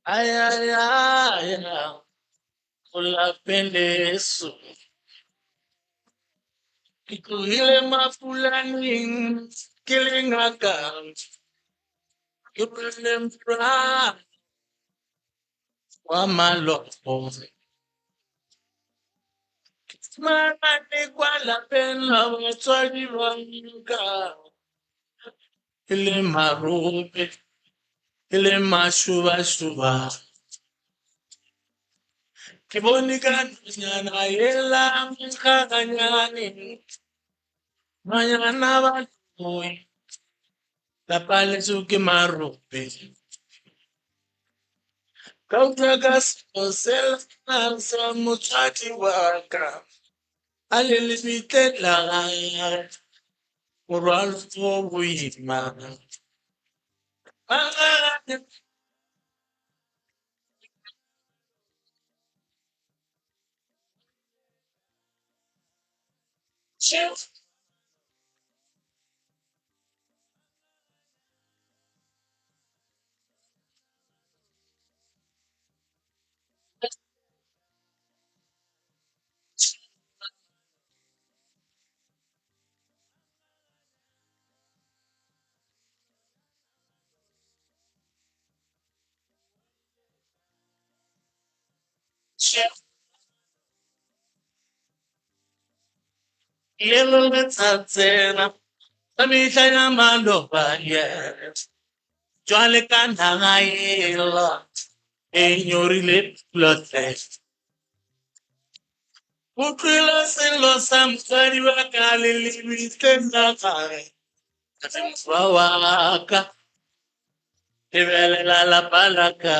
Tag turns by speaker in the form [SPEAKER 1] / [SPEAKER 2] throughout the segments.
[SPEAKER 1] Ay, ay, ay, go lapeng leso. Ke tlogile mapulaneng ke le ngaka, ke rwele morwalo wa malopo. Maabane kwa lapeng la batswadi ba ka, e le marope, e le mašubašuba. Ke bone ka nonyana yela mekgaganyane, nonyana ba loi, lapa leso ke marope. Ka utlwa ka selo sela sa motswadi wa ka, a le lebitleng la gagwe, morwalo o boima. Lelo letsatsena ka mehla ya maloba yeah. Jwale ka naga ela e nyorile pula hle. Utlwile sello sa mosadi wa ka le lebitleng la gagwe. Morwa wa ka, lebelela lapa la ka.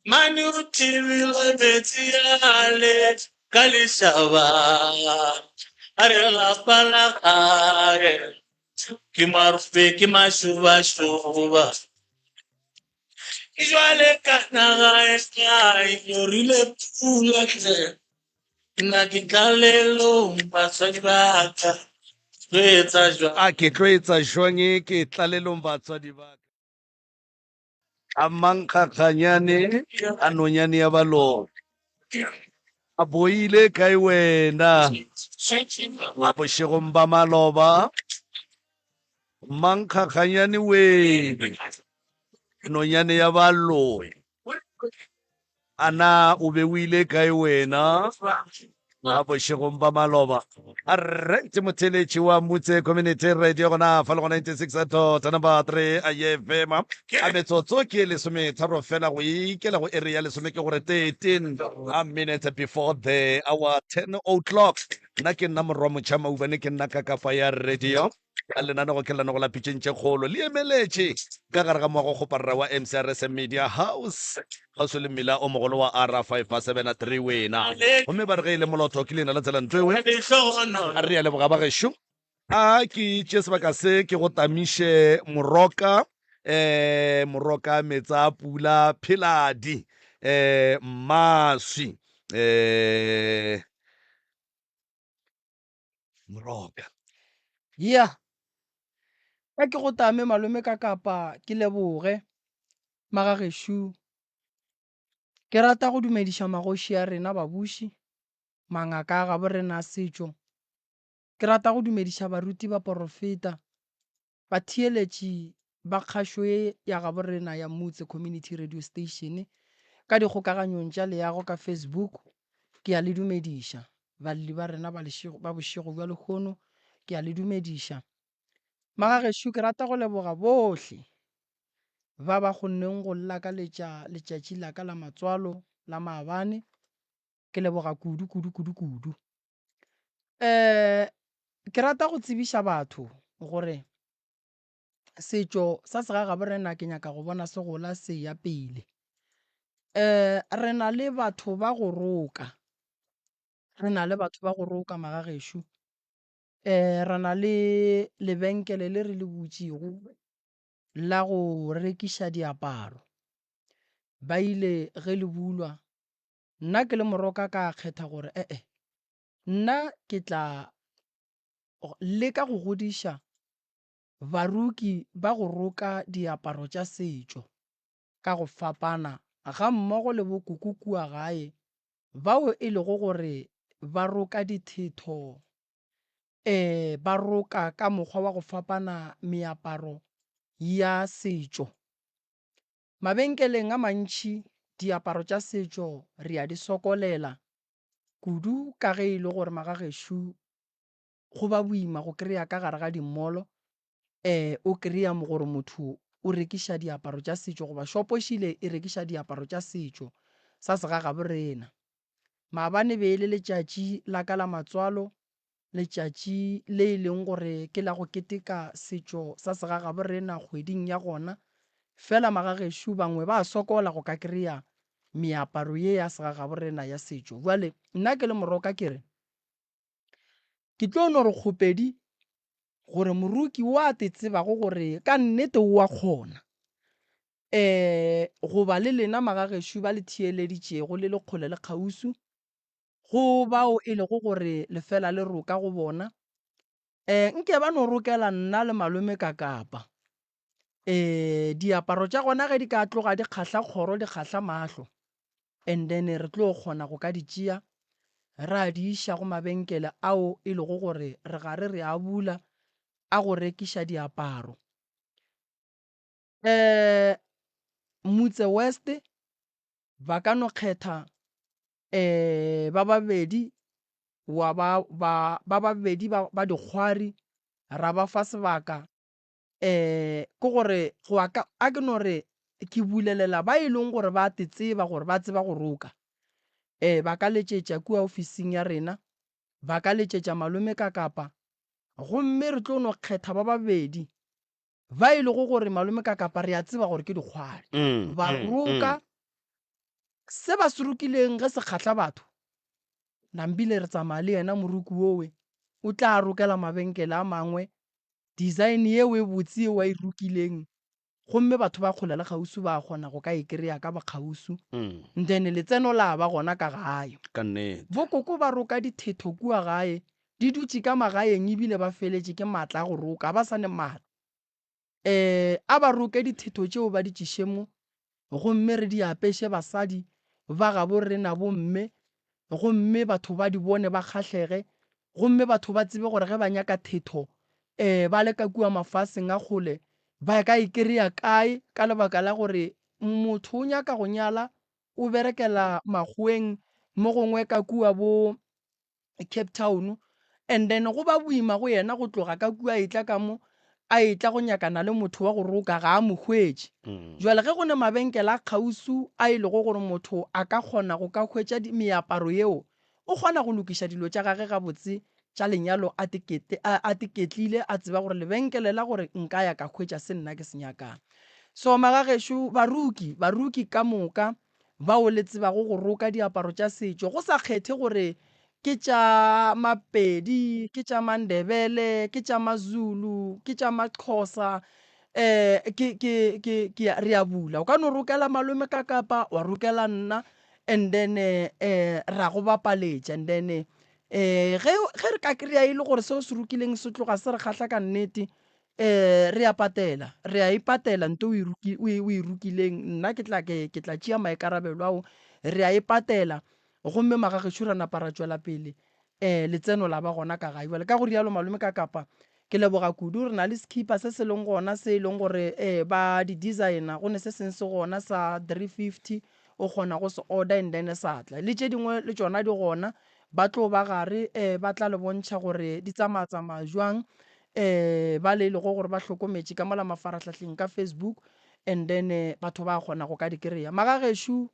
[SPEAKER 1] Mane o thibile metsi ale ka lešaba. A re lapa la gage ke marope ke mašobašoba. Ke jwale ka naga e e nyorile pula hle. Nna ke tlalelong batswadi ba ka. Tlo etsa jwang?
[SPEAKER 2] A ke tlo etsa jwang ke tlalelong batswadi ba ka. A mankgakganyane a nonyane ya baloi. A boile kae wena? A bošegong ba maloba. Mankgakganyane wee, nonyane ya baloi. A na o be o ile kae wena? A bošegong ba maloba. A right motheletši wa Mutse Community Radio gona fa le go 96 dot number 3 a ye FM. A metsotso ke lesometharo fela go ikela go ere ya lesome ke gore 13 a minutes before the hour 10 o'clock. Nna ke nna morwa motšha maubane ke nna kakapa ya radio. Ka lenanego ke lenanego la pitšeng tše kgolo le emeletše ka gare ga moago kgoparara wa MCRSM Media House kgauswi le mmila o mogolo wa R573 wena. Gomme ba re ge e le molotho ke leina la tsela ntwewe. A re a leboga ba gešo. A ke tše sebaka se ke go tamiše moroka eh moroka metsa pula pheladi eh mmaswi eh Moroka.
[SPEAKER 3] Ya. Ka ke go tame malome ka kapa ke leboge magagešo. Ke rata go dumediša magoši a rena babuši, mangaka a gabo rena a setšo. Ke rata go dumediša baruti baporofeta, Batheeletši ba kgašo ye ya gabo rena ya Mutse Community Radio Station ka dikgokaganyong tša leago ka Facebook, ke a le dumediša. Balli ba rena ba lešego, ba bošego bja lehono, ke a le dumediša. Magagešo, ke rata go leboga bohle ba ba kgonneng go llakaletša letšatši la ka la matswalo la maabane. Ke leboga kudu, kudu, kudu, kudu. Um ke rata go tsebiša batho gore setšo sa segagabo rena ke nyaka go bona se gola se ya pele. Um re na le batho ba go roka, re na le batho ba go roka magagešo. Um re na le lebenkele le re le butšego la go rekiša diaparo. Ba ile ge le bulwa Nna ke le moroka ka kgetha gore e-e, nna ke tla leka go godiša baruki ba go roka diaparo tša setšo. ka go fapana gammogo le bokoko kua gae bao e lego gore ba roka dithetho, ee, ba roka ka mokgwa wa go fapana meaparo ya setšo. Mabenkeleng a mantši diaparo tša setšo re a di sokolela kudu ka ge e le gore magagešo go ba boima go kry-a ka gare ga di-mall-o o kry-a gore motho o rekiša diaparo tša setšo goba shopo šile e rekiša diaparo tša setšo sa segagabo rena. Maabane be e le letšatši la ka la matswalo, letšatši le e leng gore ke la go keteka setšo sa segagabo rena kgweding ya gona. Fela magagešo bangwe ba sokola go ka kry-a meaparo ye ya segagabo rena ya setšo. Bjale nna ke le moroka ke re, Ke tlo no re kgopedi gore moroki o a te tsebago gore ka nnete o a kgona, um goba le lena magagešo ba le theeleditšego le le kgole le kgauswi go bao e lego gore le fela le roka go bona, um nke ba no rokela nna le malome ka kapa. Um diaparo tša gona ge di ka tloga di kgahla kgoro di kgahla mahlo and then re tlo kgona go ka di tšea ra di iša go mabenkele ao e lego gore re gare re a bula a go rekiša diaparo. Um Motse West ba ka no kgetha um ba babedi wa ba ba ba babedi ba ba dikgwari ra ba fa sebaka um ke gore go ya ka a ke no re ke bulelela ba e leng gore ba te tseba gore ba tseba go roka um ba ka letšetša kua ofising ya rena ba ka letšetša malome ka kapa gomme re tlo no kgetha ba babedi ba e lego gore malome ka kapa re a tseba gore ke dikgwari mm, ba mm, roka mm. Se ba se rokileng ge se kgahla batho, Nambile re tsamaya le yena moroki wowe, o tla rokela mabenkele a mangwe design yeo e botse yeo a e rokileng, gomme batho ba kgole le kgauswi ba kgona go ka e kry-a ka bokgauswi, then letseno la ba gona ka gae.
[SPEAKER 2] Ka nnete.
[SPEAKER 3] Bokoko ba roka dithetho kua gae, di dutše ka magaeng ebile ba feletše ke maatla a go roka, ga ba sa ne maatla. Ee, a ba roke dithetho tšeo ba di tšiše mo, gomme re di apeše basadi ba gabo rena bomme, gomme batho ba di bone ba kgahlege, gomme batho ba tsebe gore ge ba nyaka thetho, ee, ba le ka kua mafaseng a kgole, ba ka e kry-a kae, ka lebaka la gore motho o nyaka go nyala, o berekela makgoweng mo gongwe ka kua bo Cape Town and then go ba boima go yena go tloga ka kua a etla ka mo a etla go nyakana le motho wa go roka ga a mo hwetše. Jwale ge go ne mabenkele a kgauswi a e lego gore motho a ka kgona go ka hwetša meaparo yeo, o kgona go lokiša dilo tša gage gabotse tša lenyalo a tekete a teketlile a tseba gore lebenkele la gore nka ya ka hwetša se nna ke se nyakang. So magagešo baruki, baruki ka moka bao le tsebago go roka diaparo tša setšo, go sa kgethe gore ke tša Mapedi, ke tša Mandebele, ke tša Mazulu, ke tša Maxhosa, um ke, ke, ke, ke, re a bula. O ka no rokela malome ka kapa, wa rokela nna, and then um ra go bapaletša. And then um ge, ge re ka kry-a e le gore seo se rokileng se tloga se re kgahla ka nnete, Ee, re a patela, re a e patela nto o e ruki, o e, o e rukileng. Nna ke tla, ke, ke tla tšea maikarabelo ao. Re a e patela, gomme magagešo ra napa ra tšwela pele. Ee, letseno la ba gona ka gae. Bjale ka go rialo, malome ka kapa, ke leboga kudu. Re na le sekhipa se se leng gona se e leng gore ee, ba di designer. Go ne se seng se gona sa 350, o kgona go se order and then sa tla. Le tše dingwe le tšona di gona, ba tlo ba gare, ee, ba tla le bontšha gore di tsamaya-tsamaya jwang. um ba le e lego gore ba hlokometše ka mola mafarahlahleng ka Facebook and then batho ba kgona go ka di kry-a. Magagešo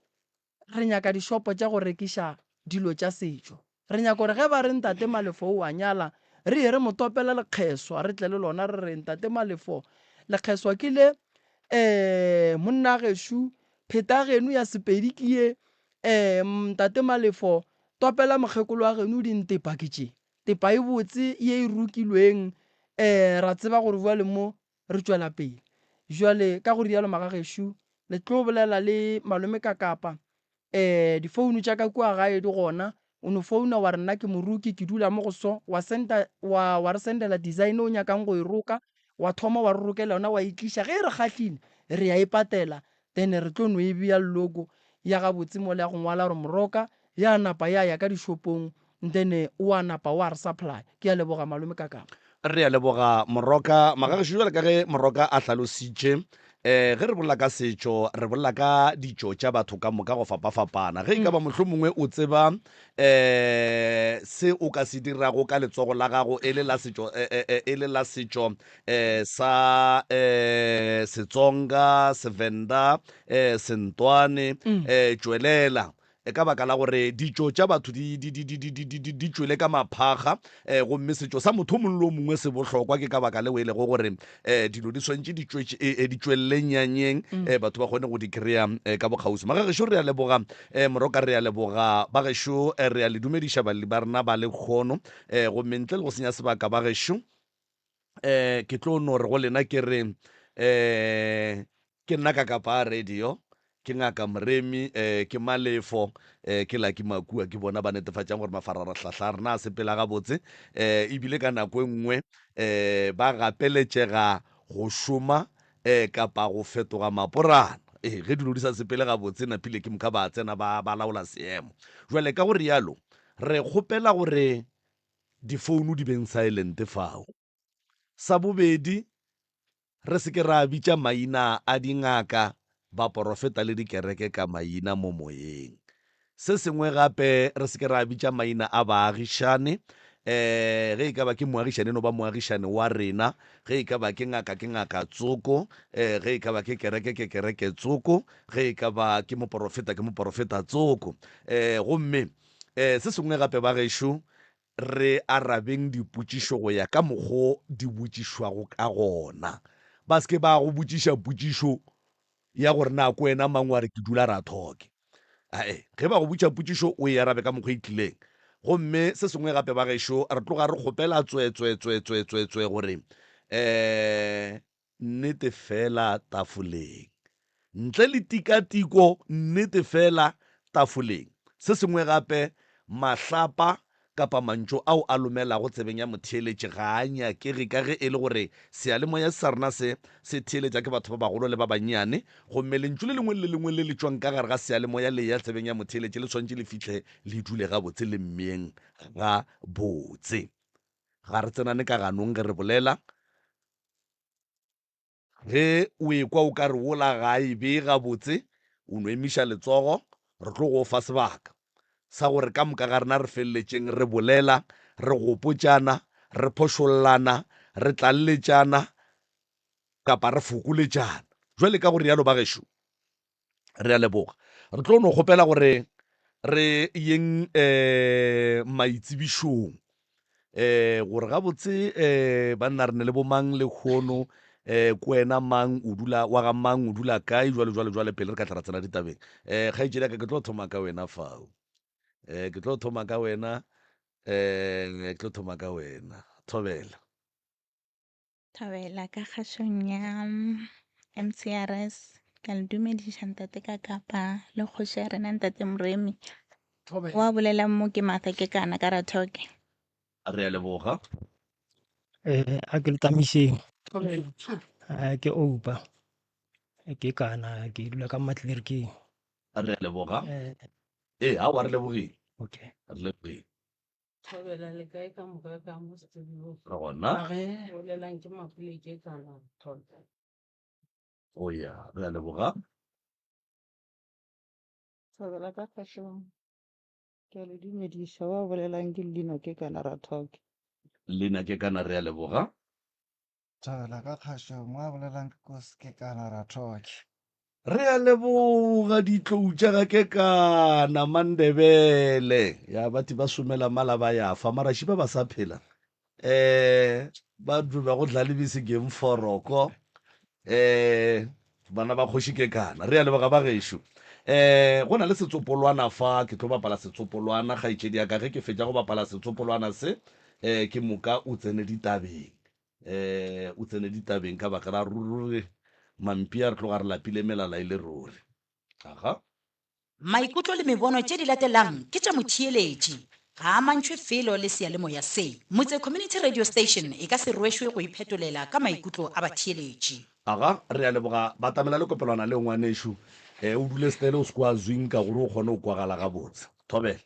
[SPEAKER 3] re nyaka dishopo tša go rekiša dilo tša setšo. Re nyaka gore ge ba re Ntate Malefo o a nyala, re ye re mo topele lekgeswa, re tle le lona re re Ntate Malefo lekgeswa ke le, um monna gešo pheta geno ya Sepedi ke ye, um Ntate Malefo topela mokgekolo wa geno dintepa ke tše. Tepa e botse ye e rokilweng, ee, ra tseba gore bjale mo re tšwela pele. Bjale, ka go rialo magagešo, le tlo bolela le malome ka kapa. Ee, difounu tša ka kua gae di gona. O no founa wa re nna ke moroki, ke dula mo go so, wa senda, wa, wa re sendela design o nyakang go e roka, wa thoma wa re rokela yona, wa e tliša. Ge e re kgahlile, re a e patela. Then re tlo no e bea logo ya gabotse mola ya go ngwala gore Moroka ya napa ya ya ka dishopong then o a napa wa re supply. Ke a leboga malome Kakapa.
[SPEAKER 2] Re a leboga Moroka. Magagešo jwale ka ge Moroka a hlalositše, um ge re bolela ka setšo re bolela ka ditšo tša batho ka moka go fapafapana. Ge e ka ba mohlomongwe o tseba um se o ka se dirago ka letsogo la gago e le la setšo e le la setšo um sa um Setsonga, Sevenda, um Sentwane, um tšwelela ka baka la gore ditšo tša batho di, di, di, di, di, di, di, di, di tšwele ka maphakga um gomme setšo sa motho o mongwe le o mongwe se bohlokwa. Ke ka baka leo e lego gore um dilo di swantše di tšwetše, e, e, di tšwelele nyanyeng um batho ba kgone go di kry-a um ka bokgauswi. Magagešo re a leboga um Moroka, re a leboga ba gešo, re a le dumediša balli ba rena ba lekgono um gomme ntle le go senya sebaka ba gešo um ke tlo no re go lena ke re um Ke nna Kakapa Radio, ke Ngaka Moremi, eh, ke Malefo, eh, ke Lucky Makua, ke bona ba netefatšang gore mafararahlahla a rena a sepela gabotse, eh, ebile ka nako e nngwe eh, ba gapeletšega go šoma eh, kapa go fetoga maporana. Ee, ge dilo di sa sepele gabotse, napile ke moka ba tsena ba, ba laola seemo. Jwale ka go rialo, re kgopela gore difounu di beng silent fao. Sa bobedi, re se ke ra bitša maina a dingaka, baporofeta le dikereke ka maina mo moyeng. Se sengwe gape, re se ke ra bitša maina a baagišane, eh, ge e ka ba ke moagišane e no ba moagišane wa rena, ge e ka ba ke ngaka ke ngaka tsoko, eh, ge e ka ba ke kereke ke kereke tsoko, ge e ka ba ke moporofeta ke moporofeta tsoko. Eh, gomme eh, se sengwe gape ba gešo, Re arabeng dipotšišo go ya ka mokgo di botšišwago ka gona. Ba se ke ba go botšiša potšišo ya gore na ke wena mang wa re ke dula Rathoke. Ae, ge ba go botša potšišo o e arabe ka mokgo e tlileng. Gomme se sengwe gape ba gešo, re tloga re kgopela tswetswetswetswetswetswe gore um Nnete fela tafoleng. Ntle le tikatiko, nnete fela tafoleng. Se sengwe gape, mahlapa kapa mantšu ao a lomelago tsebeng ya motheeletši ga a nyakege ka ge e le gore seyalemoya sa rena se se theeletša ke batho ba bagolo le ba bannyane gomme lentšu le lengwe le le lengwe le le tšwang ka gare ga seyalemoya le eya tsebeng ya motheeletši le swanetše le fihle le dule gabotse le mmeyeng gabotse. Ga re tsenane ka ganong ge re bolela. Ge o ekwa o ka re wola ga a e bee gabotse, o no emiša letsogo, re tlo go fa sebaka sa gore ka moka ga rena re feleletšeng re bolela, re gopotšana, re phošollana, re tlaleletšana kapa re fokoletšana. Jwale ka go realo ba gešo, Re a leboga. Re tlo no kgopela gore re yeng um maitsebišong um gore gabotse um banna re ne le bomang lehono um ke wena mang o dula wa ga mang o dula kae jwalo jwalo jwale pele re ka tla ra tsena ditabeng. Um kgaetšedi ya ka ke tlo thoma ka wena fao. Um ke tlo thoma ka wena um ke tlo thoma ka wena. Thobela.
[SPEAKER 4] Thobela ka kgašong ya MCRS. Ke a le dumediša ntate ka kapa le kgoši ya rena ntate Moremi.
[SPEAKER 3] Thobela.
[SPEAKER 4] Wa bolelang mo ke Martha ke kana ka Rathoke.
[SPEAKER 2] Re a leboga.
[SPEAKER 5] Eh, a ke le tamišeng.
[SPEAKER 3] Thobela.
[SPEAKER 5] Eh, ke Oupa. Eh, Ke kana ke dula ka Matlerkeng.
[SPEAKER 2] Re a leboga.
[SPEAKER 5] Eh,
[SPEAKER 2] Ee, aowa re lebogile.
[SPEAKER 5] okay.
[SPEAKER 2] Re lebogile.
[SPEAKER 6] Thobela le kae ka moka ka mo studio.
[SPEAKER 2] Re gona.
[SPEAKER 3] Age.
[SPEAKER 6] Bolelang ke Mapule ke kana Thobela.
[SPEAKER 2] O ya, re a leboga.
[SPEAKER 7] Thobela ka kgašong. Ke a le dumediša, wa bolelang ke Lina ke kana Rathoke.
[SPEAKER 2] Lina ke kana re a leboga.
[SPEAKER 8] Thabela ka kgašong, wa bolelang ke Kosi Kekana Rathoke.
[SPEAKER 2] Re a leboga ditlou tša ga Kekana Mandebele. Ya bathi ba somela mala ba ya fa mara šiba ba sa phela. Eh ba duma go dlala lebese game foroko. Eh bana ba kgoši Kekana. Re a leboga ba gešo. Eh go na le setsopolwana fa ke tlo bapala setsopolwana kgaetšedi ya ka ge ke fetša go bapala setsopolwana se eh ke moka o tsene ditabeng. um o tsene ditabeng ka baka la ruri mampi a re tloga re lapile melala e le ruri. Aga.
[SPEAKER 9] Maikutlo le mebono tše di latelang ke tša motheeletši, ga a amantšhwe felo le seyalemoya se. Motse Community Radio Station e ka se rwešwe go iphetolela ka maikutlo a batheeletši.
[SPEAKER 2] Aga, re a leboga. Batamela le kopelwana leo ngwanešu. E, o dule stele o se ke wa zwinka gore o kgone go kwagala gabotse. Thobela.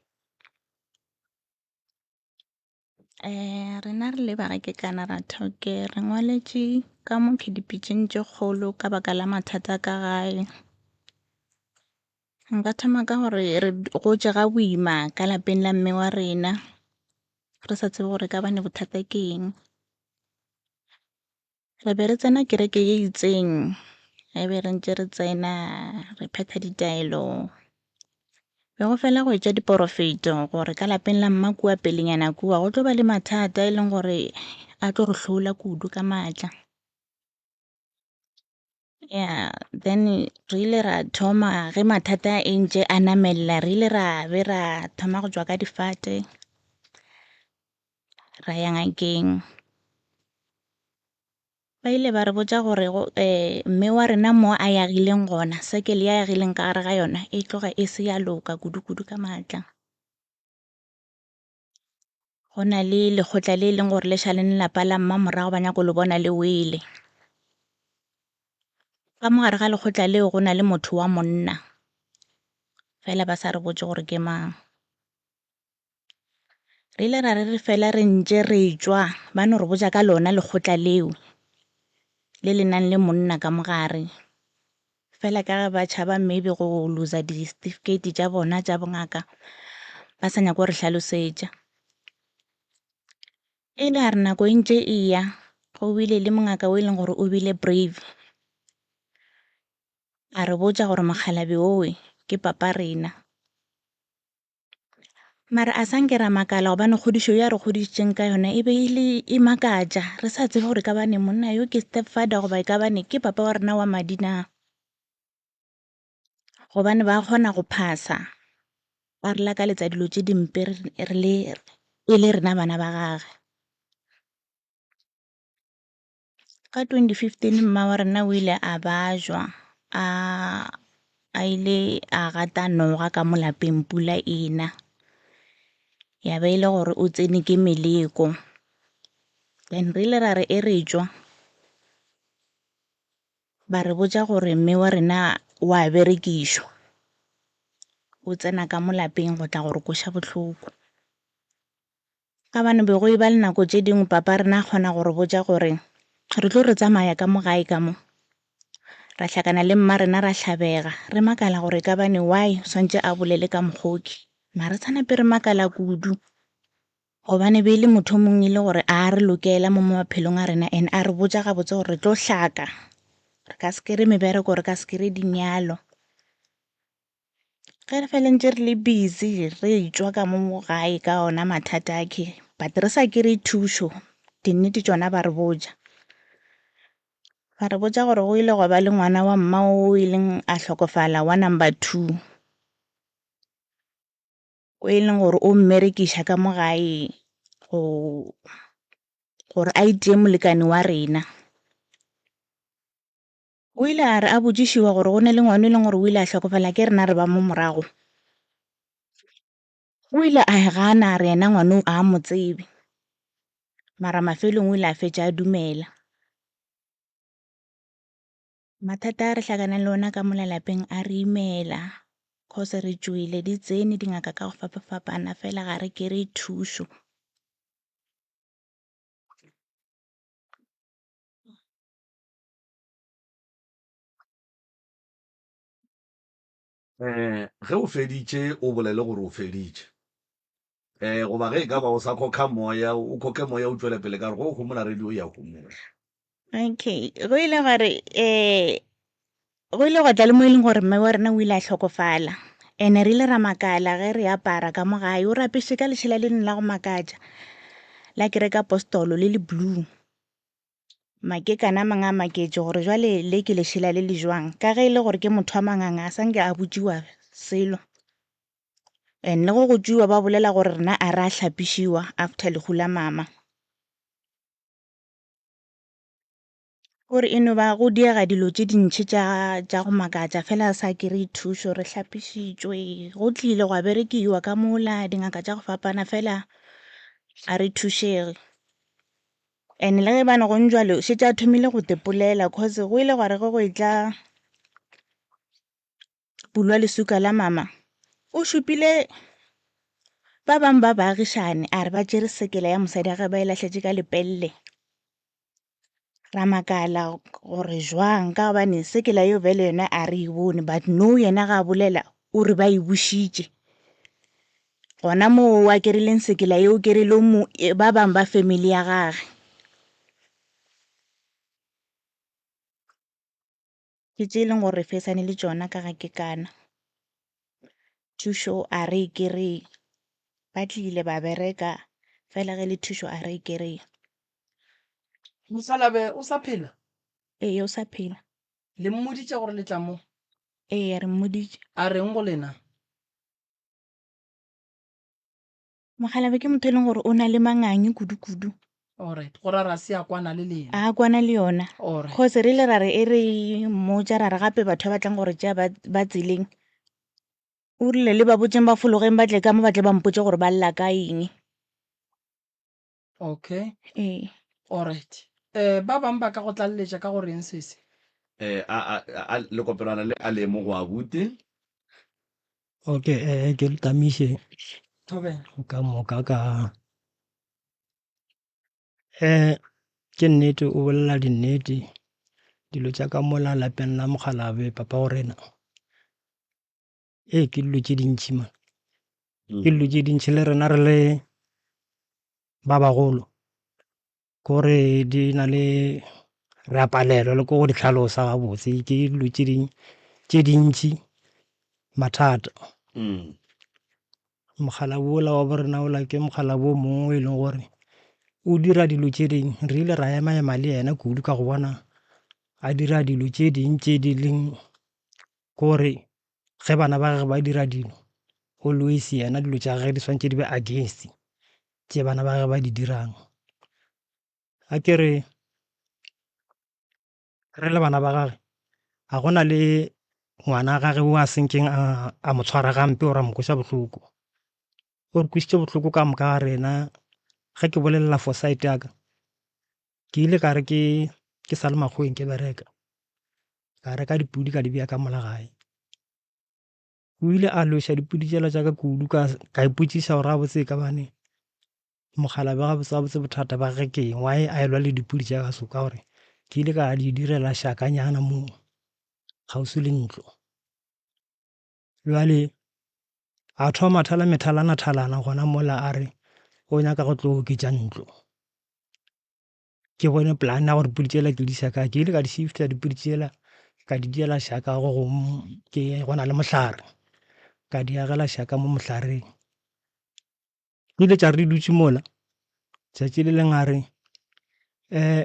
[SPEAKER 4] Um rena re le ba ga Kekana Rathoke re ngwaletše ka mo dipitšeng tše kgolo ka baka la mathata ka gae. Nka thoma ka gore re gotše ga boima ka lapeng la mme wa rena, re sa tsebe gore ka bane bothata ke eng. Re be re tsena kereke ye itseng, ge be re ntše re tsena re phetha ditaelo, be go fela go etša diporofeto gore ka lapeng la mma kua pelenyana kua go tlo ba le mathata e leng gore a tlo re hlola kudu ka maatla. Ya, then re ile ra thoma ge mathata e ntše a namelela, re ile ra be ra thoma go tšwa ka difate, ra ya ngakeng. Ba ile ba re botša gore go mme wa rena mo a yagileng gona, circle ya yagileng ka gare ga yona e tloga e se ya loka kudu-kudu ka maatla. Go na le lekgotla le e leng gore le šale le lapa la mma morago ba nyako le bona le wele. Ka mo gare ga lekgotla leo go na le motho wa monna, fela ba sa re botše gore ke mang. Re ile ra re re fela re ntše re tšwa ba no re botša ka lona lekgotla leo le le nang le monna ka mo gare. Fela ka ge ba tšhaba maybe go loser di-certificate tša bona tša bongaka ba sa nyake go re hlalosetša. E ile ya re nako e ntše e ya go bile le mongaka o e leng gore o bile brave, a re botša gore mokgalabje owe ke papa rena. Mara a sa nke ra makala gobane kgodišo ya re kgodišitšeng ka yona e be e le e makatša, re sa tsebe gore ka bane monna yo ke stepfather goba e ka bane ke papa wa rena wa madi na. Gobane ba kgona go phasa ba re lakaletsa dilo tše dimpe re le e le rena bana ba gage. Ka 2015 mma wa rena o ile a bajwa a a ile a gata noga ka mo lapeng pula ena, ya ba e le gore o tsene ke meleko. Then re ile ra re e re tšwa ba re botša gore mme wa rena wa berekišwa, o tsena ka mo lapeng go tla go re kweša bohloko. Ka bane be go e ba le nako tše dingwe papa rena a kgona go re botša gore re tlo re tsamaya ka mo gae ka mo, ra hlakana le mma rena ra hlabega, re makala gore ka bane why swantše a bolele ka mokgoki. Mara re sa nape re makala kudu gobane be e le motho o mongwe e le gore a re lokela mo maphelong a rena and a re botša gabotse gore re tlo hlaka, re ka se kry-e mebereko, re ka se kry-e dinyalo. Ge re fela ntše re le busy re tšwa ka mo gae ka ona mathata akhe but re sa kry-e thušo, dinnete tšona ba re botša. Ba re botša gore go ile gwa ba le ngwana wa mma o ileng a hlokofala wa number 2, o e leng gore o mmerekiša ka mo gae go gore a itie molekane wa rena. O ile a re a botšišiwa gore go na le ngwana e leng gore o ile a hlokofala ke rena re ba mo morago, o ile a e gana a re yena ngwana o a mo tsebe, mara mafelong o ile a fetša a dumela. Mathata a re hlakanang le ona ka mola lapeng a re imela, cause re tšwele di tsene dingaka ka go fapafapana fela ga re kry-e thušo.
[SPEAKER 2] Um ge o feditše o bolele gore o feditše. Um goba ge e ka ba o sa khokha moya, o khokhe moya o tšwele pele ka gore ge o homola radio ya homola.
[SPEAKER 4] Okay, go ile gore um go ile gwa tla le mo e leng gore mme wa rena o ile a hlokofala. Ene re ile ra makala ge re apara ka mo gae, o re apeše ka lešela le leng la go makatša la kereke apostolo le le blue. Makekana a mangwe a maketše gore jwale le ke lešela le le jwang, ka ge e le gore ke motho wa manganga a sa nke a botšiwa selo. And le go go tšwiwa ba bolela gore rena a re a hlapišiwa after lehu la mama. Gore e no ba go diega dilo tše dintši tša tša go makatša fela sa kry-e thušo, re hlapišitšwe, go tlile gwa berekiwa ka mola dingaka tša go fapana fela a re thušege. And le ge bane go njwalo šetše a thomile go tepolela cause go ile gwa re ge go etla Pulwa lesuka la mama o šupile ba bang ba baagišane a re ba tšere sekela ya mosadi ya gagwe ba e lahletše ka lepelle. Ra makala gore jwang ka gobane sekela yeo bjale yona a re e bone but no yena ga a bolela o re ba e bušitše. Gona moo a kerileng sekela yeo kerile ba bang ba family ya gage. Ke tše e leng gore re fesane le tšona ka ga Kekana. Thušo a re e kry-e. Ba tlile ba bereka fela ge le thušo a re e kry-e.
[SPEAKER 3] Mosalabe o sa phela?
[SPEAKER 4] Ee, o sa phela.
[SPEAKER 3] Le mmoditše gore le tla mo?
[SPEAKER 4] Ee, re mmoditše.
[SPEAKER 3] A reng go lena?
[SPEAKER 4] Mokgalabje ke motho e leng gore o na le manganyi kudu-kudu.
[SPEAKER 3] Alright, go ra ra se a kwana le lena.
[SPEAKER 4] A kwana le yona.
[SPEAKER 3] Alright.
[SPEAKER 4] Cause re ile ra re e re mmotša ra re gape batho ba ba tlang go re tšea ba, ba tseleng. O rile le ba botšeng ba fologeng ba tle ka mo ba tle ba mpotše gore ba lla ka eng.
[SPEAKER 3] Okay.
[SPEAKER 4] Ee.
[SPEAKER 3] Alright. Eh, ba bang ba ka go tlaleletša ka go reng sesi?
[SPEAKER 2] Eh, a, a, a, lekopelwana le a le mo go abuti.
[SPEAKER 5] Okay, eh, ke le tamiše
[SPEAKER 3] Thobela.
[SPEAKER 5] ka moka ka eh ke nnete o bolela dinnete dilo tša ka mola lapeng la mokgalabe papa go rena ee ke dilo tše dintši man ke dilo tše dintši le rena re le ba bagolo kore di na le re a palelwa le ko go di hlalosa gabotse ke dilo tše ding tše dintši mathata. Mokgalabje wola wa bo rena wola ke mokgalabje o mongwe e leng gore o dira dilo tše ding re ile ra ema ema le yena kudu ka go bona a dira dilo tše ding tše di leng kore ge bana ba gagwe ba dira dilo always yena dilo tša gagwe di swanetše di be against tše bana ba gagwe ba di dirang. A ke re re le bana ba gagwe ga gona le ngwana gage o a senkeng a mo tshwara gampe or a mo kweša bohloko. O re kwešitše bohloko ka moka ga rena ge ke bolelela for side ya ka, ke ile ka re ke sa le makgoweng ke bereka, ka reka dipudi ka di beya ka mola gae. O ile a lweša dipudi tšela tša ka kudu ka ka ipotšiša gore gabotse e ka bane mokgalabje gabotse gabotse bothata ba gage ke eng, why a elwa le dipudi tša ka so ka gore ke ile ka di direla šakanyana mo kgauswi le ntlo. Bjale a thoma thala methalana thalana gona mola a re o nyaka go tlo oketša ntlo. Ke bone plan ya gore dipudi tšela ke di iša kae, ke ile ka di shifta dipudi tšela ka di diela šaka go gong ke go na le mohlare, ka di agela šaka mo mohlareng. Di ile tša re di dutše mola tšatši le leng a re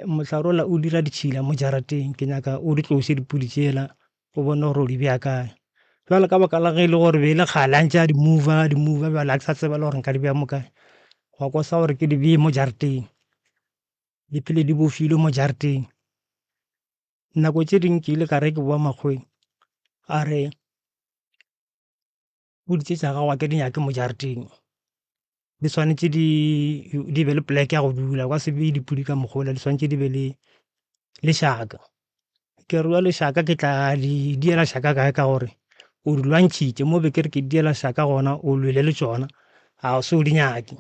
[SPEAKER 5] mohlare ola o dira ditšhila mo jarateng ke nyaka o di tloše dipudi tšela o bone gore o di beya kae. Bjale ka baka la ge e le gore be e le kgale a ntše a di mover a di mover bjale ga ke sa tseba le gore nka di beya mo kae, gwa kosa gore ke di beye mo jarateng. Di phele di bofilwe mo jarateng. Nako tše dingwe ke ile ka re ke boa makgoweng a re pudi tše tša gago ga ke di nyake mo jarateng, di swanetše di be le poleke ya go dula, o ka se bee dipudi ka mokgwa wola di swanetše di be le lešaka. Ke re bjale lešaka ke tla di diela šaka kae ka gore o di lwantšhitše mo be ke re ke diela šaka gona o lwele le tšona ga o se o di nyake.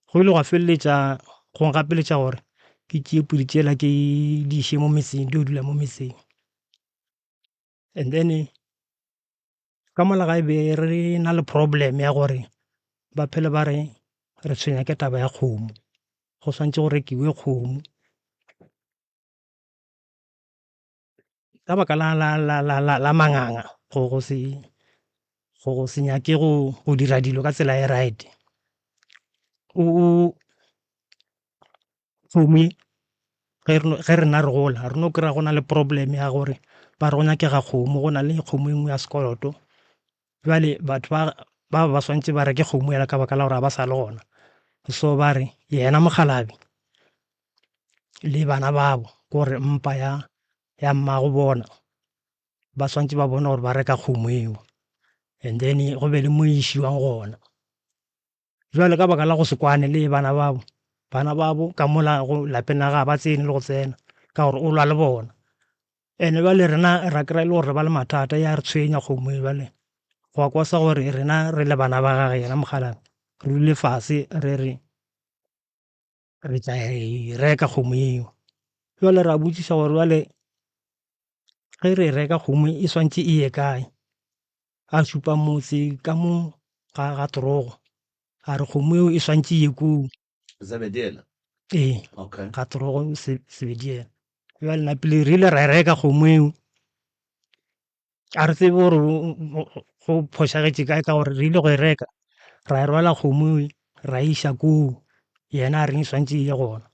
[SPEAKER 5] Go ile gwa feleletša go ngapeletša gore ke tšee pudi tšela ke di iše mo metseng di yo dula mo metseng. And then ka mola gae be re na le problem ya gore ba phele ba re re tshwenya ke taba ya kgomo, go swanetše go rekiwe kgomo. Ka baka la manganga go se nyake go dira dilo ka tsela e right. O kgomo e ge rena re gola re no kry-a go na le problem ya gore ba re go nyakega kgomo, go na le kgomo e nngwe ya sekoloto. Bjale batho ba ba swanetše ba reke kgomo yela ka baka la gore ga ba sa le gona. So ba re yena mokgalabje le bana babo ke gore mpa ya mmago bona ba swanetše ba bone gore ba reka kgomo eo, and then go be le mo e išiwang gona. Bjale ka baka la go se kwane le bana babo. Bana babo ka mola go lapeng la ga ba tsene le go tsena ka gore o lwa le bona. Ene bjale rena ra kry-a e le gore re ba le mathata ya re tshwenya kgomo e bjale gwa kwasa gore rena re le bana ba gage yena mokgalabje re dule fase re re re tla e reka kgomo eo. Jwale ra botšiša gore jwale ge re e reka kgomo e swantše e ye kae, a šupa motse ka mo ga torogo a re kgomo eo e swantše e ye koo.
[SPEAKER 2] Zebediela.
[SPEAKER 5] Ee,
[SPEAKER 2] Okay.
[SPEAKER 5] ga torogo Sebediela. Jwale napile re ile ra e reka kgomo eo, a re tsebe gore go phošagetše kae ka gore re ile go e reka ra e rwala kgomo eo ra e iša koo yena a reng e swantše e ye gona.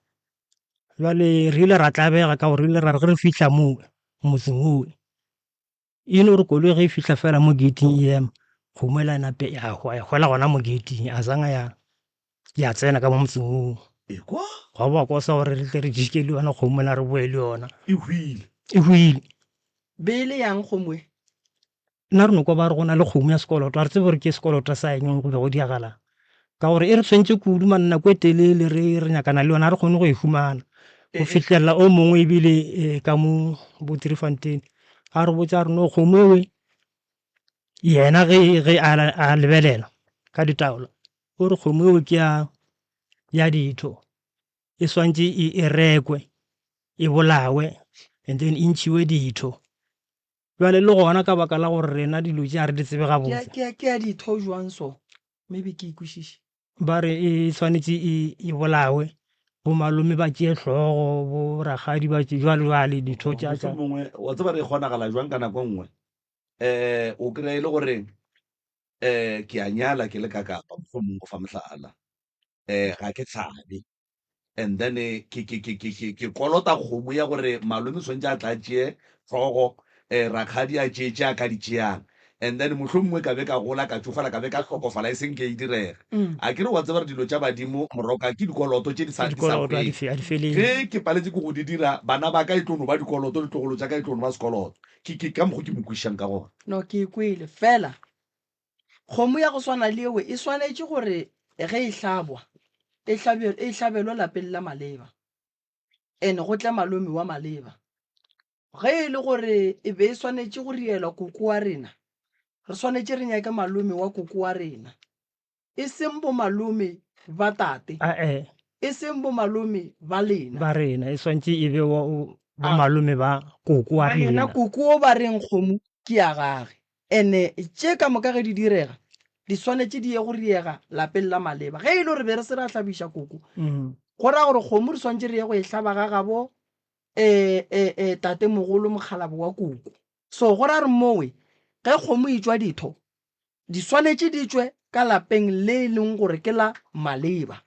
[SPEAKER 5] Jwale re ile ra tlabega ka gore re ile ra re ge re fihla moo motseng oo E no re koloi ge e fihla fela mo gating e ema, kgomo ela nape ya hwa, ya hwela gona mo gating, a zanga ya ya tsena ka mo motseng oo.
[SPEAKER 2] Ekwa?
[SPEAKER 5] Gwa boa kwa sa gore re tle re jike le yona kgomo ela re boe le yona.
[SPEAKER 2] E hwile.
[SPEAKER 5] E hwile.
[SPEAKER 3] Be e le yang kgomo e?
[SPEAKER 5] Nna re no kwa ba re go na le kgomo ya sekoloto, ga re tsebe gore ke sekoloto sa eng go be go diagalang. Ka gore e re tshwentše kudu man nako e telele re re nyakana le yona, ga re kgone go e humana. Go fihlelela o mongwe ebile ka mo bo Driefontein a re botša a re no kgomo ewe yena ge ge a lebelela ka ditaola o re kgomo eo ke ya ya ditho e swantše e rekwe e bolawe and then e ntšhiwe ditho. Bjale le gona ka baka la gore rena dilo tše ga re di tsebe gabotse.
[SPEAKER 3] Ke ya ditho jwang so? Maybe ke e kwešiše.
[SPEAKER 5] Ba re e swanetše e, e bolawe, bo malome ba tšee hlogo, bo rakgadi ba tšee jwale jwale ditho tša tša.
[SPEAKER 2] Mohlomongwe wa tseba re e kgonagala jwang ka nako e nngwe um o kry-a e le gore um ke a nyala ke le ka Kapa mohlomongwe go fa mohlala um ga ke tshabe and then ke ke ke ke ke ke kolota kgomo ya gore malome tshwanetse a tla tšee hlogo eh, rakgadi a tšee tše a ka di tšeang and then mohlomongwe ka be ka gola ka tšofala ka be ka hlokofala e seng ke e direga mm. a ke re wa tseba re dilo tša badimo moroka ke dikoloto tše di sa di sa ge ke paletse ke go di dira bana ba ka e tlo no ba dikoloto ditlogolo tša ka e tlo no ba sekoloto ke ke ka mokgo ke mo kwišang ka gona
[SPEAKER 3] no ke kwele fela Kgomo ya go swana le yeo e swanetše gore ge e hlabwa, e e hlabelwe lapeng la maleba and go tle malome wa maleba. Ge e le gore e be e swanetše go rielwa koko wa rena, re swanetše re nyake malome wa koko wa rena, e seng bo malome ba tate. E seng bo malome ba lena.
[SPEAKER 5] Ba rena, e swantše e be bo malome ba koko wa rena.
[SPEAKER 3] Yena koko o ba reng kgomo ke ya gage. Ene tše ka moka ge di direga, di swanetše di ye go riega lapeng la maleba. Ge e le gore be re se ra hlabiša koko, go ra gore kgomo re swantše re ye go e hlaba ga gabo tatemogolo mokgalabo wa koko. So go ra gore mowe ge kgomo e tšwa ditho, di swanetše di tšwe ka lapeng le e leng gore ke la maleba.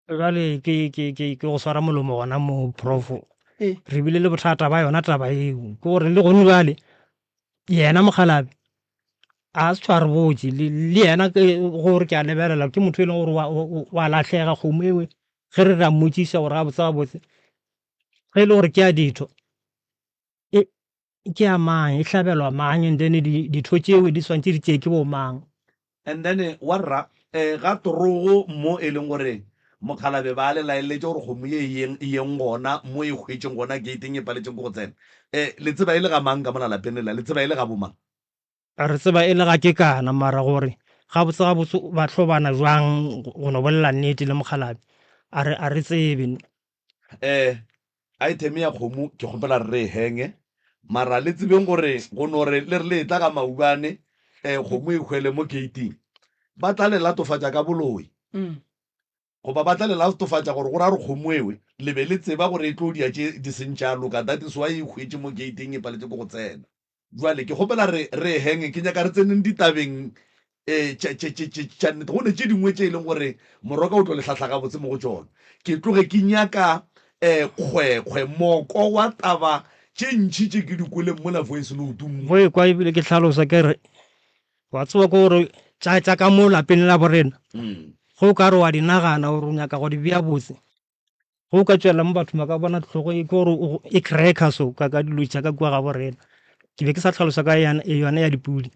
[SPEAKER 5] Bjale ke, ke, ke, ke go swara molomo gona mo, Prof.
[SPEAKER 3] Ee.
[SPEAKER 5] Re bile le bothata ba yona taba eo. Ke gore le gone bjale, yena mokgalabje a se tshwa re botše, le, le yena ke gore ke a lebelela ke motho e leng gore wa, wa, wa lahlega kgomo ewe. Ge re ra mmotšiša gore gabotse gabotse, ge e le gore ke ya ditho, e, Ke ya mang, e hlabelwa mang and then di, ditho tšeo di swantše di tšee ke bo mang.
[SPEAKER 2] And then wa rra eh, ga torogo mo e leng gore mokgalabe ba le laeletše gore kgomo ye e yeng, e yeng gona mo e hwetšeng gona gate-ing e paletšeng ke go tsena. Eh, le tseba e le ga mang ka mola lapeng lela? Le tseba e le ga bo mang?
[SPEAKER 5] Re tseba e le ga Kekana mara gore gabotse gabotse ba hlobana jwang go no bolela nnete le mokgalabe a re, a re tsebe.
[SPEAKER 2] Eh, item ya kgomo ke kgopela re re e henge, mara le tsebeng gore go no re le re le etla ga maubane eh, kgomo e hwele mo gating, ba tla le latofatša ka boloi. Goba ba tla le latofatša gore go ra gore kgomo ewe le be le tseba gore e tlo dia tše di seng tša loka, that is why e hwetše mo gating e paletše ke go tsena. Bjale ke kgopela re re henge, ke nyaka re tseneng ditabeng eh, tša, tša, tša, tša, tša nnete. Go ne tše dingwe tše e leng gore moroka o tlo le hlahla gabotse mo go tšona. Ke tloge ke nyaka eh, kgwekgwe, moko wa taba tše ntši tše ke di kweleng mola voice note mo.
[SPEAKER 5] Go ekwa ebile ke hlalosa ke re, wa tseba ke gore tša, tša ka mo lapeng la borena, ge o ka re wa di nagana gore o nyaka go di bea botse, Ge o ka tšwelela mo bathong ba ka bona hlogo e ke gore e cracker so ka ka dilo tša ka kua gabo rena. Ke be ke sa hlalosa ka yona ya dipudi.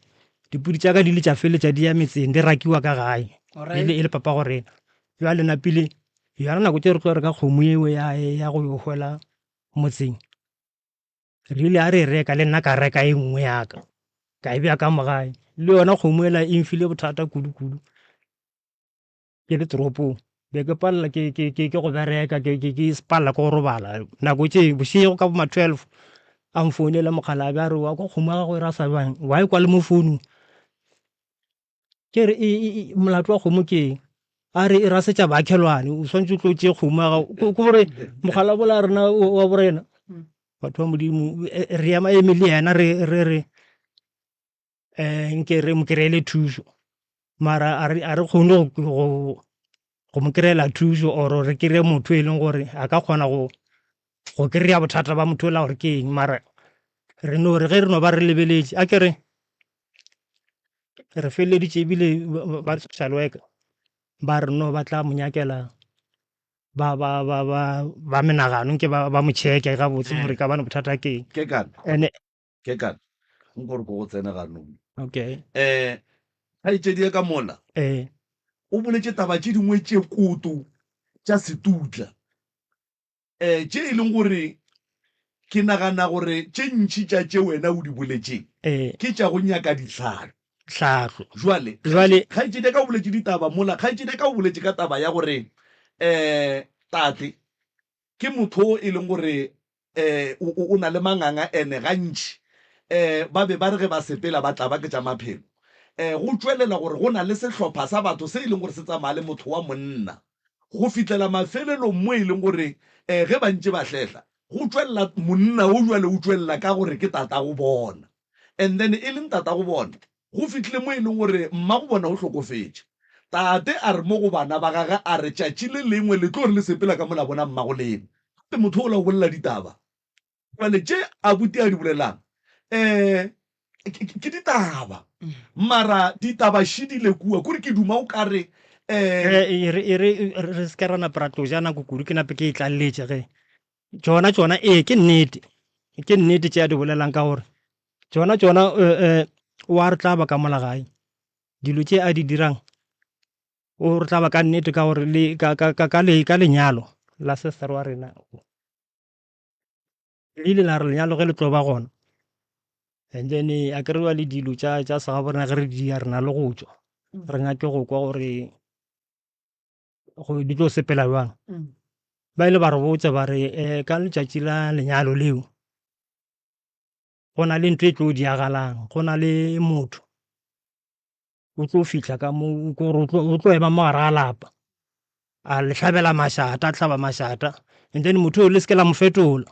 [SPEAKER 5] Dipudi tša ka di ile tša feleletša di ya metseng di rakiwa ka gae. E le, e le papa go rena. Bjale napile yona nako tše re tlo reka kgomo eo ya, ya go yo hwela motseng, re ile a re e reka le nna ka reka e nngwe ya ka, ka e bea ka mo gae. Le yona kgomo ela e mfile bothata kudu-kudu. Ke le toropong be ke palela ke, ke, ke, ke go bereka, ke, ke, ke palela ke go robala. Nako tše bošego ka bo ma 12 a mfounela mokgalabje a re wa kwa kgomo ya gago e rasa bjang, wa e kwa le mo founung. Ke re, e, e, e, molato wa kgomo ke eng? A re e rasetša baakhelwane, o swanetše o tlo tšee kgomo ya gago. Ke gore mogala bola rena wa borena, batho ba Modimo, re ema eme le yena re re re um nke re mo kry-ele thušo. Mara a re a re kgone go go mo kry-ela thušo or re kry-e motho e leng gore a ka kgona go go kry-a bothata ba motho ola gore ke eng. Mara re no re ge re no ba re lebeletše, a ke re re feleleditše ebile ba social worker ba re no ba tla mo nyakela ba ba ba ba ba menagano nke ba ba mo checke gabotse gore ka bane bothata ke eng.
[SPEAKER 2] Kekana.
[SPEAKER 5] Ene
[SPEAKER 2] Kekana, nko re ko go tsene ganong.
[SPEAKER 5] Okay.
[SPEAKER 2] Eh, kgaetšedi ya ka mola.
[SPEAKER 5] Eh.
[SPEAKER 2] O boletše taba tše dingwe tše koto tša setutla. Eh, tše e leng gore ke nagana gore tše ntši tša tše wena o di boletšeng
[SPEAKER 5] Eh.
[SPEAKER 2] ke tša go nyaka dihlahlo.
[SPEAKER 5] Hlahlo.
[SPEAKER 2] Jwale,
[SPEAKER 5] Jwale.
[SPEAKER 2] kgaetšedi ya ka o boletše ditaba mola, kgaetšedi ya ka o boletše ka taba ya gore eh tate ke motho o e leng gore eh o, o, o na le manganga ene gantši eh ba be ba re ge ba sepela ba tla ba ke tša maphelo. Eh go tšwelela gore go na le sehlopha sa batho se e leng gore se tsamaya le motho wa monna. Go fihlela mafelelong mo e leng gore ge ba ntše ba hlehla, go tšwelela monna o bjale o tšwelela ka gore ke tatago bona. And then e leng tatago bona, go fihlile mo e leng gore mmago bona o hlokofetše. Tate a re mo go bana ba gagwe a re tšatši le lengwe le tlo re le sepela ka mo la bona mmago lena. Gape motho ola o bolela ditaba Bjale tše abuti a di bolelang um ke ditaba, mara ditaba šidile kua, kore ke duma o ka re um.
[SPEAKER 5] E re, e re re se ke ra napa ra tlo ja nako kudu, ke nape ke e tlaleletše ge. Tšona, tšona, ee, ke nnete, ke nnete tše a di bolelang ka gore tšona, tšona um o a re tlaba ka mola gae. Dilo tše a di dirang o re tlaba ka nnete ka gore le ka, ka, ka, ka, le, ka lenyalo la sister wa rena. Le ile la re lenyalo ge le tlo ba gona and then a ke re le dilo tša tša segabo rena ge re di re na le go tšwa re nyake go kwa gore go di tlo sepela bjang. Ba ile ba re botša ba re um ka letšatši la lenyalo leo go na le ntho e tlo diagalang, go na le motho o tlo fihla ka mo gore o tlo ema mo gare ga lapa a le hlabela mašata a hlaba mašata and then motho o le seke la mo fetola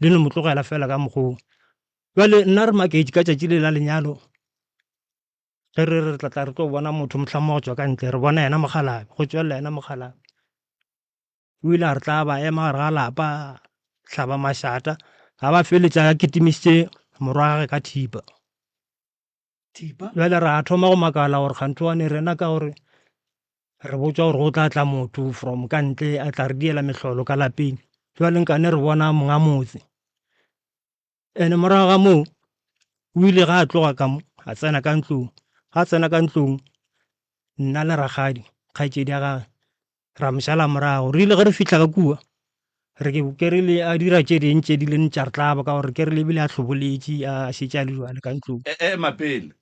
[SPEAKER 5] le no mo tlogela fela ka mokgoo. Bjale nna re maketše ka tšatši le la lenyalo ge re re tla tla re tlo bona motho mohlang wa go tšwa ka ntle re bona yena mokgalabje go tšwelela yena mokgalabje. O ile a re tla ba ema gare ga lapa hlaba mašata a ba feletša a kitimišitše morwa gage ka thipa.
[SPEAKER 3] Thipa.
[SPEAKER 5] Bjale ra thoma go makala gore kganthe wane rena ka gore re botšwa gore go tla tla motho from ka ntle a tla re diela mehlolo ka lapeng. Bjale nkane re bona monga motse. Ene morago ga moo o ile ga a tloga ka mo a tsena ka ntlong. Ga a tsena ka ntlong nna le rakgadi kgaetšedi ya gagwe ra mo šala morago. Re ile ge re fihla ka kua re ke ke rile a dira tše ding tše di leng tša re tlaba ka gore ke rile ebile a hloboletše a šetše a le jwale ka ntlong.
[SPEAKER 2] Ema pele.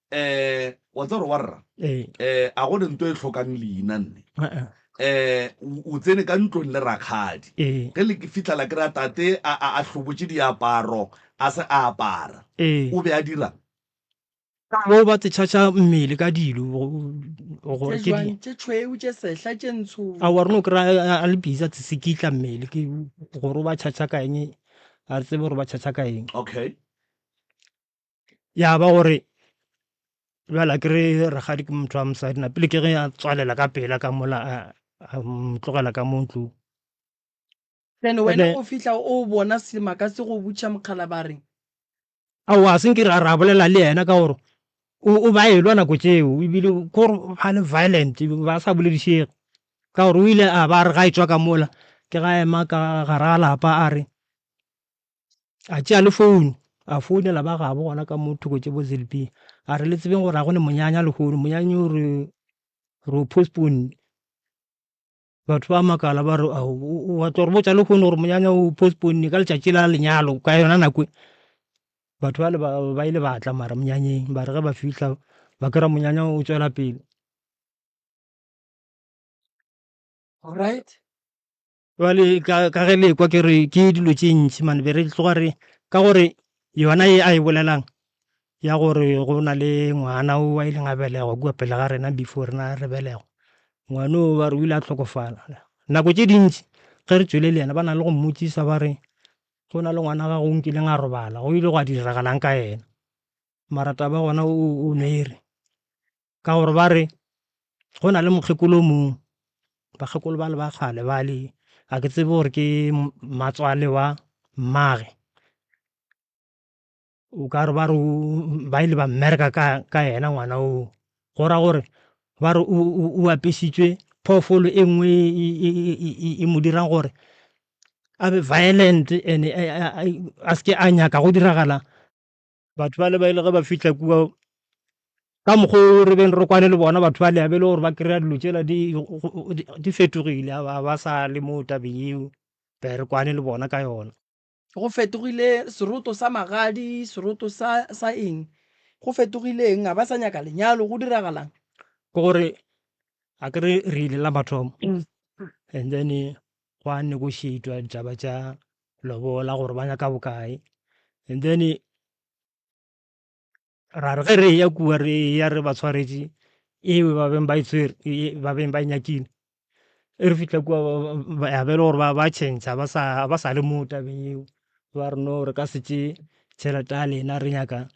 [SPEAKER 2] Um wa tseba gore wa rra
[SPEAKER 5] Ee.
[SPEAKER 2] um a go ne nto e hlokang leina nne.
[SPEAKER 5] Uh-uh.
[SPEAKER 2] Um o tsene ka ntlong le rakgadi.
[SPEAKER 5] Ee.
[SPEAKER 2] Ge le fihla la kry-a tate a, a, a hlobotše diaparo a se a apara.
[SPEAKER 5] Ee.
[SPEAKER 2] O be a dirang?
[SPEAKER 5] Ka mo ba tšhatšha mmele ka dilo gore
[SPEAKER 3] Tše
[SPEAKER 5] ke di
[SPEAKER 3] jwang, tše tšhweu, tše sehla, tše ntsho.
[SPEAKER 5] Aowa re no kry-a a le busy a tsekitla mmele ke gore o ba tšhatšha ka eng, ga re tsebe gore ba tšhatšha ka eng.
[SPEAKER 2] Okay.
[SPEAKER 5] Ya ba gore bjale akere rakgadi ke motho wa mosadi napile ke ge a tswalela ka pela ka mola a mo tlogela ka mo ntlong.
[SPEAKER 3] Then wena o fihla o bona semaka se go butša mokgalabje a reng?
[SPEAKER 5] Aowa, a se nke ra bolela le yena ka gore o ba elwa nako tšeo ebile kore ba le violent ba sa boledišege ka gore o ile a ba re ga e tšwa ka mola ke ga ema ka gare ga lapa a re a tšea le founu a founela ba gabo gona ka mo thoko tše bo ZB a re le tsebeng gore ga go ne monyanya lehono monyanya o re. Re o postpone. Batho ba makala ba re, Ao, wa tlo re botša lehono gore monyanya o postpone ka letšatši la lenyalo ka yona nako e. Batho bale ba, ba ile ba tla mara monyanyeng, ba re ge ba fihla ba kry-a monyanya o tšwela pele.
[SPEAKER 3] Alright.
[SPEAKER 5] Bjale ka, ka ge le kwa ke re ke dilo tše ntši mane be re tloga re ka gore yona ye a e bolelang ya gore go na le ngwana o a ileng a belegwa kua pele ga rena before rena re belegwa, ngwana o ba re o ile a hlokofala. Nako tše dintši ge re tšwele le yena ba na le go mmotšiša ba re go na le ngwana gago o nkileng a robala go ile gwa diragalang ka yena, mara taba gona o nwere. Ka gore ba re go na le mokgekolo o mongwe, bakgekolo bale ba kgale bale, ga ke tsebe gore ke mmatswale wa mmage. O ka re ba re ba ile ba mmereka ka, ka yena ngwana oo. Go ra gore ba re o apešitšwe phoofolo e nngwe e mo dirang gore a be violent and a se ke a nyaka go diragala. Batho bale ba ile ge ba fihla kua ka mokgwa o re beng re kwane le bona batho bale a be le gore ba kry-a dilo tšela di, di fetogile, a ba sa le mo tabeng yeo be re kwane le bona ka yona.
[SPEAKER 3] Go fetogile seroto sa magadi, seroto sa, sa eng? Go fetogile eng? Ga ba sa nyaka lenyalo, go diragalang?
[SPEAKER 5] Ke gore a ke re re ile la mathomo and then gwa negotiatwa ditaba tša lobola gore ba nyaka bokae and then ra re ge re eya kua re eya re ba tshwaretše eo ba beng ba e tshwere ba beng ba e nyakile e re fihla kua ya be e le gore ba change ba sa ba sa le mo tabeng eo ba re no re ka se tšee tšhelete ya lena re nyaka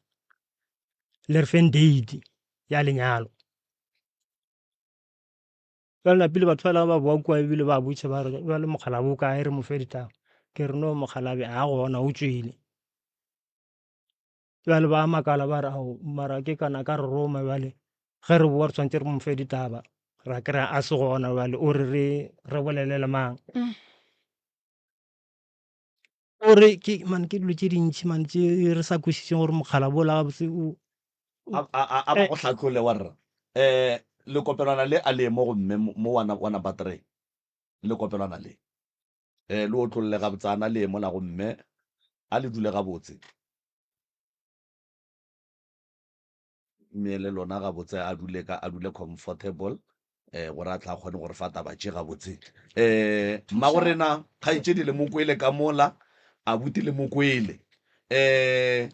[SPEAKER 5] le re feng date ya lenyalo. Bjale napile batho bale ba boa kua ebile ba botša ba re bjale mokgalabje o kae re mo fe ditaba. Ke re no mokgalabje a gona o tšwele. Bjale ba makala ba re ao mara ke kana ka re roma bjale ge re boa re tshwanetse re mo fe ditaba ra kry-a a se gona bjale o re re re bolele le mang. O re ke man ke dilo tše dintši man tše re sa kwešišeng gore mokgalabje ola gabotse o
[SPEAKER 2] A a a ba go hlatlole wa rra. Eh lekopelwana le a le ye mo go mme mo wa wa number 3. Lekopelwana le. Eh le otlolle gabotsana le ye mola go mme a le dule gabotse. Mme le lona gabotse a dule ka a dule comfortable eh gore a tla kgone go re fa taba tše gabotse. Eh mmago rena kgaetšedi le mo kwele ka mola abuti le mo kwele. Eh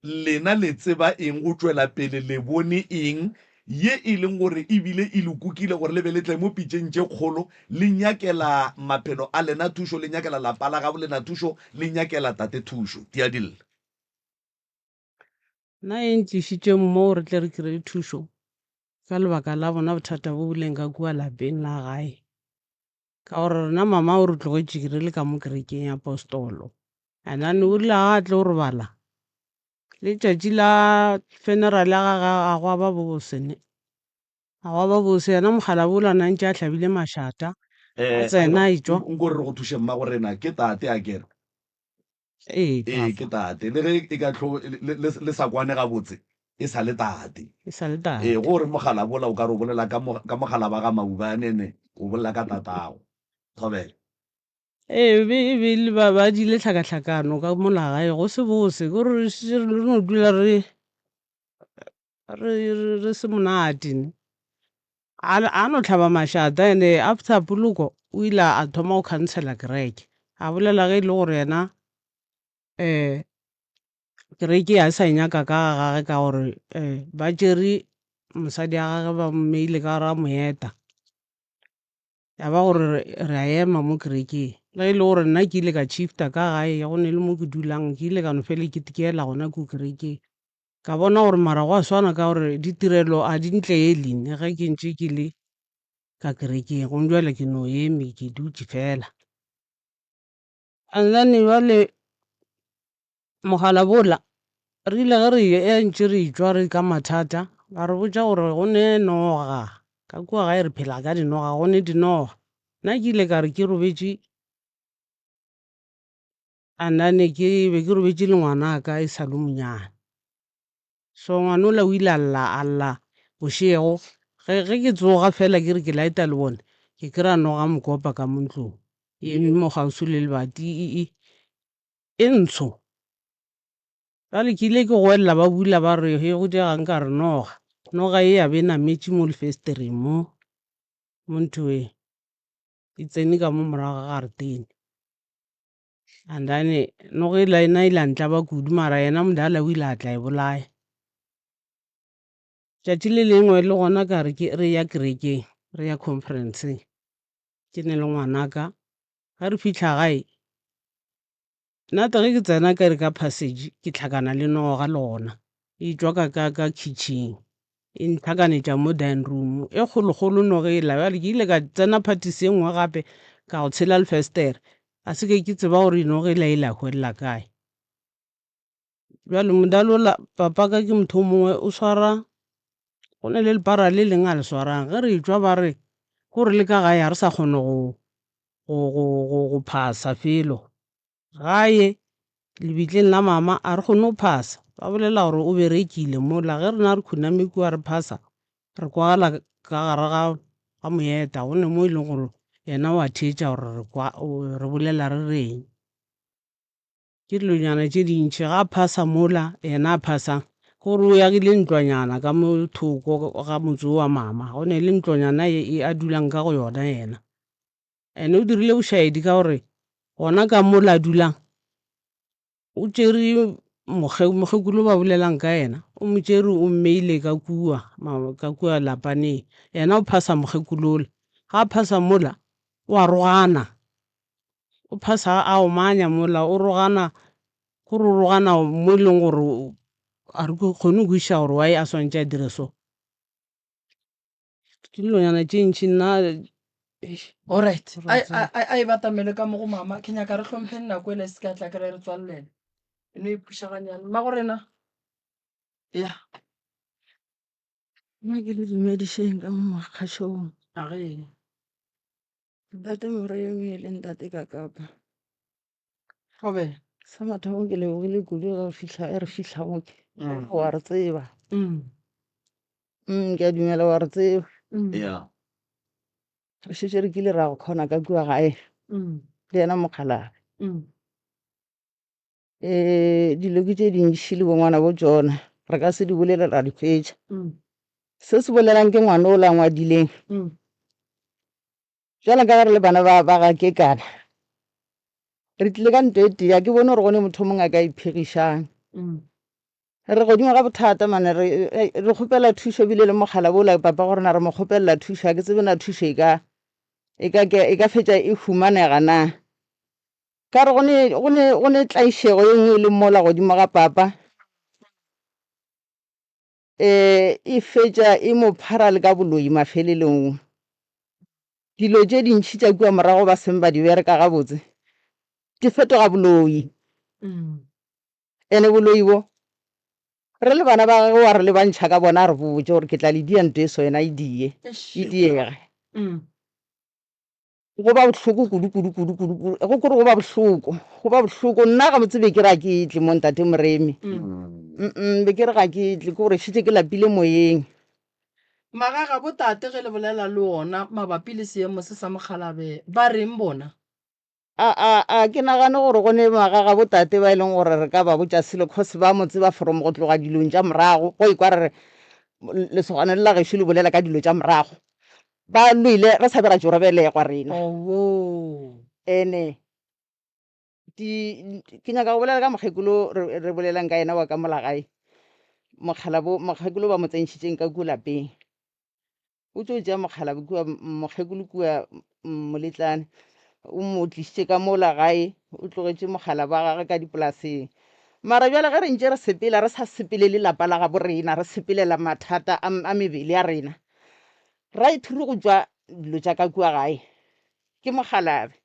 [SPEAKER 2] lena le tseba eng go tšwela pele le bone eng ye e leng gore e bile e le kukile gore le be le tle mo pitšeng tše kgolo le nyakela maphelo a lena thušo le nyakela lapa la gabo lena thušo le nyakela tate thušo tiadilla.
[SPEAKER 6] Nna e ntlišitšeng mo re tle re kry-e thušo ka lebaka la bona bothata bo bo leng ka kua lapeng la gae. Ka gore rena mama o re tlogetše re le ka mo kerekeng ya apostolo. And then o rile ga a tlo robala letšatši la funeral ya gage a gwa ba bose ne. A gwa ba bose yena mokgalabje ola na ntše a hlabile mašata a tsena a etšwa.
[SPEAKER 2] Nko re re go thuše mmago rena ke tate akere.
[SPEAKER 6] Ee,
[SPEAKER 2] Ee,
[SPEAKER 6] papa.
[SPEAKER 2] ke tate. Le ge e ka hlo le, le, le sa kwane gabotse, e sa le tate.
[SPEAKER 6] E sa le
[SPEAKER 2] Ee,
[SPEAKER 6] tate.
[SPEAKER 2] go re mogala bola o ka re o bolela ka, mo, ka mogala ba ga Maubanene, o bolela ka tatago. Thobela.
[SPEAKER 6] Ee, e be e be e le ba, ba diile tlhakatlhakano ka mola gae, go se bose, ke gore re šetše re no dula re, re, re, re se monate ne. A, a no hlaba mašata ene after poloko o ile a thoma go khansela kereke. A bolela ge e le gore yena um kereke ga e sa e nyaka ka ga gage ka gore um ba tšere mosadi wa gage ba mmeile ka gare ga moeta. Ya ba gore re a ema mo kerekeng. Le ge e le gore nna ke ile ka shifta ka gae go ne le mo ke dulang ke ile ka no fele ke tikela gona ko kerekeng. Ka bona gore mara gwa swana ka gore ditirelo a di ntleele ne ge ke ntše ke le ka kerekeng gomme bjale ke no eme ke dutše fela. And then bjale mogala bola re ile ge re e ntše re etšwa re ka mathata ba re botša gore go ne noga ka kua gae re phela ka dinoga go ne dinoga. Nna ke ile ka re ke robetše And then ke be ke robetše le ngwanaka e sa le monyane. So ngwanola o ile a lla a lla bošego. Ge ge ke tsoga fela ke re ke lighta lebone, ke kry-a noga mokopa ka mo ntlong, e eme mo kgauswi le lebati e, e, e ntsho. Bjale ke ile ke goelela ba bula ba re he go diegang ka re noga. Noga ye ya be e nametše mo lefestereng mo, mo nthweng, e tsene ka mo morago ga garetene. And then noga ela ena ile a ntlaba kudu mara yena modala o ile a tla e bolaya. Tšatši le lengwe le gona ka re ke re ya kerekeng, re ya conference-eng, ke ne le ngwanaka. Ge re fihla gae, nna te ge ke tsena ka re ka passage ke hlakana le noga le gona e tšwa ka ka ka kitchen e ntlhakanetša mo dining room e kgolokgolo noga ela. Bjale ke ile ka tsena phathisi e nngwe gape ka go tshela lefestere, a se ke ke tseba gore noga ela e ile ya hwelela kae. Bjale modalo ola papa ka ke motho o mongwe o swara go na le lepara le leng a le swarang ge re etšwa ba re ko re le ka gae ga re sa kgona go phasa felo gae lebitleng la mama a re kgone go phasa ba bolela gore o berekile mola ge rena re khuname kua re phasa re kwagala ka gare ga moeta go ne mo e leng gore yena o a theetša gore re kwa re bolela re reng. Ke dilonyana tše dintši. Ga a phasa mola, yena a phasang, ke gore o agile ntlwanyana ka mo thoko ga motse wo wa mama. Go ne le ntlonyana ye e a dulang ka go yona yena. Ene o dirile bošaedi ka gore gona ka mola a dulang, o tšere mokgekolo ba bolelang ka yena, o mo tšere o mmeile ka kua, ka kua lapaneng. Yena o phasa mokgekolo ola. Ga a phasa mola, o a rogana. O phasa a omanya mola o rogana, ko re o rogana mo e leng gore a re kgone go kwešiša gore why a swantše a dire so. Ke dilonyana tše ntši nna.
[SPEAKER 3] Alright, a e batamele ka mo go mama, ke nyaka re hlompheng nako ele se ka tla kry re tswalelena. E no e puša ganyane. Mmago rena, ya.
[SPEAKER 10] Nna ke le dumedišeng ka mo mokgašong.
[SPEAKER 3] A ge.
[SPEAKER 10] Ntate Moremi le ntate Kakapa.
[SPEAKER 3] Thobela.
[SPEAKER 10] Sa mathomo ke lebogile kudu ge re fihla ge re fihla mo ke. Wa re tseba. Ke a dumela wa re tseba.
[SPEAKER 2] Yeah.
[SPEAKER 10] Re šetše re kile ra go khona ka kua gae. Le yena mokgalabje. Eh dilo ke tše dintši le bongwana bo tšona. Re ka se di bolele ra di fetša. Se se bolelang ke ngwana o la ngwadileng. Bjale ka ge re le bana ba ba ga Kekana, re tlile ka nto e tee, a ke bone gore go ne motho o mongwe a ka iphegišang. Re godimo ga bothata mane, re re kgopela thušo ebile le mogala bola papa go rena re mo kgopelela thušo, ga ke tsebe na thušo e ka e ka e ka fetša e humanega na. Ka re go ne go ne go ne tlaišego e nngwe e leng mola godimo ga papa. E, e fetša e mo phara le ka boloi mafelelong. Dilo tše dintši tša kua morago ba seng ba di bereka gabotse di fetoga boloi. Ene boloi bo, re le bana ba gagwe wa re lebantšha ka bona a re botše gore ke tla le dia nto e so yena e die, e diege. Go ba bohloko kudu, kudu, kudu, kudu, kudu. Go kore go ba bohloko, go ba bohloko. Nna gabotse be ke re ga ke tle mo Ntate Moremi. Mm-mm, be ke re ga ke tle, ke gore šetše ke lapile moyeng.
[SPEAKER 3] Magaga bo tate ge le bolela le ona mabapi le seemo se sa mokgalabje ba reng bona?
[SPEAKER 10] A, a, a ke nagane gore go ne magaga bo tate ba e leng gore re ka ba botša selo cause ba mo tseba from go tloga dilong tša morago. Go ekwa re re lesogana le la gešo le bolela ka dilo tša morago. Ba lwele re sa be ra tšo re belegwa rena.
[SPEAKER 3] Owoo.
[SPEAKER 10] Ene di ke nyaka go bolela ka mokgekolo re, re bolelang ka yena wa ka mola gae. Mokgalabo mokgekolo ba mo tsentšhitšeng ka kua lapeng. O tšo tšea mokgalabo kua mokgekolo kua moletlane. O mo tlišitše ka mola gae, o tlogetše mokgalabo wa gagwe ka dipolaseng. Mara bjale ge re ntše re sepela re sa sepelele lapa la gabo rena, re sepelela mathata a, a mebele ya rena. Right through go tšwa dilo tša ka kua gae ke mokgalabje,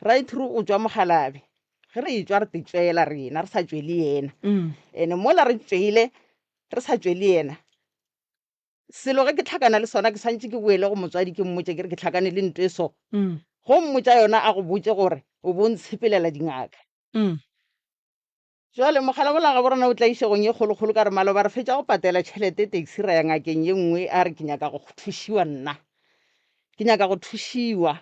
[SPEAKER 10] right through go tšwa mokgalabje ge re etšwa re tšwela rena re sa tšwele yena. Ene mola re tšwele re sa tšwele yena, selo ge ke hlakana le sona ke swantše ke boele go motswadi ke mmotše ke re ke hlakane le nto e so. Go mmotša yona a go botše gore o bo ntshepelela dingaka. Jwale mogala wola gabo rena o tlaišegong ye kgolokgolo ka re maloba re fetša go patela tšhelete taxi ra ya ngakeng ye nngwe a re ke nyaka go thušiwa nna. Ke nyaka go thušiwa.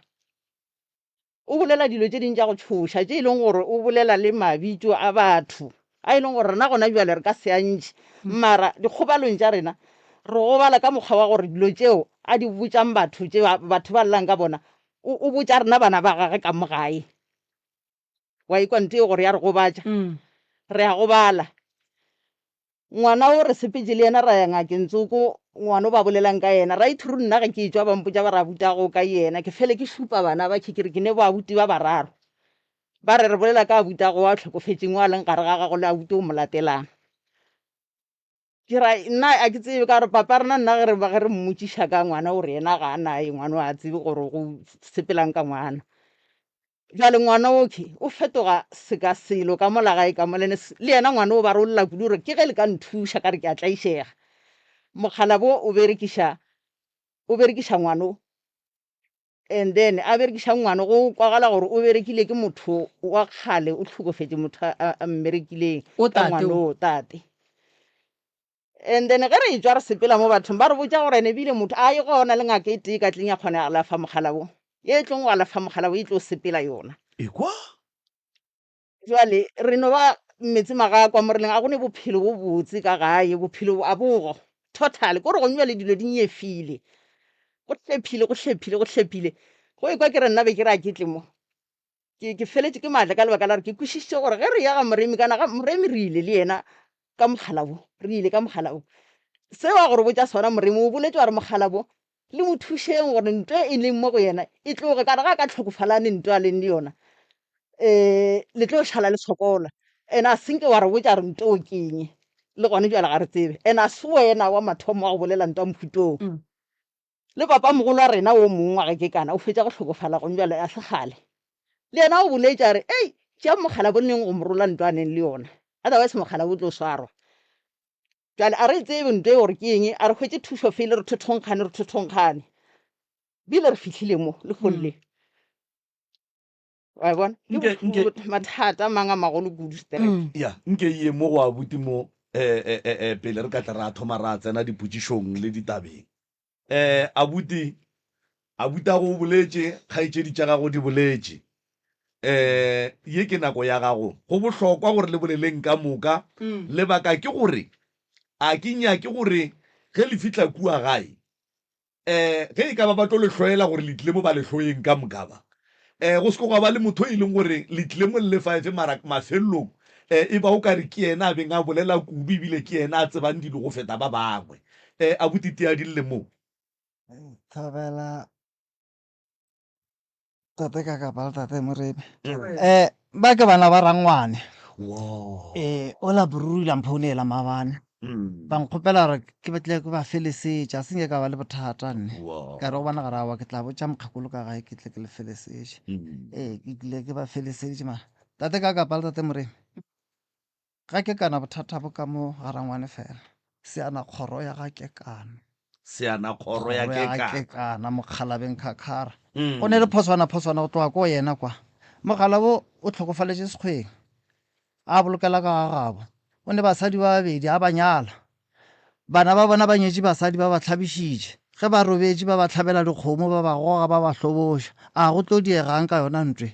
[SPEAKER 10] O bolela dilo tše ding tša go tšhoša tše e leng gore o bolela le mabitso a batho a e leng gore rena gona bjale re ka se a ntšhe. Mara dikgobalong tša rena re gobala ka mokgwa wa gore dilo tšeo a di botšang batho tše batho ba llang ka bona o o botša rena bana ba gage ka mo gae. Wa ikwa nto ye gore ya re gobatša. Re a gobala. Ngwana o re sepetše le yena ra ya ngakeng tsoko, ngwana o ba bolelang ka yena. Right through nna ge ke etšwa ba mpotša ba re abuti a go ka yena. Ke fele ke šupa bana ba ke re ke ne bo abuti ba bararo. Ba re re bolela ka abuti a go a hlokofetšeng o a leng gare ga gago le abuti o mo latelang. Ke ra nna a ke tsebe ka gore papa rena nna ge re ge re mmotšiša ka ngwana o re yena ga a naye ngwana o a tsebe gore go sepelang ka ngwana. Bjale ngwana okhwi o fetoga seka selo ka mola gae ka mola ene le yena ngwana o ba re o lla kudu gore ke ge le ka nthuša ka re ke a tlaišega. Mokgalabo o berekiša o berekiša ngwano and then a berekiša ngwano go kwagala gore o berekile ke motho wa kgale o hlokofetše motho a a mmerekileng
[SPEAKER 3] O
[SPEAKER 10] ka
[SPEAKER 3] tate
[SPEAKER 10] ngwano
[SPEAKER 3] o.
[SPEAKER 10] o tate. And then ge re etšwa re sepela mo bathong ba re botša gore ene ebile motho a ye gona le ngaka e tee ka tleng ya kgona go alafa mogala wo, ye e tlong go alafa mogala wo e tlo sepela yona.
[SPEAKER 2] Ekwa?
[SPEAKER 10] Jwale re no ba metse magakwa mo re leng, a go ne bophelo bo botse ka gae, bophelo a bogo total, ko re gone jwale dilo di nyefile, go hlephile, go hlephile, go hlephile. Go ekwa ke re nna be ke re a ke tle mo, ke, ke feletše ke maatla ka lebaka la gore ke kwešišitše gore ge re ya ga Moremi kana ga Moremi re ile le yena ka mogala wo, re ile ka mogala wo. Seo a go re botša sona Moremi o boletše wa re mogala wo le mo thušeng gore nto e leng mo go yena e tloge, ka re ga a ka hlokofala ne nto a leng le yona um le tlo šala le sokola. And a senke wa re botša re nto ke eng, le gone bjale ga re tsebe. And a se wena wa mathomo wa go bolela nto ya mohutong. Le papamogolo wa rena wo mongwe wa ge ke kana o fetša go hlokofala gone bjale a se kgale. Le yena o boletše a re, Ei, tšeang mogala bo neng go mo rola ntwa a neng le yona, otherwise mogala bo tlo swarwa. Bjale a re tsebe ntwa e gore ke eng, a re hwetše thušo fele re thothonkgane, re thothonkgane. Bile re fihlile mo lehono le. Wa e bona? Ke
[SPEAKER 2] Nke, nke,
[SPEAKER 10] bohloko, mathata a mang a magolo kudu sterek.
[SPEAKER 2] Ya, nke ye mo go abuti mo, eh, eh, eh, eh, pele re ka tla ra thoma ra tsena dipotšišong le ditabeng. Eh, abuti, abutago o boletše, kgaetšedi tša gago di boletše. Eh, ye ke nako ya gago. Go bohlokwa gore le boleleng ka moka. Lebaka ke gore, a ke nyake gore ge le fihla kua gae, um ge e ka ba ba tlo le hloela gore le tlile mo ba le hloyeng ka moka ba um go se ke gwa ba le motho e leng gore le tlile mo le le five mara mafelelong um e ba o ka re ke yena a beng a bolela kudu ebile ke yena a tsebang dilo go feta ba bangwe um abuti tia di lle mo.
[SPEAKER 8] Thobela Tate ka kapa le tate Moremi. Eh, ba ke bana ba rangwane.
[SPEAKER 2] Wow.
[SPEAKER 8] Eh, ola bruru la mphounela maabane. Ba nkgopela gore ke tle ke ba felesetše, a se nke ka ba le bothata nne.
[SPEAKER 2] Wow.
[SPEAKER 8] Ka re go bona gore aowa ke tla botša mokgekolo ka gae ke tle ke le felesetše. Ee, ke tlile ke ba feleseditše mara tate ka kapa le tate Moremi. Ga Kekana bothata bo ka mo ga rangwane fela. Seana kgoro ya ga Kekana.
[SPEAKER 2] Seana kgoro ya
[SPEAKER 8] Kgoro ya ga
[SPEAKER 2] Kekana.
[SPEAKER 8] Kekana mokgalabeng Khakhara. Go ne le phoswana phoswana go tloga ko yena kwa. Mogala wo o hlokofaletše sekgweng. A bolokela ka ga gabo. O ne basadi ba babedi a ba nyala. Bana ba bona ba nyetše basadi ba ba hlabišitše. Ge ba robetše ba ba hlabela dikgomo ba ba goga ba ba hloboša. A go tlo diegang ka yona ntwe?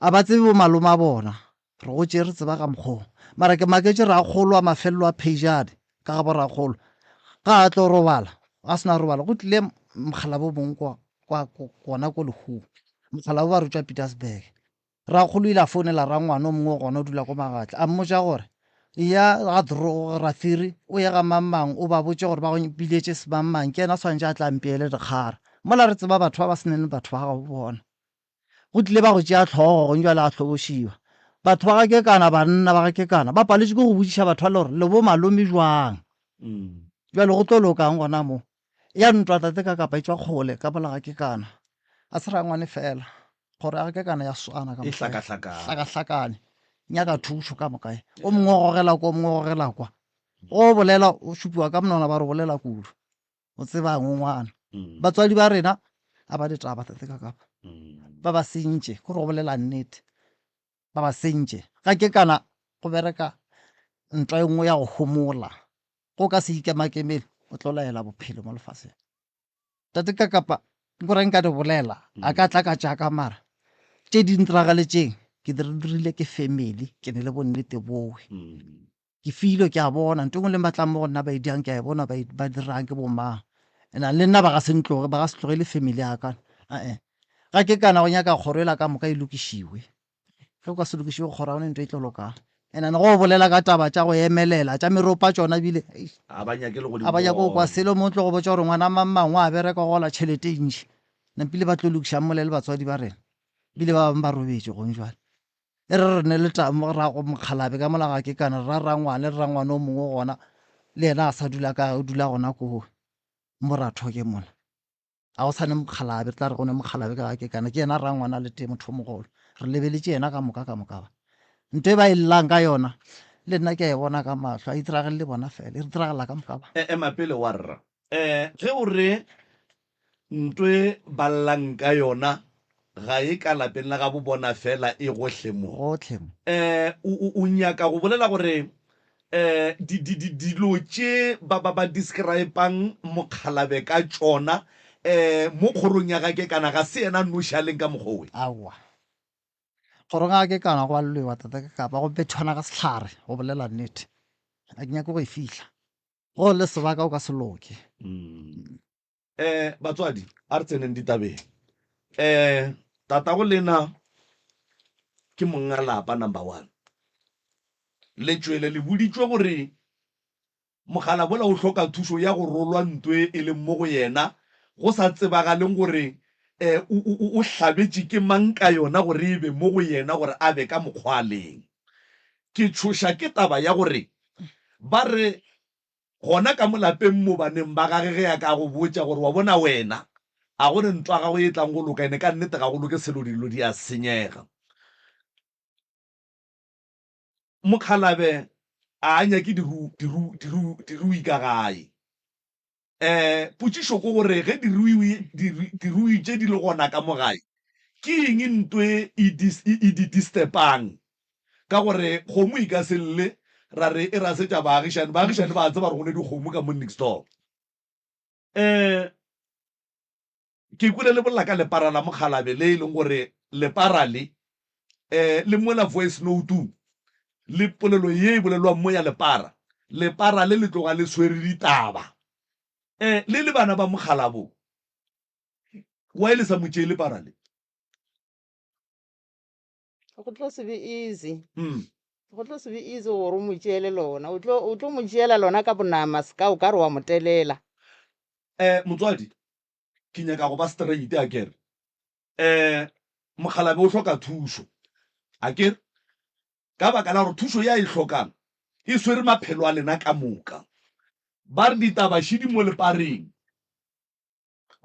[SPEAKER 8] A ba tsebe bo malome a bona. Re gotše re tseba ka mokgwa wo. Mara ke maketše rakgolo wa mafelelo a Phejane, ka gabo rakgolo, ga a tlo robala, a se na robala, go tlile mokgalabo mongwe kwa, kwa, gona ko lehung. Mokgalabo ba re o tšwa Pietersburg. Rakgolo o ile a founela rangwane o mongwe gona o dula ko Magatla, a mmotša gore, Eya ga Drogo, Rathiri, o ye ga mang-mang, o ba botše gore ba go biletše semang-mang, ke yena a swanetše a tle a mpeele dikgara. Mola re tseba batho ba ba se neng batho ba gabo bona. Go tlile ba go tšea hlogo gong bjale a hlobošiwa. Batho ba ga Kekana, banna ba ga Kekana, ba paletšwe ke go botšiša batho bale gore le bo malome bjang. Bjale go tlo lokang gona mo? Ya ntwa tate ka kapa e tšwa kgole ka mola ga Kekana. A se rangwane fela. Kgoro ya ga Kekana ya swana ka
[SPEAKER 2] E
[SPEAKER 8] moka.
[SPEAKER 2] hlakahlakane.
[SPEAKER 8] Hlakahlakane. Nyaka thušo ka moka. O mongwe o gogela kwa, o mongwe o gogela kwa. Go bolela o šupiwa ka monwana ba re o bolela kudu. O tsebang o ngwana. Batswadi ba rena a ba ditaba tate ka kapa. Ba ba sentše, ko re go bolela nnete. Ba ba sentše. Ga ke kana Go bereka ntwa e nngwe ya go homola. Go ka se ikemakemele, o tlo laela bophelo mo lefaseng. Tate ka kapa nko re nka di bolela, a ka tla ka tša ka mara. Tše di ntiragaletšeng, ke di dirile ke family, ke ne le bonnete bowe. Ke filwe, ke a bona, ntho e nngwe le batlang mo go nna ba e dirang, ke a e bona ba, ba dirang ke bomang. And le nna ba ga se ntloge, ba ga se tlogele family ya ka. Ae. Ga ke kana go nyaka kgoro ela ka moka e lokišiwe. Ge o ka se lokišiwe kgoro, ga go ne ntho e tlo lokang. And then go bolela ka taba tša go emelela, tša meropa tšona bile, eish.
[SPEAKER 2] A ba nyake le go di
[SPEAKER 8] A ba nyake go kwa
[SPEAKER 2] bona.
[SPEAKER 8] selo mo tlo go botša gore ngwana mang mang wa bereka o gola tšhelete e ntši. Nampile ba tlo lokišang mole le batswadi ba rena. Bile ba bangwe ba robetše gong jwale. E re re ne le ta, ra go mokgalabe ka mola ga ke kana, ra rangwane, le rangwane o mongwe gona, le yena a sa dula ka, o dula gona ko mo Rathoke mola. Ga go sa ne mokgalabe, re tla re go ne mokgalabe ka ga ke kana, ke yena rangwana le tee motho o mogolo. Re lebeletše yena ka moka ka moka ba. Ntho e ba e llang ka yona, le nna ke a e bona ka mahlo, a e diragelele bona fela, e re diragala ka moka ba.
[SPEAKER 2] Ema pele wa rra. Ge o re Ntwe ba llang ka yona ga e ka lapeng la gabo bona fela, e gohle mo.
[SPEAKER 8] Gohle mo.
[SPEAKER 2] O, o, o nyaka go bolela gore um di, di, di, dilo tše ba, ba, ba describang mokgalabe ka tšona um mo kgorong ya gake kana ga se yena a nnoši a leng ka mokgwa owe?
[SPEAKER 8] Aowa. Kgorong ya gake kana go a lwewa tate ka kapa go bethwana ka sehlare, go bolela nnete. Ga ke nyake go e fihla. Go le sebaka o ka se loke.
[SPEAKER 2] Um batswadi, a re tseneng ditabeng. Um tatago lena ke monga lapa number one. Le tšwele le boditšwe gore mogala bola o hloka thušo ya go rolwa ntwe e leng mo go yena, go sa tsebagaleng gore um o, o, o hlabetše ke mang ka yona gore e be mo go yena gore a be ka mokgwa a leng. Ke tšhoša ke taba ya gore ba re gona ka mo lapeng mo baneng ba gage ge a ka go botša gore wa bona wena a go ne ntwa gago e tlang go loka ene ka nnete ga go loke selo dilo di a senyega. Mokgalabe a a nyake diru, diru, diru, dirui ka gae. Um potšišo ke gore ge diruiwi, diru, dirui tše di le gona ka mo gae, ke eng ntwe e dis, e, e di disturbang? Ka gore kgomo e ka se lle ra re e rasetša baagišani, baagišani ba a tseba gore go ne dikgomo ka mo next door. Um Ke kwele le bolela ka lepara la mokgalabe le e leng gore lepara le um le mola voice note-ong le polelo ye e bolelwang mo ya lepara. Lepara le le tloga le swere ditaba. Um le le bana ba mokgalabo, why le sa mo tšee lepara le?
[SPEAKER 10] Go tlo se be easy. Go tlo se be easy gore o mo tšeele lona. O tlo, o tlo mo tšeela lona ka bonama seka o ka re wa mo telela.
[SPEAKER 2] Um motswadi, ke nyaka go ba straight akere. Um mokgalabe o hloka thušo akere, ka baka la gore thušo ye a e hlokang e swere maphelo a lena ka moka. Ba re ditaba šidi mo lepareng.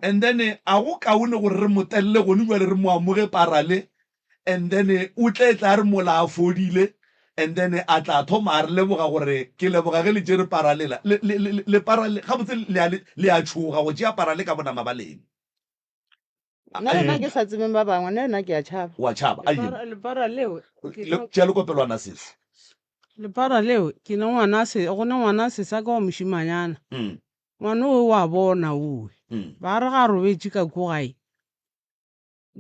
[SPEAKER 2] And then a go kaone gore re mo telele gone bjale re mo amoge para le and then o tle tla re mola a fodile and then a tla thoma a re leboga gore ke leboga ge le tšere para lela. Le, le, le, le para le, gabotse le a, le a tšhoga go tšea para le ka bonama ba lena.
[SPEAKER 10] Nna le nna ke sa tsebeng ba bangwe, nna le nna ke a tšhaba.
[SPEAKER 2] Wa tšhaba, a
[SPEAKER 6] Lepara, lepara leo, ke
[SPEAKER 2] Le,
[SPEAKER 6] no,
[SPEAKER 2] tšea lekopelwana sesi.
[SPEAKER 6] lepara leo, ke ne ngwana se, go ne ngwana sesa ka wa mošimanyana. Ngwana owe wa bona owe. Ba re ga a robetše ka ko gae,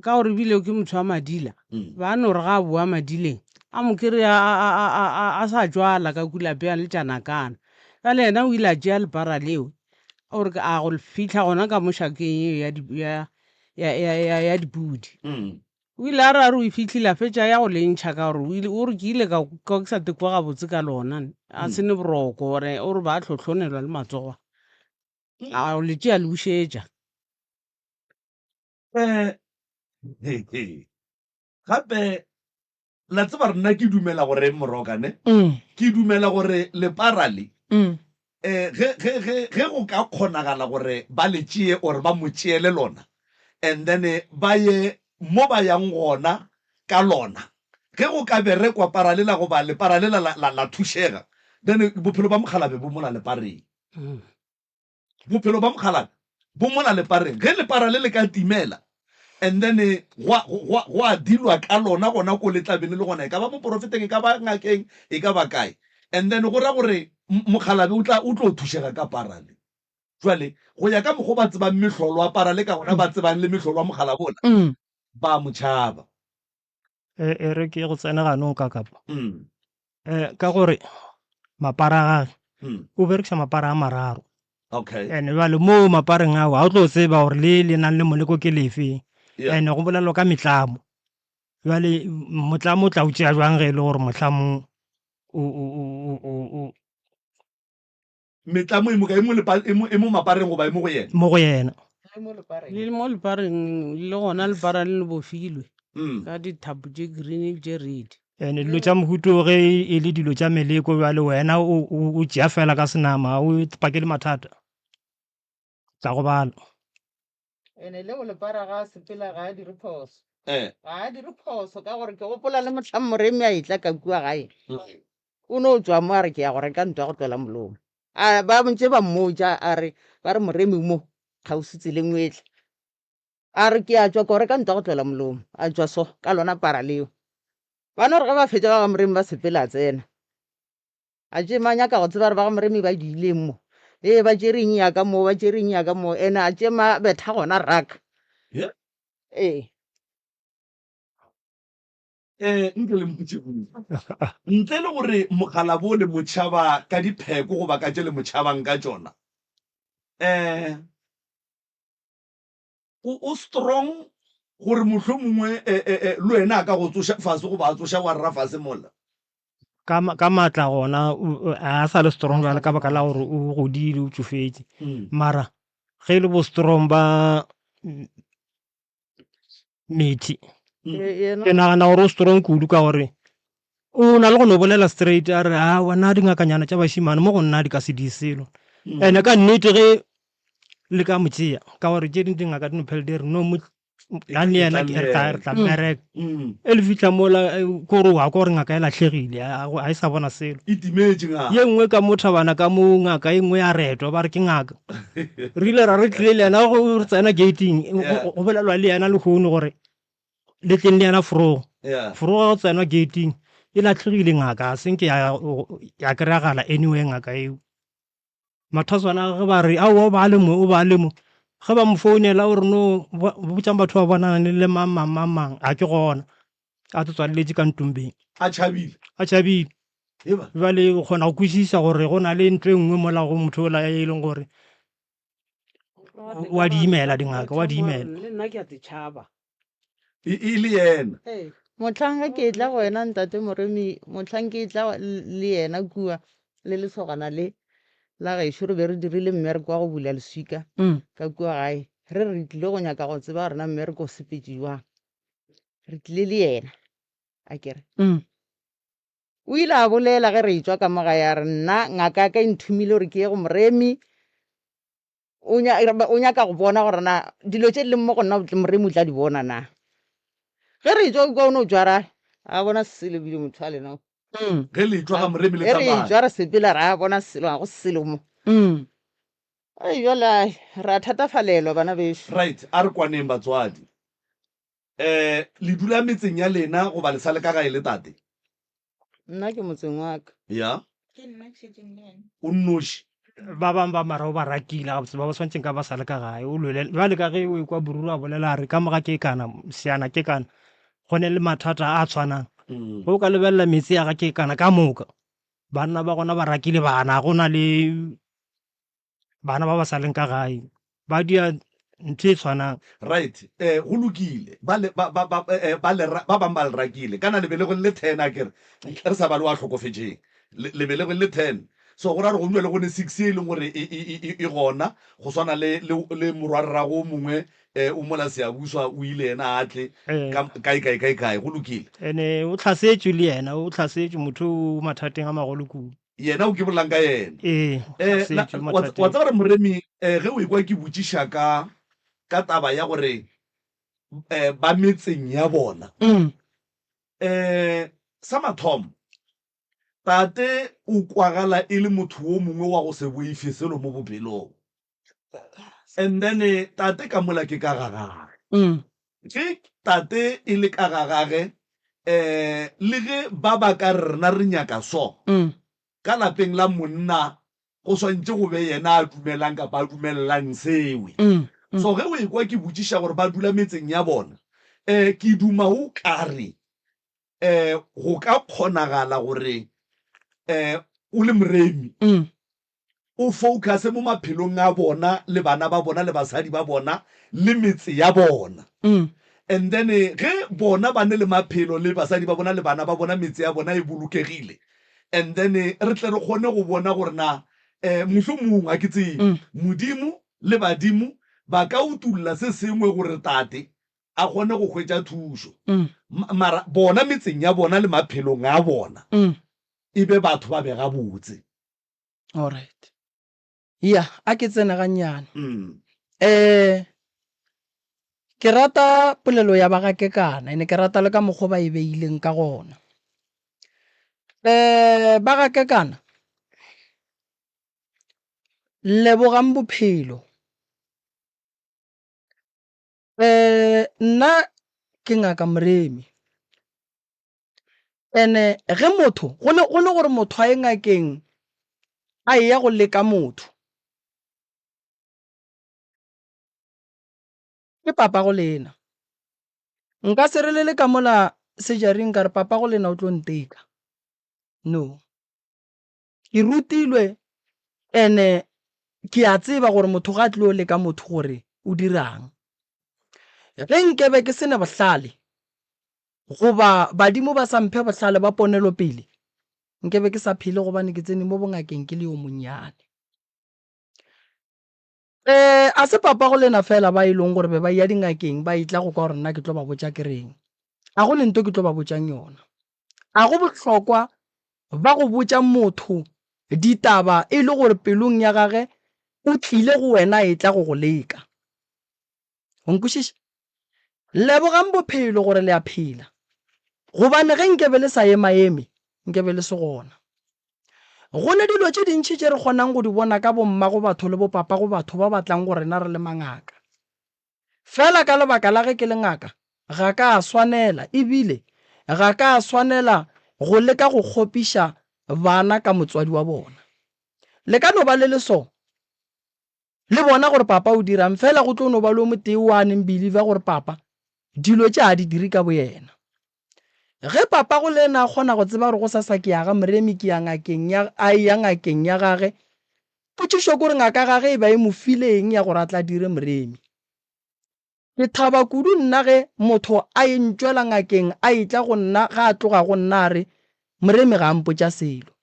[SPEAKER 6] ka gore ebile ke motho wa madila, ba no re ga a boa madileng, a mo kry-a a, a, a, a, a, a sa tšwala ka ku lapeng a le tšanakana. Bjale yena o ile a tšea lepara leo, o re a go fihla gona ka mo šakeng eo ya, ya, ya, ya, ya, ya dipudi. O ile a re a re o e fihlile a fetša a ya go le ntšha ka gore o ile o re ke ile ka kwa ke sa tekwa gabotse ka lona a se ne boroko gore o re ba hlohlonelwa le matsogo a a le tšea le bušetša.
[SPEAKER 2] Um gape la tseba rena ke dumela gore moroka ne ke dumela gore lepara le um ge ge ge ge go ka kgonagala gore ba le tšee or ba mo tšeele lona and then ba ye mo ba yang gona ka lona ge go ka berekwa para lela goba lepara lela la, la, la thušega then bophelo ba mokgalabe bo mola lepareng. Bophelo ba mokgalabje bo mola lepareng. Ge lepara le le ka timela, And then gwa, gwa, gwa dilwa ka lona gona ko le tla be le le gona, e ka ba moporofeteng, e ka ba ngakeng, e ka ba kae. And then go ra gore mokgalabje o tla, o tlo thušega ka para le. Jwale, go ya ka mokgo ba tsebang mehlolo wa para le ka gona ba tsebang le mehlolo wa mokgalabje ola, ba a mo tšhaba.
[SPEAKER 5] E, e re ke go tsene ganong ka kapa. Eh, ka gore mapara a gage o berekiša mapara a mararo.
[SPEAKER 2] Okay.
[SPEAKER 5] Ene jwale mo mapareng ao ga o tlo tseba gore le le nang le moleko ke lefe.
[SPEAKER 2] Yeah.
[SPEAKER 5] Ene go bolelwa ka metlamo. Jwale motlamo o tla o tšea jwang ge e le gore mohlamo o o o o o
[SPEAKER 2] Metlamo e mo kae? E mo lepa, e mo, e mo mapareng goba e mo go yena?
[SPEAKER 5] Mo go yena.
[SPEAKER 10] Le mo lepareng.
[SPEAKER 6] Le mo lepareng, le gona lepara le le bofilwe
[SPEAKER 2] Mm.
[SPEAKER 6] ka dithapo tše green le tše red.
[SPEAKER 5] Ene dilo tša mohuta o ge e le dilo tša meleko bjale wena o, o, o tšea fela ka senama, ga o ipakele mathata. Tla gobala.
[SPEAKER 10] Ene leo lepara ga a sepela ga a dire phoso.
[SPEAKER 2] Eh.
[SPEAKER 10] Ga a dire phoso ka gore ke gopola le mohlang Moremi a etla ka kua gae. O no tšwa mo a re ke ya go reka ntwa go tlola molomo. A ba ntše ba mmotša a re ba re Moremi o mo kgauswi tseleng o etla. A re ke a tšwa ko reka ntwa go tlola molomo. A tšwa so ka lona para leo. Ba no re ge ba fetša ba ga Moremi ba sepela a tsena. A tšema a nyaka go tseba gore ba ga Moremi ba diileng mo. Ee ba tšere eng ya ka mo, ba tšere eng ya ka mo. Ene a tšema a betha gona rak.
[SPEAKER 2] Yeah.
[SPEAKER 10] Ee.
[SPEAKER 2] Eh, nke le mpotše kudu. Ntle le gore mokgalabo le mo tšhaba ka dipheko goba ka tše le mo tšhabang ka tšona, eh, o, o strong gore mohlomongwe eh, eh, eh, le wena a ka go tsoša fase goba a tsoša wa rra fase mola.
[SPEAKER 5] Ka, ka maatla gona, o, o, a sa le strong bjale ka baka la gore o godile, o tšofetše. Mara ge e le bo strong ba methi ke nagana gore o strong kudu ka gore o na le go no bolela straight a re a wena dingakanyana tša bašimane mo go nna di ka se di selo mm. ene ka nnete ge le ka mo tšea ka gore tše ding dingaka di no phele di re no mo tlang le yena re tla re tla mm. mmereka mm. e le fitlha mola eh, kore wa ko gore ngaka e latlhegile ga e sa bona selo
[SPEAKER 2] e timetše ngaka
[SPEAKER 5] ye nngwe ka mo thabana ka mo ngaka e nngwe ya retwa ba re ke ngaka re ile ra re tlile le yena go re tsena gating go bolelwa le yena lehono gore le tleng le yena forogo forogo go tsenwa gating e latlhegile ngaka a senke ya kry-agala anyway ngaka eo mathaswana ge ba re aowa o ba le mo o ba le mo ge ba mo founela o re no botšang batho ba bonana le mang mang mang mang a ke gona a te tswaleletše ka ntombeng
[SPEAKER 2] a tšhabile
[SPEAKER 5] a tšhabile bjale o kgona go kwešiša gore go na le ntho e nngwe mola go motho ola e leng gore wa di imela dingaka wa di imela
[SPEAKER 6] le nna ke a te tšhaba
[SPEAKER 2] e, e le yena
[SPEAKER 10] Mohlang ge ke etla go wena ntate Moremi, mohlang ke etla le yena kua le lesogana le la gešo re be re dirile mmereko wa go bula leswika mm. ka kua gae re re tlile go nyaka go tseba gore na mmereko o sepetše jwang re tlile le yena a kere
[SPEAKER 3] mm.
[SPEAKER 10] o ile a bolela ge re etšwa ka mo gae a re nna ngaka ya ka e nthomile gore ke ye go moremi o nyaka go bona gore na dilo tše di leng mo go nna moremi o tla di bona na ge re etšwa kwa o ne o tšwara a bona selo bile motho a lena
[SPEAKER 3] mm.
[SPEAKER 2] ge le etšwa ga moremi le
[SPEAKER 10] re etšwa re sepela ra bona selo ga go selo mo
[SPEAKER 3] mm.
[SPEAKER 10] Ai bjale ra thatafalelwa bana bešo
[SPEAKER 2] right a re kwaneng batswadi Um le dula metseng ya lena goba le sa le ka gae le tate?
[SPEAKER 10] Nna ke motseng wa ka.
[SPEAKER 2] Ya.
[SPEAKER 4] Ke nna ke šetšeng le yena.
[SPEAKER 2] O nnoši?
[SPEAKER 5] Ba bangwe ba mara o ba rakile gabotse ba ba swanetšeng ka ba sa le ka gae. O lwele bjale ka ge o ekwa Boruru a bolela a re ka moga ke kana, seana ke kana, go ne le mathata a a tshwanang. Ge o ka lebelela metse ya ga ke kana ka moka, banna ba gona ba rakile bana, go na le bana ba ba sa leng ka gae ba dia ntho e tshwanang.
[SPEAKER 2] Right, eh, go lokile. Ba le, ba, ba, ba, eh, ba le, ba bang ba le rakile. Kana le belegwe le le ten, akere? Re sa bale wa hlokofetšeng. Le, le belegwe le le ten. So go ra gore go dula le go ne six e leng gore e, e, e, e, e gona, go swana le, le, le morwarrago o mongwe, eh, o mola Siyabuswa o ile yena a tle,
[SPEAKER 5] Eh.
[SPEAKER 2] ka, kae, kae, kae, kae. Go lokile.
[SPEAKER 5] Ene o hlasetšwe le yena, o hlasetšwe motho o mathateng a magolo kudu.
[SPEAKER 2] Yena o ke bolelang ka yena.
[SPEAKER 5] Ee,
[SPEAKER 2] Eh, na,
[SPEAKER 5] hlasetšwe
[SPEAKER 2] wa, wa
[SPEAKER 5] mathateng.
[SPEAKER 2] tseba gore Moremi, eh, ge o ekwa ke botšiša ka, ka taba ya gore eh, ba metseng ya bona,
[SPEAKER 3] Mm.
[SPEAKER 2] eh, sa mathomo, tate o kwagala e le motho wo mongwe wa go se boife selo mo bophelong. And then eh, tate ka mola ke ka ga gagwe.
[SPEAKER 3] Mm.
[SPEAKER 2] Ge tate e le ka ga gage, um le ge ba ba ka re rena re nyaka so, ka lapeng la monna go swantše go be yena a dumelang kapa a dumelelang sewe. So ge o ekwa ke botšiša gore ba dula metseng ya bona, um ke duma o ka re um go ka kgonagala gore um o le moremi o focuse mo maphelong a bona le bana ba bona le basadi ba bona le metse ya bona. And then ge bona ba ne le maphelo le basadi ba bona le bana ba bona metse ya bona e bolokegile, and then re tle re kgone go bona gore na um mohlomong ga ke tsebe Modimo le badimo ba ka utulla se sengwe gore tate a kgone go hwetša thušo. Mara bona metseng ya bona le maphelong a bona e be batho ba be gabotse.
[SPEAKER 3] Alright. Ya, a ke tsene gannyane. Um ke rata polelo ya ba ga Kekana ene ke rata le ka mokgwa ba e beileng ka gona. Um ba ga Kekana, lebogang bophelo. Um nna ke Ngaka Moremi. Ene ge motho go le go le gore motho a ye ngakeng a eya go leka motho, ke papago lena. Nka se re le le ka mola sejaring ka re papago lena o tlo nteka. No. Ke rutilwe ene ke a tseba gore motho ga a tlilo leka motho gore o dirang. Ge nkebe ke se ne bohlale goba badimo ba sa mphe bohlale ba ponelopele, nkebe ke sa phele gobane ke tsene mo bongakeng ke le yo monnyane. Um a se papago lena fela ba e leng gore be ba eya dingakeng ba etla go kwa gore nna ke tlo ba botša ke reng. A go ne nto ke tlo ba botšang yona. A go bohlokwa ba go botša motho ditaba e le gore pelong ya gage o tlile go wena a etla go go leka. O nkwešiša? Lebogang bophelo gore le a phela. Gobane ge nkebe le sa emaeme, nkebe le se gona. Go ne dilo tše dintši tše re kgonang go di bona ka bommago batho le bopapago batho ba ba tlang go rena re le mangaka. Fela ka lebaka la ge ke le ngaka, ga ka a swanela e bile ga ka a swanela go leka go kgopiša bana ka motswadi wa bona. Le ka no ba le le so, le bona gore papa o dirang, fela go tlo no ba le o motee o a neng believer gore papa dilo tše a di dire ka boyena. Ge papa go le yena a kgona go tseba gore gosasa ke ya ga Moremi ke ya ngakeng ya a eya ngakeng ya gage, potšišo ke gore ngaka gage e ba e mo file eng ya gore a tla dire Moremi. Ke thaba kudu nna ge motho a e ntšwela ngakeng a etla go nna ga a tloga go nna a re Moremi ga a mpotša selo.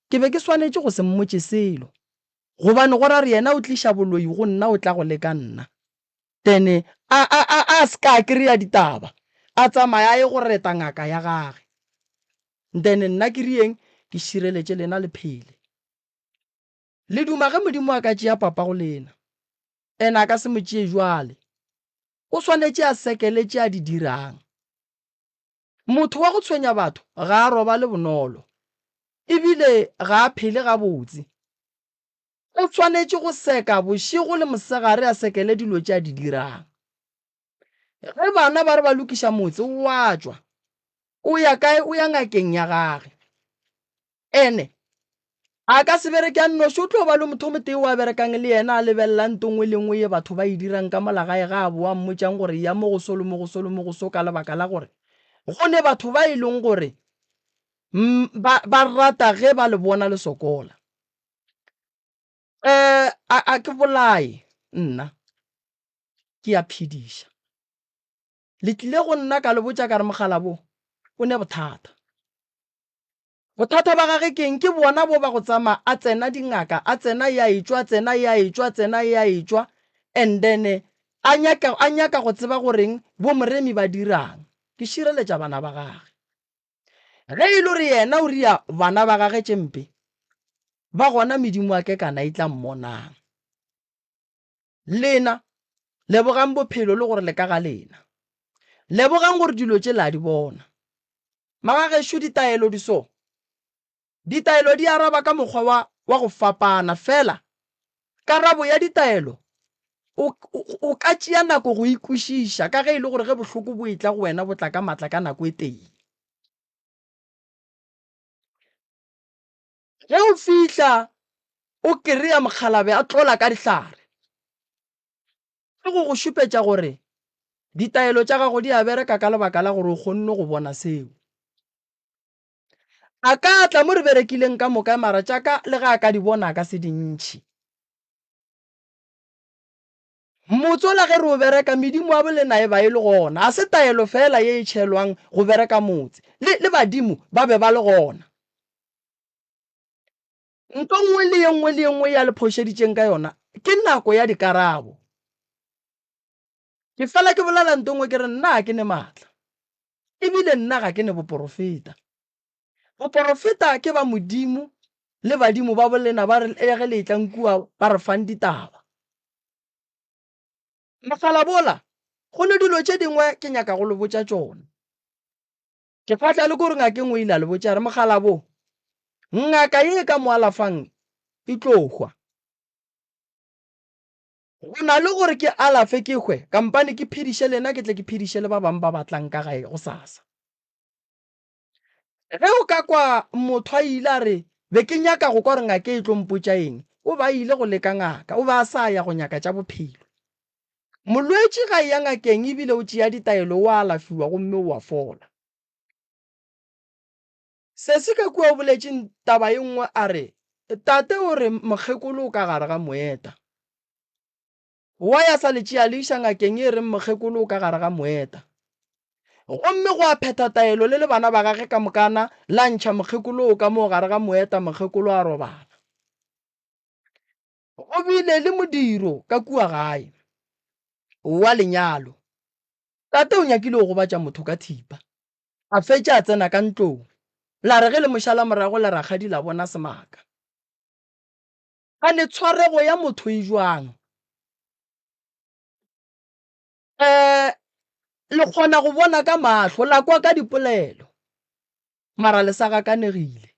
[SPEAKER 3] Ke be ke swanetše go se mmotše selo gobane go ra re yena o tliša boloi go nna o tla go leka nna. Then a, a, a, a se ka a kry-a ditaba, a tsamaya a ye go reta ngaka ya gage. Then nna ke rieng ke šireletše lena le phele. Le duma ge Modimo a ka tšea papa go lena, and a ka se mo tšee jwale. O swanetše a sekele tše a di dirang. Motho wa go tshwenya batho ga a robale bonolo, ebile ga a phele gabotse. O swanetše go seka bošego le mosegare a sekele dilo tše a di dirang. Ge bana ba re ba lokiša motse, o a tšwa. O ya kae? O ya ngakeng ya gage. Ene a ka se bereke a nnoši, o tlo ba le motho o motee o a berekang le yena, a lebelela nto nngwe le nngwe ye batho ba e dirang ka mola gae ga a boa mmotšang gore ya mo go so le mo go so le mo go so ka lebaka la gore go ne batho ba e leng gore ba, ba rata ge ba le bona le sokola. Um a, a ke bolaye nna, ke a phediša. Le tlile go nna ka le botša ka re mogala bo o ne bothata. Bothata ba gage ke eng? Ke bona bo ba go tsamaya a tsena dingaka, a tsena ya etšwa, tsena ya etšwa, tsena ya etšwa, and then a nyaka, a nyaka go tseba goreng bo Moremi ba dirang. Ke šireletša bana ba gage. Ge e le gore yena o ria bana ba gage tše mpe, ba gona medimo ya kekana e tla mmonang. Lena, lebogang bophelo le gore le ka ga lena. Lebogang gore dilo tše la di bona. Magagešo ditaelo di so. Ditaelo di araba ka mokgwa wa, wa go fapana, fela karabo ya ditaelo O, o, o ka tšea nako go e kwešiša, ka ge e le gore ge bohloko bo etla go wena bo tla ka matla ka nako e tee. Ge o fihla o kereya mokgalabje a tlola ka dihlare, ke go go šupetša gore ditaelo tša gago di a bereka ka lebaka la gore o kgonne go bona seo. A ka tla mo re berekileng ka moka mara tša ka le ge a ka di bona a ka se di ntšhe. Motse ola ge re o bereka medimo ya bolena e ba e le gona. A se taelo feela ye e tšhelwang go bereka motse. Le, le badimo ba be ba le gona. Nto nngwe le ye nngwe le ye nngwe ya le phošeditšeng ka yona ke nako ya dikarabo. Ke fela ke bolela nto nngwe ke re nna ga ke ne maatla. Ebile nna ga ke ne boporofeta. Boporofeta ke ba Modimo le badimo ba bolena ba re ge le etlang kua ba re fang ditaba. Mogalabola, go ne dilo tše dingwe ke nyaka go le botša tšona. Ke fahla le kore ngaka e nngwe ile a le botša re mogalabo, ngaka ye e ka mo alafang e tlo hwa. Go na le gore ke alafe ke hwe, kampane ke phediše lena ke tle ke phediše le ba bangwe ba ba tlang ka gae gosasa. Ge o ka kwa motho a ile a re, Be ke nyaka go kwa gore ngaka e tlo mpotša eng, o be a ile go leka ngaka, o be a sa ya go nyaka tša bophelo. Molwetši ga eya ngakeng ebile o tšea ditaelo, o a alafiwa gomme o a fola. Sesi ka kua o boletše taba e nngwe a re, Tate o re mokgekolo o ka gare ga moeta. Wa ya sa le tšea le iša ngakeng e reng mokgekolo o ka gare ga moeta. Gomme gwa phetha taelo le le bana ba gage ka mokana la ntšha mokgekolo o ka moo gare ga moeta, mokgekolo a robala. Go bile le modiro ka kua gae wa lenyalo. Tate o nyakile go gobatša motho ka thipa. A fetša a tsena ka ntlong. La re ge le mo šala morago la rakgadi la bona semaka. Gane tshwarego ya motho e jwang? Um le kgona go bona ka mahlo, la kwa ka dipolelo, mara le sa gakanegile.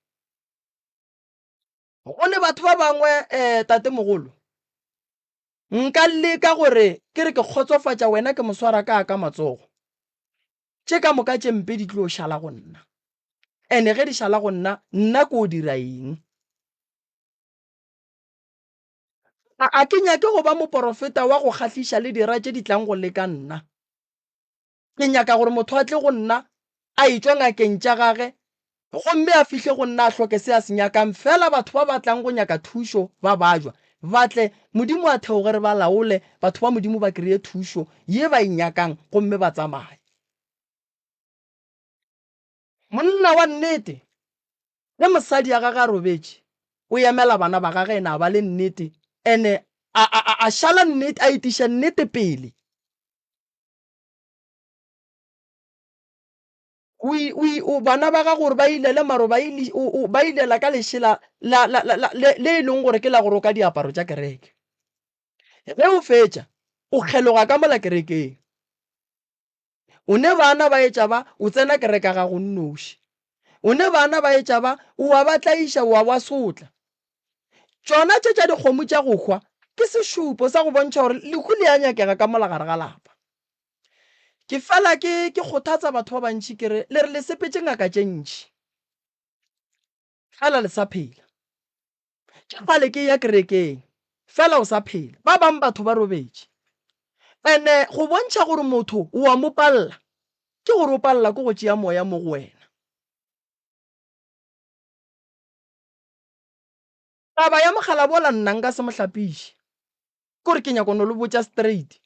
[SPEAKER 3] Go ne batho ba bangwe um tatemogolo, nka leka gore ke re ke kgotsofatša wena ke mo swara ka ka matsogo. Tše ka moka tše mpe di tlo šala go nna. Ene ge di šala go nna, nna ko dira eng? A, a ke nyake go ba moporofeta wa go kgahliša le dira tše di tlang go leka nna. Ke nyaka gore motho a tle go nna a etšwa ngakeng tša gage gomme a fihle go nna a hloke se a se nyakang, fela batho ba ba tlang go nyaka thušo ba bajwa ba tle, Modimo a theoge re ba laole, batho ba Modimo ba kreye thušo ye ba e nyakang gomme ba tsamaye. Monna wa nnete, ge mosadi ya gage a robetše, o emela bana ba gage ene a ba le nnete ene a, a, a, a šala nnete, a etiša nnete pele. O, o, o, bana ba gago gore ba ilele maro ba, ili, o, o, ba ilela ka lešela la, la, la, la, le, le e leng gore ke la go roka diaparo tša kereke. Ge o fetša, o kgeloga ka mola kerekeng. O ne bana ba etša ba, o tsena kereke ya gago o nnoši. O ne bana ba etša ba, o a ba tlaiša, o a ba sotla. Tšona tše tša dikgomo tša go hwa ke sešupo sa go bontšha gore lehu le a nyakega ka mola gare ga lapa. Ke fela ke ke kgothatsa batho ba bantši ke re le re le sepetše ngaka tše ntši fela le sa phela. Ke kgale ke eya kerekeng, fela o sa phela. Ba bang batho ba robetše. Ene go bontšha gore motho o a mo palela, ke gore o palela ke go tšea moya mo go wena. Taba ya mogalabola nna nka se mo hlapiše. Ke gore ke nyaka no le botša straight.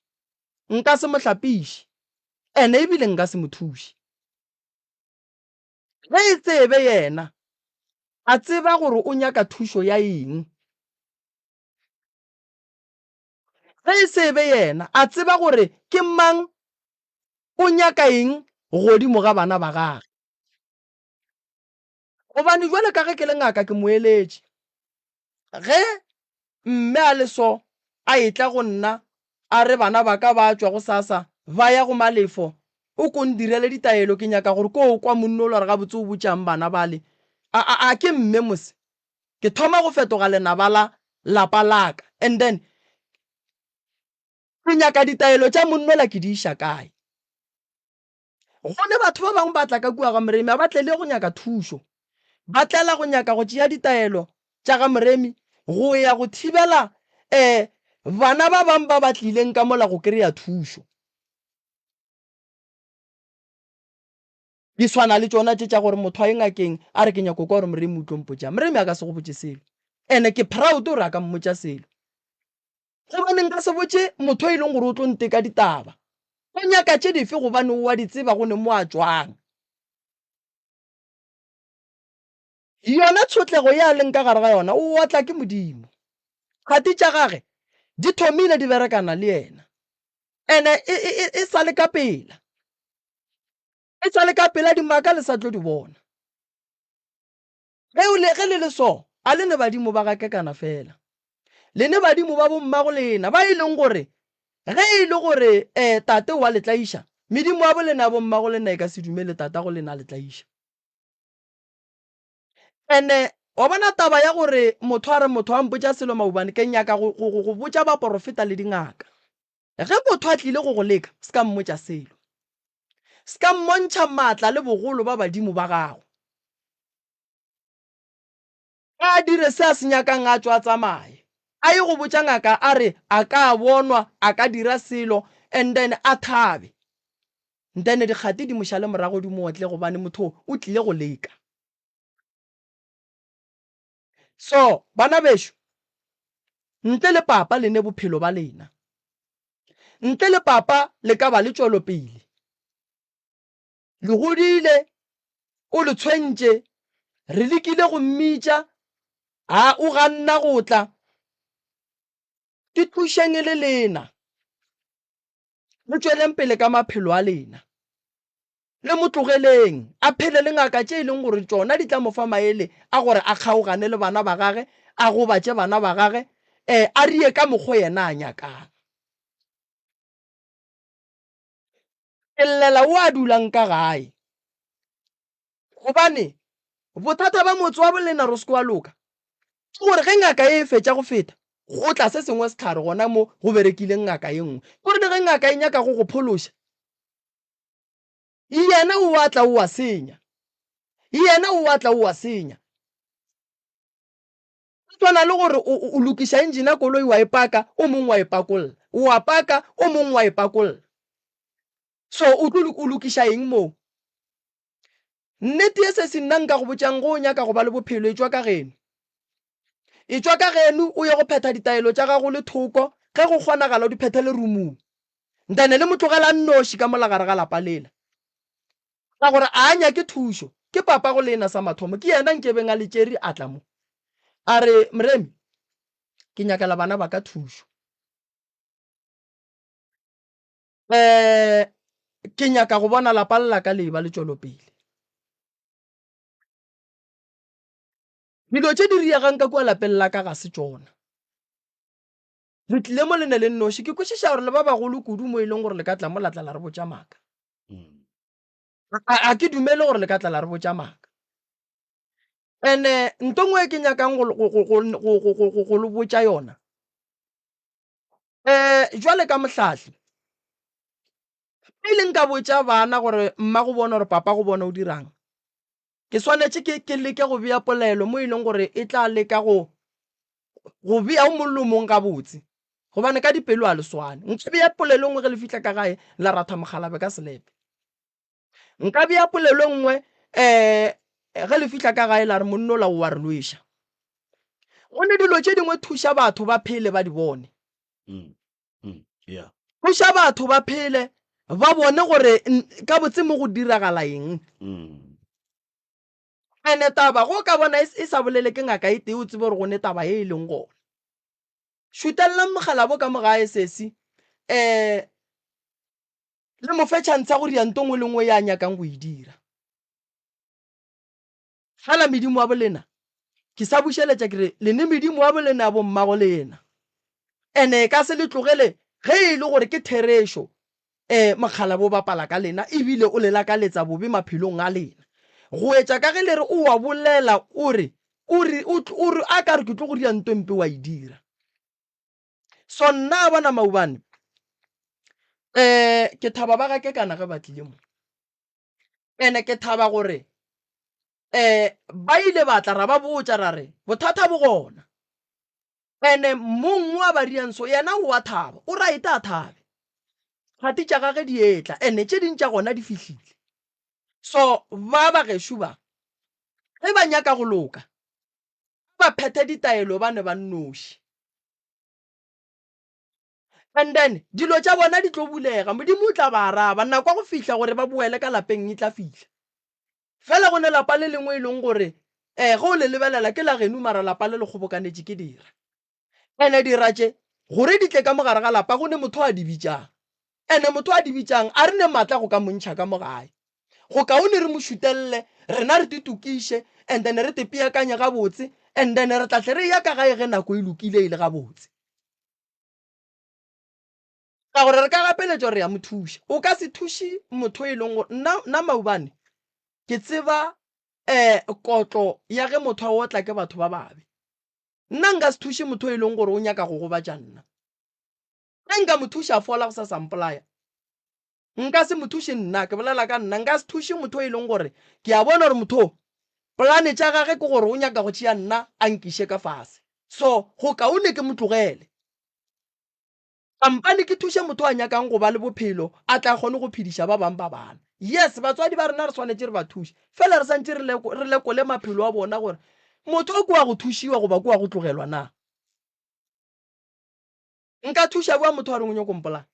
[SPEAKER 3] Nka se mo hlapiše. Ene ebile nka se mo thuše. Ge e tsebe yena a tseba gore o nyaka thušo ya eng. Ge e se be yena a tseba gore ke mang o nyaka eng godimo ga bana ba gage. Gobane jwale ka ge ke le ngaka ke mo eletše. Ge mme a le so a etla go nna a re bana ba ka ba tšwa gosasa ba ya go Malefo, o ko ndirele ditaelo ke nyaka gore ko kwa monna o la re gabotse o botšang bana bale. A, a, a ke mme mose. Ke thoma go fetoga lenaba la lapa la ka and then. Ke nyaka ditaelo tša monnola ke di iša kae? Go ne batho ba bangwe ba tla ka kua ga Moremi, a ba tlele go nyaka thušo. Ba tlela go nyaka go tšea ditaelo tša ga Moremi go ya go thibela um bana ba bangwe ba ba tlileng ka mola go kry-a thušo. Di swana le tšona tše tša gore motho a ye ngakeng a re ke nyako kwa gore Moremi o tlo mpotšang. Moremi a ka se go botše selo. Ene ke proud gore a ka mmotša selo. Gobane nka se botše motho e leng gore o tlo nteka ditaba. O nyaka tše dife gobane o a di tseba go ne mo a tšwang. Yona tshotlego ye a leng ka gare ga yona o otla ke Modimo. Kgati tša gage di thomile di berekana le yena. Ene e, e, e, e sa le ka pela. E sa le ka pela dimaka le sa tlo di bona. Ge o le, ge le le so, a le ne badimo ba ga Kekana fela. Le ne badimo ba bommago lena, ba e leng gore, ge e le gore eh, tate o a le tlaiša, medimo ya bolena ya bommago lena e ka se dumele tatago lena a le tlaiša. Ene wa bona taba ya gore motho a re motho a mpotša selo maubane, ke nyaka go, go, go, go botša baporofeta le dingaka. Ge motho a tlile go go leka, se ka mmotša selo. Se ka mmontšha maatla le bogolo ba badimo ba gago. A dire se a se nyakang a tšwe a tsamaye. A ye go botša ngaka a re a ka bonwa a ka dira selo and then a thabe. Then dikgati di mo šale morago di mo otle gobane motho o tlile go leka. So bana bešo ntle le papa le ne bophelo ba lena. Ntle le papa le ka ba le tšwelopele. Le godile, o le tshwentše, re lekile go mmitša, a o ganna go tla. Ke thušeng e le lena, le tšweleng pele ka maphelo a lena. Le mo tlogeleng a phele le ngaka tše e leng gore tšona di tla mo fa maele a gore a kgaogane le bana ba gage, a gobatše bana ba gage, ee, a rie ka mokgo yena a nyakang. Ke llela wo a dulang ka gae, gobane bothata ba motse wa bolena ro se ke wa loka ke gore ge ngaka e fetša go feta, go tla se sengwe sehlare gona mo go berekileng ngaka ye nngwe. Ke gore le ge ngaka e nyaka go go phološa, Yena o a tla o a senya. Yena o a tla o a senya. Go swana le gore o, o lokiša engine ya koloi wa e paka, o mongwe wa e pakolla. O a paka, o mongwe wa e pakolla. So o tlo o lokiša eng moo? Nnete ye sesi nna nka go botšang go o nyaka go ba le bophelo etšwa ka geno. Etšwa ka geno o ye go phetha ditaelo tša gago le thoko ge go kgonagala o di phethele rumung. Ntane le mo tlogela a nnoši ka mola gare ga lapa lela. Ka gore a a nyake thušo. Ke papa go lena sa mathomo. Ke yena nkebeng a le tšere a tla mo. A re, Moremi, ke nyakela bana ba ka thušo. Um ke nyaka go bona lapa le la ka le eba le tšwelopele. Dilo tše di riegang ka kua lapeng la ka ga se tšona. Le tlile mo le ne le nnoši. Ke kwešiša gore le ba bagolo kudu mo e leng gore le ka tla mo la tla la re botša maaka. A, a ke dumele gore le ka tla la re botša maaka. Ene nto nngwe e ke nyakang go, go, go, go, go, go, go, go le botša yona, um jwale ka mohlahli, pele nka botša bana gore mma go bona gore papa go bona o dirang, Ke swanetše ke, ke leke go bea polelo mo e leng gore e tla leka go, go bea o mong le o mong gabotse, gobane ka dipelo a le swane. Nka bea polelo e nngwe ge le fihla ka gae la ratha mokgalabje ka selepe. Nka bea polelo e nngwe um ge le fihla ka gae la re monnola o a re lweša. Go ne dilo tše dingwe thuša batho ba phele ba di bone.
[SPEAKER 2] Mm. Mm. Yeah.
[SPEAKER 3] Thuša batho ba phele ba bone gore ka botse mo go diragala eng.
[SPEAKER 2] Mm.
[SPEAKER 3] Ene taba go ka bona e, e sa bolele ke ngaka e tee o tsebe gore go ne taba e e leng gona. Šutelelang mogalabo ka mo gae sesi um le mo fe chance ya go dira nto nngwe le nngwe ya nyakang go e dira. Fela medimo wa bolena, ke sa bušeletša ke re, le ne medimo wa bolena ya bommago lena. Ene e ka se le tlogele ge e le gore ke therešo um mokgalabje o bapala ka lena ebile o le lakaletsa bobe maphelong a lena. Go etša ka ge le re o a bolela o re, o re, o re a ka re ke tlo go dira nto mpe wa e dira. So nna a bona maubane. Um ke thaba ba ga Kekana ge ba tlile mo. Ene ke thaba gore um ba ile ba tla ra ba botša ra re bothata bo gona. Ene mong wa Barianso yena o a thaba, o right a thabe. Kgati tša gage di etla ene tše ding tša gona di fihlile. So ba ba gešo ba ge ba nyaka go loka ba phethe ditaelo ba ne ba nnoši. And then dilo tša bona di tlo bulega, Modimo o tla ba araba, nako ya go fihla gore ba boele ka lapeng e tla fihla. Fela go ne lapa le lengwe e leng gore um ge o le lebelela ke la geno mara lapa le le kgobokanetše ke dira. Ene dira tše gore di tle ka mo gare ga lapa go ne motho a di bitšang. Ene motho a di bitšang a re ne maatla go ka mo ntšha ka mo gae. Go kaone re mo šutelle rena re titokiše and then re tepeakanye gabotse and then re tla tle re eya ka gae ge nako e lokile e le gabotse. Ka gore re ka gapeletšwa gore re ya mo thuša. O ka se thuše motho e leng gore nna nna maubane ke tseba um kotlo ya ge motho a otla ke batho ba babe. Nna nka se thuše motho e leng gore o nyaka go gobatša nna. Ge nka mo thuša a fola go sa sa mpolaya. Nka se mo thuše nna, ke bolela ka nna, nka se thuše motho e leng gore ke a bona gore motho o polane tša gage ke gore o nyaka go tšea nna a nkiše ka fase. So go kaone ke mo tlogele. Kampane ke thuše motho a nyakang go ba le bophelo a tla kgone go phediša ba bang ba bana. Yes, batswadi ba rena re swanetše re ba thuše, fela re santše re re lekole maphelo a bona gore motho o ke wa go thušiwa goba ke wa go tlogelwa na. Nka thuša bjang motho a reng o nyako mpolaya?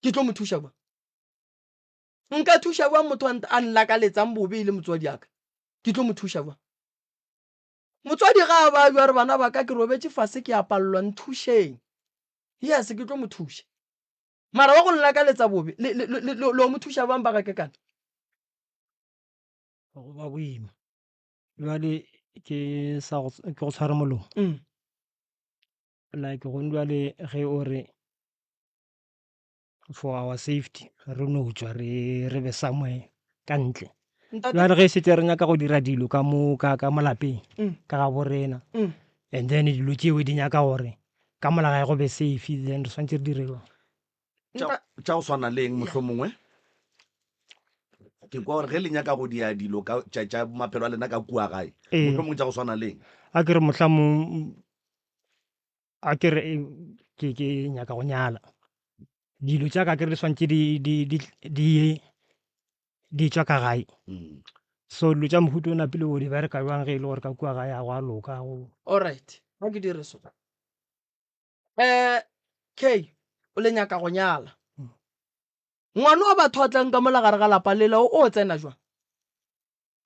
[SPEAKER 3] Ke tlo mo thuša bjang? Nka thuša bjang motho a nlakaletsang bobe e le motswadi wa ka? Ke tlo mo thuša bjang? Motswadi ga a babja a re bana ba ka ke robetše fase ke a palelwa nthušeng. Yes ke tlo mo thuša. Mara wa go nlakaletsa bobe le le le lo mo thuša bjang ba ga Kekana?
[SPEAKER 5] Go ba boima. Bjale ke sa go ke go tshware molomo.
[SPEAKER 3] Mm.
[SPEAKER 5] Like gone bjale ge o re for our safety re no tšwa re re be somewhere ka ntle
[SPEAKER 3] Ntate-
[SPEAKER 5] bjale ge setse re nyaka go dira dilo ka mo ka ka mo lapeng
[SPEAKER 3] Mm.
[SPEAKER 5] ka ga borena
[SPEAKER 3] Mm.
[SPEAKER 5] and then dilo tšeo di nyaka gore ka mola gae go be safe then re swantse re dire jwang
[SPEAKER 2] Tša tša go swana le eng mohlomongwe? Ke kwa gore ge le nyaka go dia dilo ka tša tša maphelo a lena ka kua gae,
[SPEAKER 5] Ee.
[SPEAKER 2] mohlomongwe tša go swana le eng?
[SPEAKER 5] a ke re mohlamong A ke re ke ke nyaka go nyala, dilo tša ka ke re di swantše di di di di ye di tšwa ka gae. So dilo tša mohuta o napile o di bereka bjang ge e le gore ka kua gae ga gwa loka go.
[SPEAKER 3] Alright, ga ke dire so. Um K, o le nyaka go nyala. Ngwana wa batho a tlang ka mola gare ga lapa lela o o tsena jwang?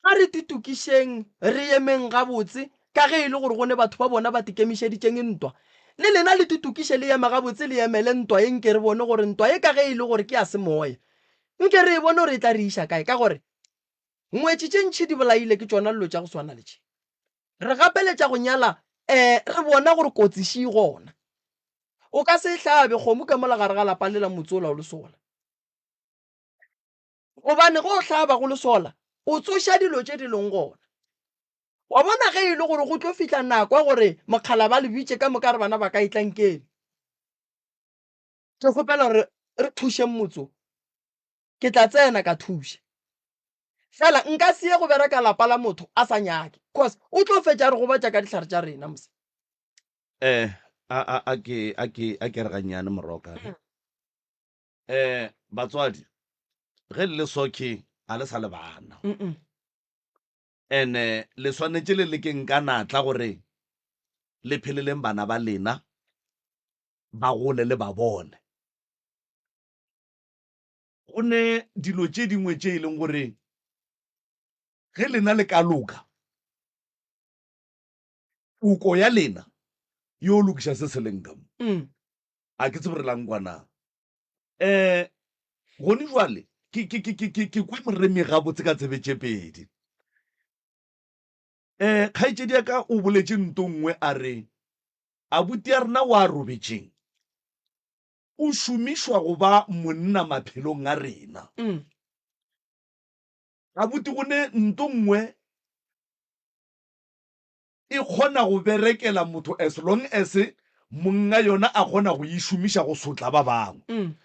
[SPEAKER 3] A re titokišeng, re emeng gabotse, ka ge e le gore go ne batho ba bona ba tikemišeditšeng ntwa. Le lena le titokiše le eme gabotse le emele ntwa ye nke re bone gore ntwa ye ka ge e le gore ke ya semoya, nke re e bone gore e tla re iša kae, ka gore ngwetši tše ntši di bolaile ke tšona dilo tša go swana le tše. Re gapeletša go nyala um re bona gore kotsi še e gona. O ka se e hlabe kgomo ka mola gare ga lapa lela motse ola o le sola. Gobane ge o hlaba go le sola, o tsoša dilo tše di leng gona. Wa bona ge e le gore go tlo fihla nako ya gore mokgala ba le bitše ka moka re bana ba ka e tlang keng. Ke kgopela gore re thušeng motse o. Ke tla tsena ka thuša. Fela nka se ye go bereka lapa la motho a sa nyake cause o tlo fetša a re gobatša ka dihlare tša rena mose.
[SPEAKER 2] Eh, a a a ke a ke a ke re gannyane moroka. Eh, batswadi, ge le le soke a le sa le bana. Ene le swanetše le lekeng ka natla gore le pheleleng bana ba lena ba gole le ba bone. Go ne dilo tše dingwe tše e leng gore ge lena le ka loka, toko ya lena yo lokiša se se leng ka mo. A ke tsebe re la nkwa na. Um gone jwale ke, ke, ke, ke, ke, ke kwa moremi gabotse ka tsebe tše pedi. Um kgaetšedi ya ka o boletše nto nngwe a re, abuti ya rena wa robetšeng o šomišwa go ba monna maphelong a rena. Abuti go ne nto nngwe e kgona go berekela motho as long as monga yona a kgona go e šomiša go sotla ba bangwe.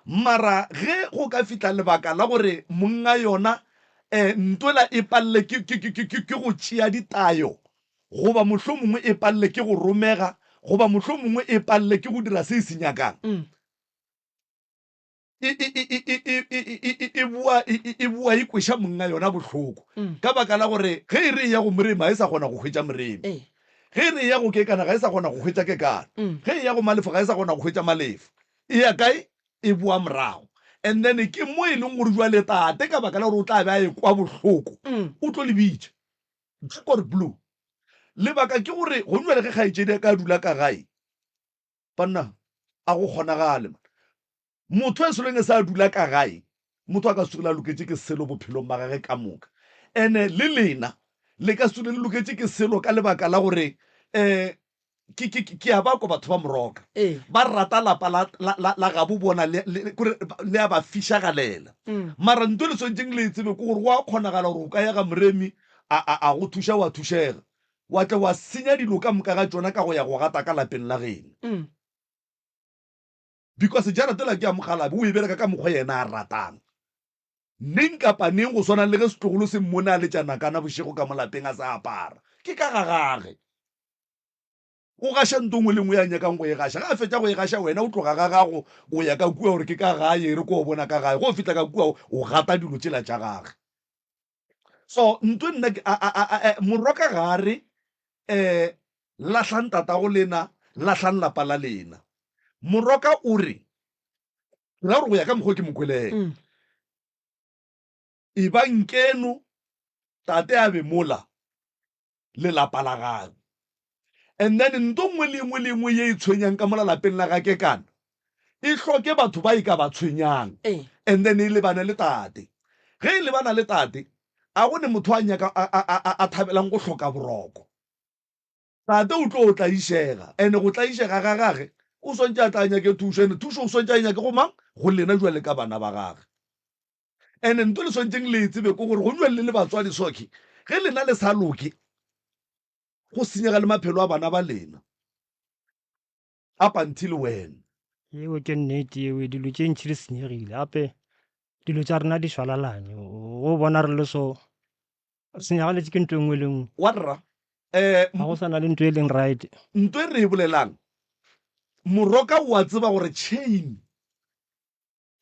[SPEAKER 2] Mara ge go ka fihla lebaka la gore monga yona um ntwela e palele ke, ke, ke, ke, ke go tšea ditayo, goba mohlomongwe e palele ke go romega, goba mohlomongwe e palele ke go dira se e se nyakang, e, e, e, e, e, e, e, e, e, e boa e, e, e boa e kweša monga yona bohloko mm. ka baka la gore ge e re e ya go moremi ga e sa kgona go hwetša moremi
[SPEAKER 3] Ee.
[SPEAKER 2] ge e re e ya go kekana ga e sa kgona go hwetša kekana mm. ge e ya go malefo ga e sa kgona go hwetša malefo e ya kae e boa morago and then ke mo e leng gore jwale tate ka baka la gore o tla be a e kwa bohloko mm. o tlo le bitša dark or blue lebaka ke gore go jwale ge kgaetšedi a ka dula ka gae banna a go kgonagale man Motho e soleng e sa dula ka gae, motho a ka se tsogile a loketše ke selo bophelong ba gage ka moka. Ene le lena le ka se tsogile le loketše ke selo ka lebaka la gore um ke, ke, ke a ba kwa batho ba Moroka.
[SPEAKER 3] Ee.
[SPEAKER 2] Ba rata lapa la, la, la, la gabo bona le, le, kore le a ba fišagalela. Mara nto e le swanetšeng le e tsebe ke gore go a kgonagala gore o ka ya ga Moremi a, a, a go thuša wa thušega. Wa tla wa senya dilo ka moka ga tšona ka go ya go gata ka lapeng la geno. Because jarata ela ke ya mokgalabje, o e bereka ka mokgwa yena a ratang. Neng kapa neng go swana le ge setlogolo se mmone a letša nakana bošego ka mo lapeng a sa apara. Ke ka ga gage. O gaša nto nngwe le nngwe ya nyakang go e gaša. Ge a fetša go e gaša wena o tloga ga gago o ya ka kua gore ke ka gae e re ko o bona ka gae. Ge o fihla ka kua o gata dilo tšela tša gage. So nto nna ke a a a a morwa ka gare eh lahlang tatago lena, lahlang lapa la lena. Moroka o re, ke ra gore go ya ka mokgwa o ke mo kweleng, mm. e ba nkeno tate a be mola le lapa la gagwe. And then nto nngwe le nngwe le nngwe ye e tshwenyang ka mola lapeng la gake kana e hloke batho ba e ka ba tshwenyang and then e lebane le tate. Ge e lebana le tate, a go ne motho a nyaka a, a, a, a thabelang go hloka boroko. Tate o tlo tlaišega, and go tlaišega ga gage o swantše a tla a nyake thušo, and thušo o swantše a e nyake go mang? Go lena jwale ka bana ba gage. And nto le swantšeng le e tsebe ke gore go jwale le le batswadi soke, ge lena le sa loke, go senyega le maphelo a bana ba lena up until when?
[SPEAKER 5] Yeo ke nnete yeo, dilo tše ntši di senyegile, gape dilo tša rena di šwalalanye, o bona re le so Re senyagaletše ke ntho e nngwe le nngwe.
[SPEAKER 2] Wa rra, eh,
[SPEAKER 5] Ga go sa na le ntho e leng right.
[SPEAKER 2] Nto e re e bolelang, Moroka o a tseba gore chain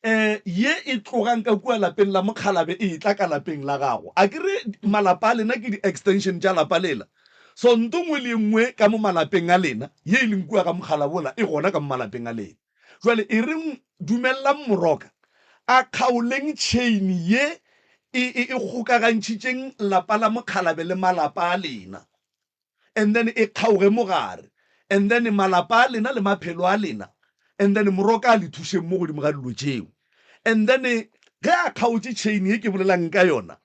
[SPEAKER 2] eh, ye e tlogang ka kua lapeng la mokgalabe e etla ka lapeng la gago. A ke re malapa a lena ke di-extension tša lapa lela. So nto nngwe le nngwe ka mo malapeng a lena ye e leng kua ga mokgalabo ola e gona ka mo malapeng a lena. Jwale e reng dumellang Moroka a kgaoleng chain ye e, e, e kgokagantšhitšeng lapa la mokgalabe le malapa a lena. And then e kgaoge mogare. And then malapa a lena le maphelo a lena. And then Moroka a le thušeng mo godimo ga dilo tšeo. And then ge a kgaotše chain ye ke bolelang ka yona,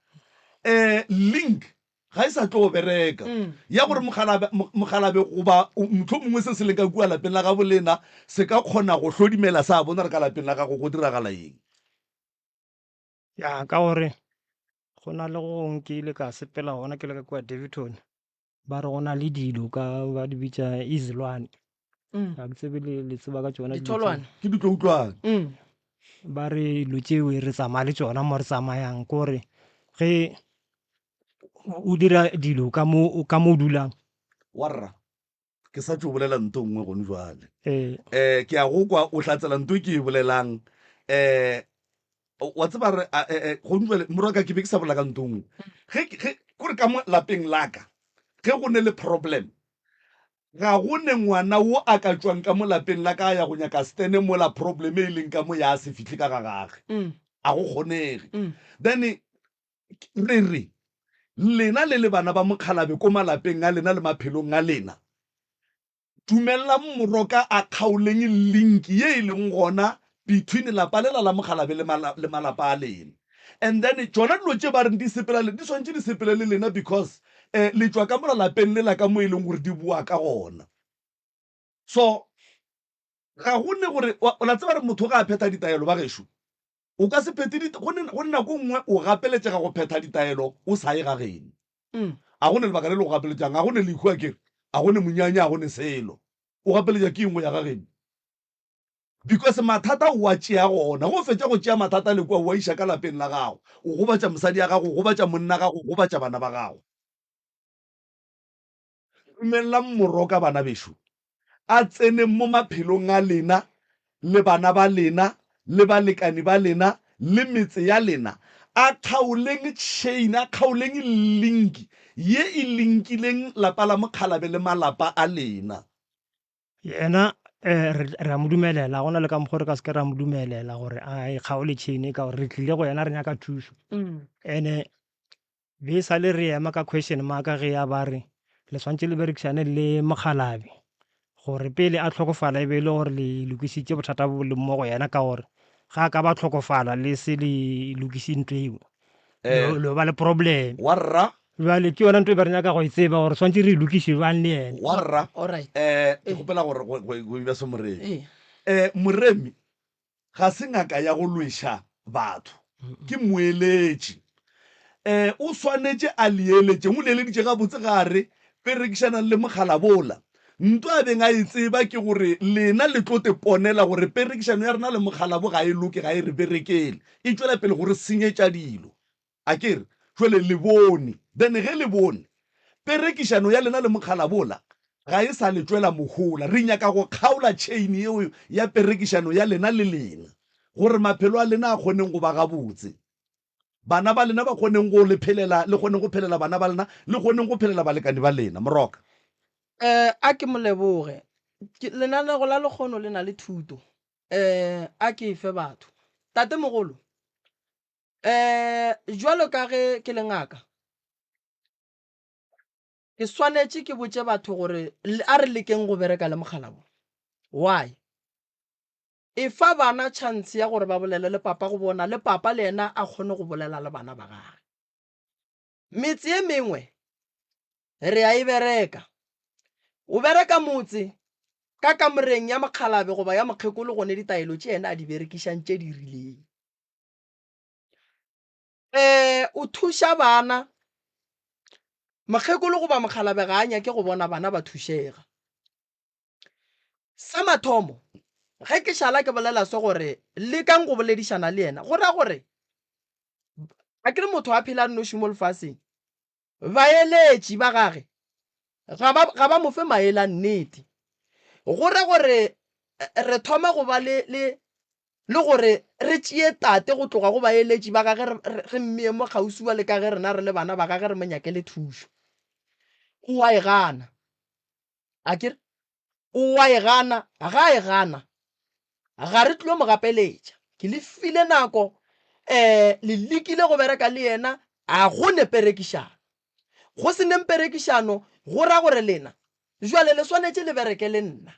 [SPEAKER 2] eh, link ga e sa tlo bereka mm. ya gore mogalabe goba motlho mongwe se se leng ka kua lapeng la gabo lena se ka kgona go hlodimela sa bona re ka lapeng la gago go diragala eng.
[SPEAKER 5] Ya ka gore go na le go gongwe ke ile ka sepela gona ke le ka kua Daveyton ba re go na le dilo ka ba di bitša izilwane mm. ga ke tsebe le tseba ka tšona
[SPEAKER 3] ditholwane
[SPEAKER 2] ke di tlo utlwane
[SPEAKER 3] mm.
[SPEAKER 5] ba re dilo tšeo re tsamaya le tšona mo re tsamayang kore ge o dira dilo ka mo ka mo o dulang.
[SPEAKER 2] Warra, ke sa tšo bolela nto nngwe gone jwale.
[SPEAKER 5] Ee.
[SPEAKER 2] Eh, ke a go kwa o hlatsela nto e ke e bolelang. Eh, wa tseba re eh, eh, gone jwale morwaka ke be ke sa bolela ka nto nngwe. Ge ge kore ka mo lapeng la ka ge go ne le problem ga go ne ngwana wo a ka tšwang ka mo lapeng la ka a ya go nyaka stene mola problem e leng ka mo ya se fihle ka ga gage. A go kgonege. Then Re re, lena le le bana ba mokgalabe ko malapeng a lena le maphelong a lena, dumellang Moroka a kgaoleng link ye e leng gona between lapa lela la mokgalabe le, le malapa a lena. And then tšona dilo tše ba reng di sepela le, di swantše di sepele le lena because eh, le tšwa ka mola lapeng lela ka mo e leng gore di boa ka gona. So ga go ne gore, o la tseba re motho ga a phetha ditaelo ba gešo, O ka se phethe dit-, go ne, go ne nako nngwe o gapeletšega go phetha ditaelo o sa ye ga geno. A go ne lebaka le le go gapeletšang, a go ne lehu akere, a go ne monyanya, a go ne selo. O gapeletša ke eng go ya ga geno? Because mathata o a tšea gona. Ge o fetša go tšea mathata le kua o a iša ka lapeng la gago. O gobatša mosadi ya gago, o gobatša monna gago, o gobatša bana ba gago. Dumelelang Moroka bana bešo a tseneng mo maphelong a lena le bana ba lena le balekani ba lena le metse ya lena. A kgaoleng chain, a kgaoleng link ye e linkileng lapa la Mokgalabe le malapa a lena.
[SPEAKER 5] Yena um re re a mo dumelela, ga gona le ka mokgwa o re ka se ke ra mo dumelela gore a e kgaole chain e ka gore re tlile go yena re nyaka thušo. Ene be e sale re ema ka question mark ge ya ba re le swantše le berekišane le mokgalabje gore pele a hlokofala e be e le gore le lokišitše bothata bo leng mo go yena ka gore ga a ka ba hlokofala le se le lokiše ntho eo lo ba le problem.
[SPEAKER 2] Wa rra.
[SPEAKER 5] Bjale ke yona ntho e be re nyaka go e tseba gore swantše re e lokiše bjang le yena.
[SPEAKER 2] Wa rra.
[SPEAKER 3] Alright.
[SPEAKER 2] Ke kgopela gore go go e bja se Moremi. Moremi ga se ngaka ya go lweša batho, ke moeletši. O swanetše a le eletše, o le eleditše gabotse ge a re, Perekišanang le mokgalabola. Nto a beng a e tseba ke gore lena le tlo te ponela gore perekišano ya rena le mokgalabo ga e loke, ga e re berekele, e tšwela pele go re senyetša dilo. A ke re, jwale le bone. Then ge le bone, perekišano ya lena le mokgalabola ga e sa le tšwela mohola. Re nyaka go kgaola chain yeo ya perekišano ya lena le lena, gore maphelo a lena a kgoneng go ba gabotse. Bana ba lena ba kgoneng go le phelela, le kgoneng go phelela bana ba lena, le kgoneng go phelela balekani ba lena. Moroka.
[SPEAKER 3] Eh, a ke mo leboge. Ke, lenanego la lekgono le na le thuto. Eh, a ke e fe batho. Tatemogolo, eh, jwalo ka ge ke le ngaka, ke swanetše ke botše batho gore a re lekeng go bereka le mokgalabo. Why? Efa bana chance ya gore ba bolele le papa go bona, le papa le yena a kgone go bolela le bana ba gage. Metse ye mengwe re a e bereka. O bereka motse ka kamoreng ya mokgalabe goba ya mokgekolo gone ditaelo tše yena a di berekišang tše di rileng. Um o thuša bana, mokgekolo goba mokgalabe ga a nyake go bona bana ba thušega. Sa mathomo, ge ke šala ke bolela se gore lekang go boledišana le yena, go ra gore a ke re motho a phela a nnoši mo lefaseng, baeletši ba gage ga ba, ga ba mo fe maele a nnete. Go ra gore re thoma go ba le, le, le gore re tšee tate go tloga go baeletši ba gage re, re, re mmee mo kgauswi le ka ge rena re le bana ba gage re mo nyakele thušo. O a e gana. A ke re, o a e gana, ga a e gana, ga re tlilo mo gapeletša. Ke le file nako, um le lekile go bereka le yena, a go ne perekišano. Go se neng perekišano go ra gore lena jwale le swanetše le bereke le nna.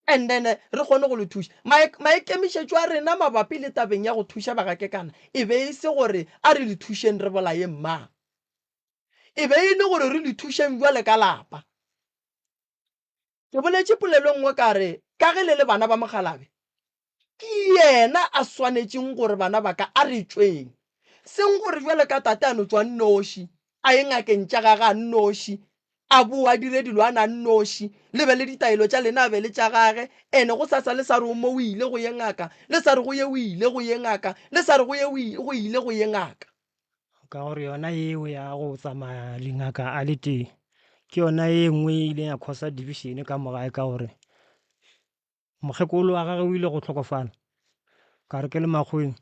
[SPEAKER 3] And then re kgone go le thuša. Maikemišetšo a rena mabapi le tabeng ya go thuša bagakekana e be e se gore a re le thušeng re bolayeng mang. E be e le gore re le thušeng bjale ka lapa. Ke boletše polelo e nngwe ka re, ka ge le le bana ba mokgalabje, ke yena a swanetšeng gore bana ba ka a re tšweng. Seng gore bjale ka tate a no tšwa nnoši, a ye ngakeng tša gage a nnoši, a boe a dire dilo a na nnoši, le be le ditaelo tša lena a be le tša gage, ene go sasa le sa re o mo o ile go ye ngaka, le sa re go ye o ile go ye ngaka, le sa re go ye o ile go ye ngaka.
[SPEAKER 5] Ka gore yona yeo ya go tsamaya dingaka a le tee ke yona ye nngwe e ileng ya causa division ka mo gae ka gore mokgekolo wa gagwe o ile go hlokofala ka re ke le makgoweng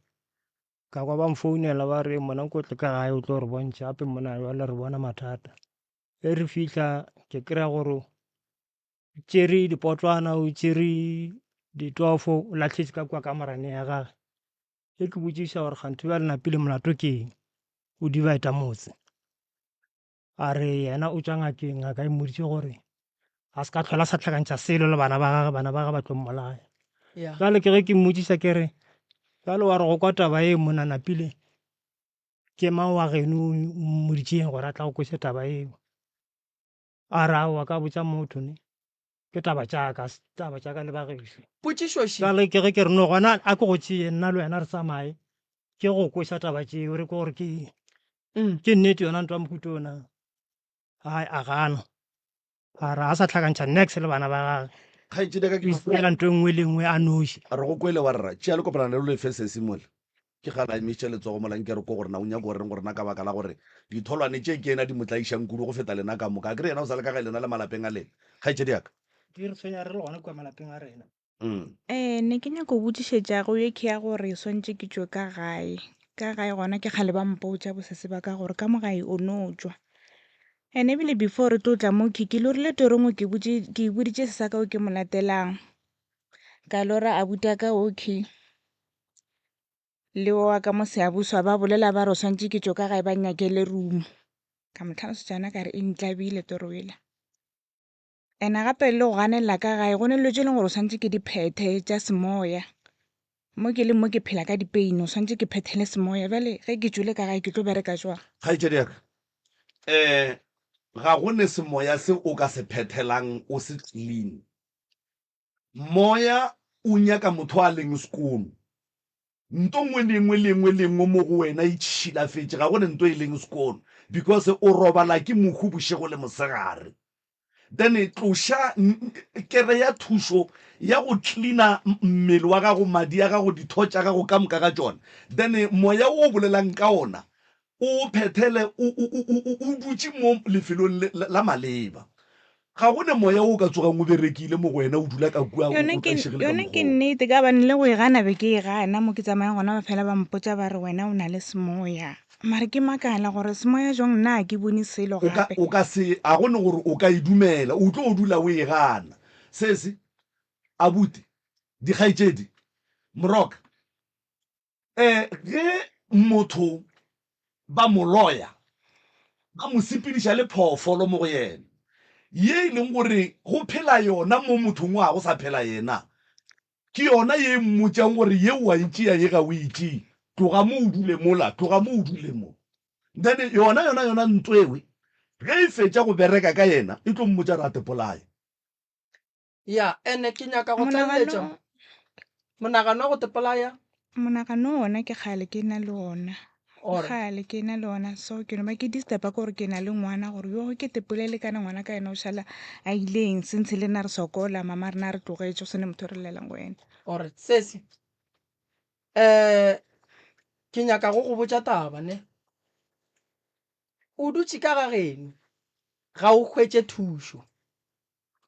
[SPEAKER 5] ka kwa ba mfounela ba re mona ko tle ka gae o tlo re bontšha gape mona jwale re bona mathata. Ge re fihla ke kry-a gore o tšere dipotlwana o tšere ditofo o lahletše ka kua kamoraneng ya gage. Ge ke botšiša gore kganthe bjale napile molato ke eng, o divide motse. A re yena o tšwa ngakeng, ngaka e mmoditše gore a se ka tlhola sa tlhakantšha selo le bana ba gage, bana ba gage ba tlo mmolaya. Bjale ke ge ke mmotšiša ke re, bjale wa re go kwa taba e mona napile ke mang wa geno o mmoditšeng gore a tla go kweša taba eo? A re aowa ka botša motho ne. Ke taba tša ka, taba tša ka le ba gešo.
[SPEAKER 3] Potšišo še.
[SPEAKER 5] Bjale ke ge ke re no gona a ke go tšee nna le wena re tsamaye ke go kweša taba tšeo re kwe gore ke ke nnete yona ntwa mohuta ona. Ai a gana. A re a sa hlakantšha nex le bana ba gage.
[SPEAKER 2] Kgaetšedi ya ka ke.
[SPEAKER 5] O itirela ntho e nngwe le e nngwe a noši.
[SPEAKER 2] Re go kwele wa rra. Tšea le kopana le lefe sesi mola. Ke kgale a emišitše letsogo mola nke re kwe gore na o nyaka go reng go rena ka baka la gore ditholwane tše ke yena di mo tlaišang kudu go feta lena ka moka. Akere yena o sa le ka gae lena le malapeng a lena. Kgaetšedi ya ka.
[SPEAKER 5] Di re tshwenya re le gona kua malapeng a rena.
[SPEAKER 4] Ee, ne ke nyako botšišetša go ye ke ya gore swantše ke tšwe ka gae. Ka gae gona ke kgale ba mpotša bosese ba ka gore ka mo gae o no tšwa. And ebile before re tlo tla mo ke ke lorile toro nngwe ke botše ke boditše sesaka o ke mo latelang. Ka lora abuti a ka okay le wa ka mo Siyabuswa ba bolela ba re o swantše ke tšwe ka gae ba nnyakele room. Ka mo hlalosetša yona ka re e ntlabile toro ela. And-e gape le go ganelela ka gae go ne dilo tše e leng gore o swanetše ke di phethe tša semoya. Mo ke leng mo ke phela ka di-pain, o swanetše ke phethele semoya. Bjale ge ke tšwele ka gae ke tlo bereka jwang?
[SPEAKER 2] Kgaetšedi ya ka, um ga go ne semoya se o ka se phethelang o se clean. Moya o nyaka motho a leng skoon. Nto nngwe le nngwe le nngwe le nngwe mo go wena e tšhilafetše, ga go ne nto e leng skoon because o robala ke mohu bošego le mosegare. Then tloša kereya thušo ya go cleaner mmele wa gago, madi a gago, ditho tša gago ka moka ga tšona. Then moya wo o bolelang ka ona o o phethele o, o, o, o, o dutše mo lefelong le, la maleba. Ga go ne moya wo o ka tsogang o berekile mo go wena o dula ka kua o,
[SPEAKER 4] Yona
[SPEAKER 2] o
[SPEAKER 4] ke,
[SPEAKER 2] tlaišegile ka
[SPEAKER 4] yona ke
[SPEAKER 2] mokgwa wo.
[SPEAKER 4] nnete ka gobane le go e gana be ke e gana mo ke tsamayang gona ba fela ba mpotša ba re wena o na le semoya. Mare ke makala gore semoya jwang nna ga ke bone selo
[SPEAKER 2] O ka,
[SPEAKER 4] gape.
[SPEAKER 2] o ka se, ga go ne gore o ka e dumela, o tlo dula o e gana. Sesi, abuti, dikgaetšedi, moroka, E, ge motho ba mo loya, ba mo sepediša le phoofolo mo go yena, ye e leng gore go phela yona mo mothong wa go sa phela yena, ke yona ye e mmotšang gore ye o a e tšea, ye ga o e tšee, tloga mo o dule mola, tloga mo o dule mo. Then yona, yona, yona ntho ewe, ge e fetša go bereka ka yena, e tlo mmotša gore a te polaye.
[SPEAKER 3] Ya, ene ke nyaka go tlaleletša
[SPEAKER 4] Monagano,
[SPEAKER 3] monagano wa go tepolaya.
[SPEAKER 4] monagano ona ke kgale ke na le ona. Ke
[SPEAKER 3] Or
[SPEAKER 4] kgale ke na le ona so ke no ba ke disturba ke gore ke na le ngwana gore yo ke tepolele kana ngwana ka yena o šala a ileng since le nna re sokola mama rena re tlogetše go se ne motho o re llelang go yena.
[SPEAKER 3] or sesi eh ke nyaka go go botša taba ne. O dutše ka ga geno ga o hwetše thušo.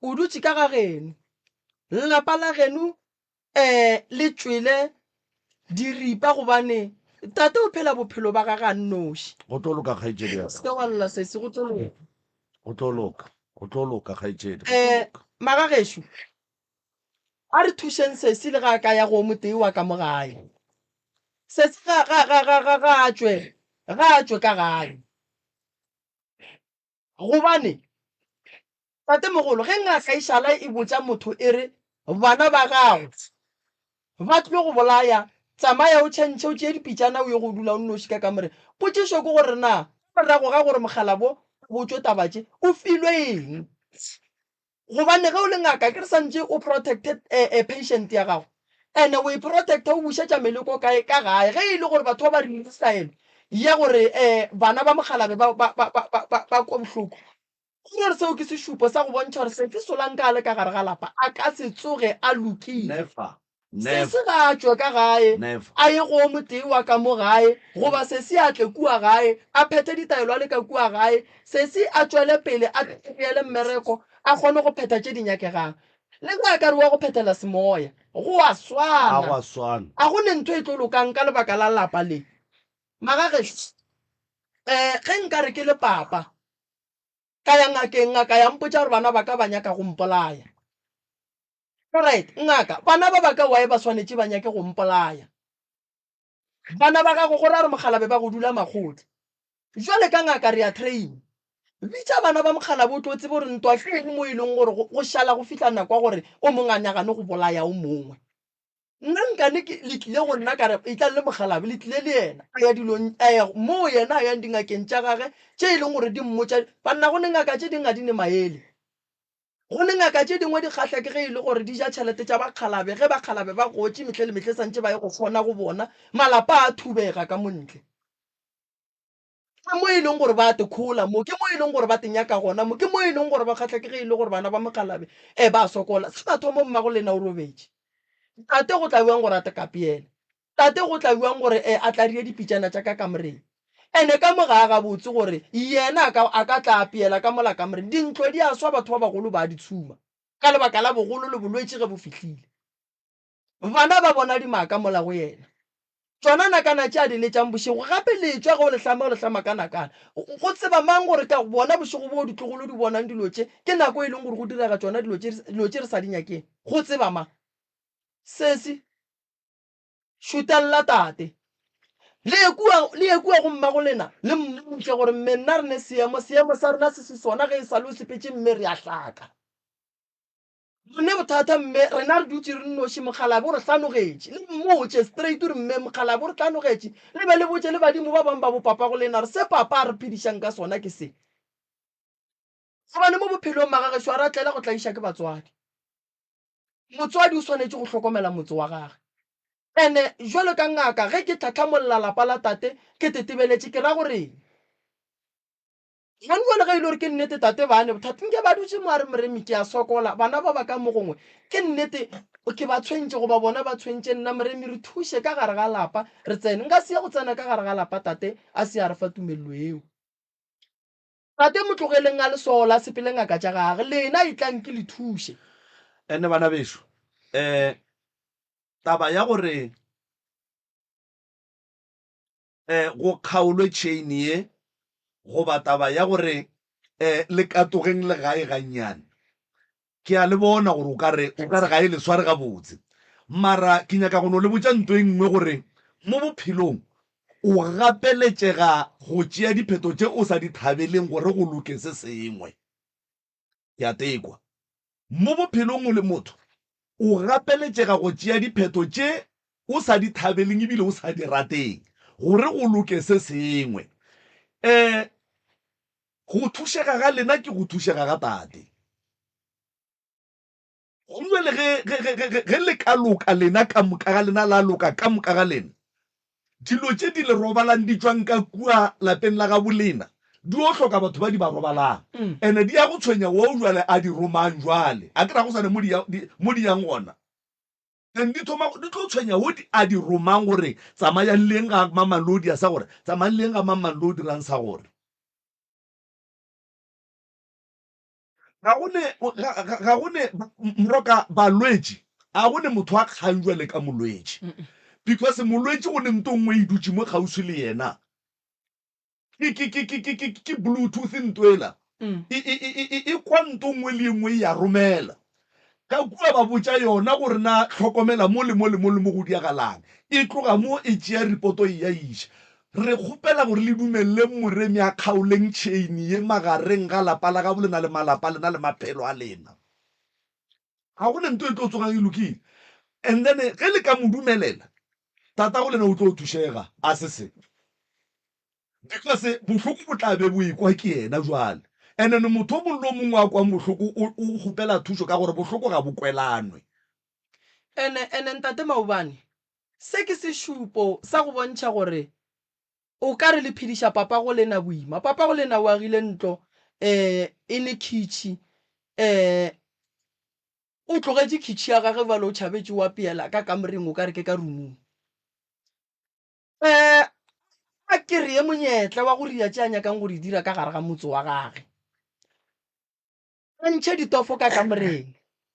[SPEAKER 3] O dutše ka ga geno. Lapa la geno um le tšwele diripa gobane tate o phela bophelo ba gage a nnoši.
[SPEAKER 2] Go tlo loka kgaetšedi ya ka.
[SPEAKER 3] Se ke wa lla sesi, go tlo loka.
[SPEAKER 2] Go tlo loka, go tlo loka kgaetšedi, go tlo
[SPEAKER 3] Um
[SPEAKER 2] loka.
[SPEAKER 3] Magagešo, a re thušeng sesi le ge a ka ya go o motee wa ka mo gae. Sesi ga, ga, ga, ga, ga, ga a tšwe, ga a tšwe ka gae. Gobane, tatemogolo, ge ngaka e šala e botša motho e re, Bana ba gago ba tlilo go bolaya, tsamaya o tšhentšhe, o tšee dipitšana o ye go dula o nnoši ka kamoreng. Potšišo ke gore na ka morago ga gore mokgalabo a botšwe taba tše, o filwe eng? Gobane ge o le ngaka ke re santše o protecte patient ya gago and o e protecta o bušetša meleko kae ka gae ge e le gore batho ba ba rile taelo ya gore bana ba mokgalabje ba ba ba ba ba ba kwa bohloko. Go ra gore seo ke sešupo sa go bontšha gore Sesi Solanka a le ka gare ga lapa a ka se tsoge a lokile.
[SPEAKER 2] Never.
[SPEAKER 3] Sesi
[SPEAKER 2] Never.
[SPEAKER 3] ga a tšwe ka gae
[SPEAKER 2] Never.
[SPEAKER 3] a ye go o motee wa ka mo gae, goba sesi a tle kua gae a phethe ditaelo a le ka kua gae, sesi a tšwele pele a tšeele mmereko a kgone go phetha tše di nyakegang. Le ge a ka re wa go phethela semoya, go a
[SPEAKER 2] A
[SPEAKER 3] swana.
[SPEAKER 2] go a swana.
[SPEAKER 3] A go ne ntho e tlo lokang ka lebaka la lapa le. Magagešo, um ge nka re ke le papa, ka ya ngakeng, ngaka ya mpotša gore bana ba ka ba nyaka go mpolaya. Alright, ngaka, bana ba ba ka why ba swanetše ba nyake go mpolaya? Bana ba gago go ra gore mokgalabe ba go dula makgotla. Jwale ka ngaka re a train. Bitša bana ba mokgalabe o tlo tsebe gore ntwa ke eng mo e leng gore go šala go fihla nako ya gore o mongwe a nagane go bolaya o mongwe. Nna nkane ke le tlile go nna ka re etlang le mokgalabe le tlile le yena a ya dilong a ya moo yena a yang dingakeng tša gage tše e leng gore di mmotša banna go ne ngaka tše dingwe ga di ne maele. Go ne ngaka tše dingwe di kgahla ke ge e le gore di ja tšhelete tša bakgalabe, ge bakgalabe ba gotše mehle le mehle santše ba ye go kgona go bona, malapa a thubega ka mo ntle. Ke mo e leng gore ba te khola mo, ke mo e leng gore ba te nyaka gona mo, ke mo e leng gore ba kgahla ke ge e le gore bana ba mokgalabe e ba sokola. Sa mathomo mmago lena o robetše. Tate go tla bjang gore a te kapeele? Tate go tla bjang gore e a tlarie dipitšana tša ka kamoreng? Ene ka mo ga a gabotse gore yena a ka a ka tla apeela ka mola kamoreng. Dintlo di a swa batho ba bagolo ba a di tshuma ka lebaka la bogolo le bolwetši ge bo fihlile. Bana ba bona dimaka mola go yena. Tšona nakana tše a di letšang bošego, gape letšwa ge o le hlama o le hlama ka nakana. Go tseba mang gore ka bona bošego boo ditlogolo di bonang dilo tše, ke nako e leng gore go direga tšona dilo tše, dilo tše re sa di nyakeng? Go tseba mang? Sesi, šutella tate. Le ye kua, le ye kua go mmago lena, le mmotše gore mme nna re ne seemo, seemo sa rena se se sona ge e sa le o sepetše mme re a hlaka. Re ne bothata mme rena re dutše re nnoši mokgalabje o re hlanogetše. Le mmotše straight o re mme mokgalabje o re hlanogetše. Le be le botše le badimo ba bang ba bo papa go lena re se papa a re phedišang ka sona ke se. Gobane mo bophelong magagešo a ra tlela go tlaiša ke batswadi. Motswadi o swanetše go hlokomela motse wa gage. Ene jwalo ka ngaka ge ke tlhatlhamolla lapa la tate ke tetebeletše ke ra goreng? Gane jwale ge e le gore ke nnete tate ba ne bothata nke ba dutše mo a re Moremi ke a sokola bana ba ba ka mo gongwe ke nnete ke ba tshwentše goba bona ba tshwentše nna Moremi re thuše ka gare ga lapa re tsene nka se ye go tsena ka gare ga lapa tate a se a re fa tumelelo eo tate mo tlogeleng a le sola a sepele ngaka tša gage lena etlang ke le thuše.
[SPEAKER 2] Ene bana bešo um taba ya gore eh, go kgaolwe chain ye goba taba ya gore eh, le katogeng le gae gannyane ke a le bona gore o ka re o ka re ga e le sware gabotse mara ke nyaka go no le botša nto e nngwe gore mo bophelong o gapeletšega go tšea diphetho tše o sa di thabeleng gore go loke se sengwe Ke a tekwa. Mo bophelong o le motho, o gapeletšega go tšea diphetho tše o sa di thabeleng ebile o sa di rateng gore go loke se sengwe. Um go thušega ga lena ke go thušega ga tate. Gomme bjale ge, ge, ge, ge, ge, ge le ka loka lena ka moka ga lena, la loka ka moka ga lena, dilo tše di le robalang di tšwang ka kua lapeng la gabo lena, di yo hloka batho ba di ba robalang. Ene di ya go tshwenya woo jwale a di romang jwale. A ke ra go sa ne mo di ya, di, mo di yang gona. Then di thoma, di tlo tshwenya wo di, a di romang gore tsamayang le yeng ga mamang lo dia sa gore, tsamayang le yeng ga mamang lo dirang sa gore. Ga go ne, ga, ga, ga go ne, moroka balwetši, a go ne motho a kgang jwale ka molwetši. Because molwetši go ne nto nngwe e dutše mo kgauswi le yena. Ke, ke, ke, ke, ke, ke, ke bluetooth nto ela. E, e, e, e, e, e kwa nto nngwe le ye nngwe e ya romela. Ka kua ba botša yona gore na hlokomela mo le mo le mo le mo go diagalang. E tloga mo e tšea ripoto e ya iša. Re kgopela gore le dumeleleng Moremi a kgaoleng tšheini ye magareng ga lapa la gabo lena le malapa a lena le maphelo a lena. Ga go ne nto e tlo tsogang e lokile. And then ge le ka mo dumelela, tatago lena o tlo thušega a se se. Because bohloko bo tla be bo ekwa ke yena jwale. And then motho o mongwe le o mongwe a kwang bohloko o o kgopela thušo ka gore bohloko ga bo kwelanwe.
[SPEAKER 3] Ene, ene Ntate Maubane, se ke sešupo sa go bontšha gore o ka re le phediša papago lena boima. Papago lena o agile ntlo, eh, e ne khitšhi, eh, o tlogetše khitšhi ya gage bjale o tšhabetše o apeela ka kamoreng o ka re ke ka roomong. Um a kereye monyetla wa go ria tše a nyakang go di dira ka gare ga motse wa gage. A ntšhe ditofo ka kamoreng,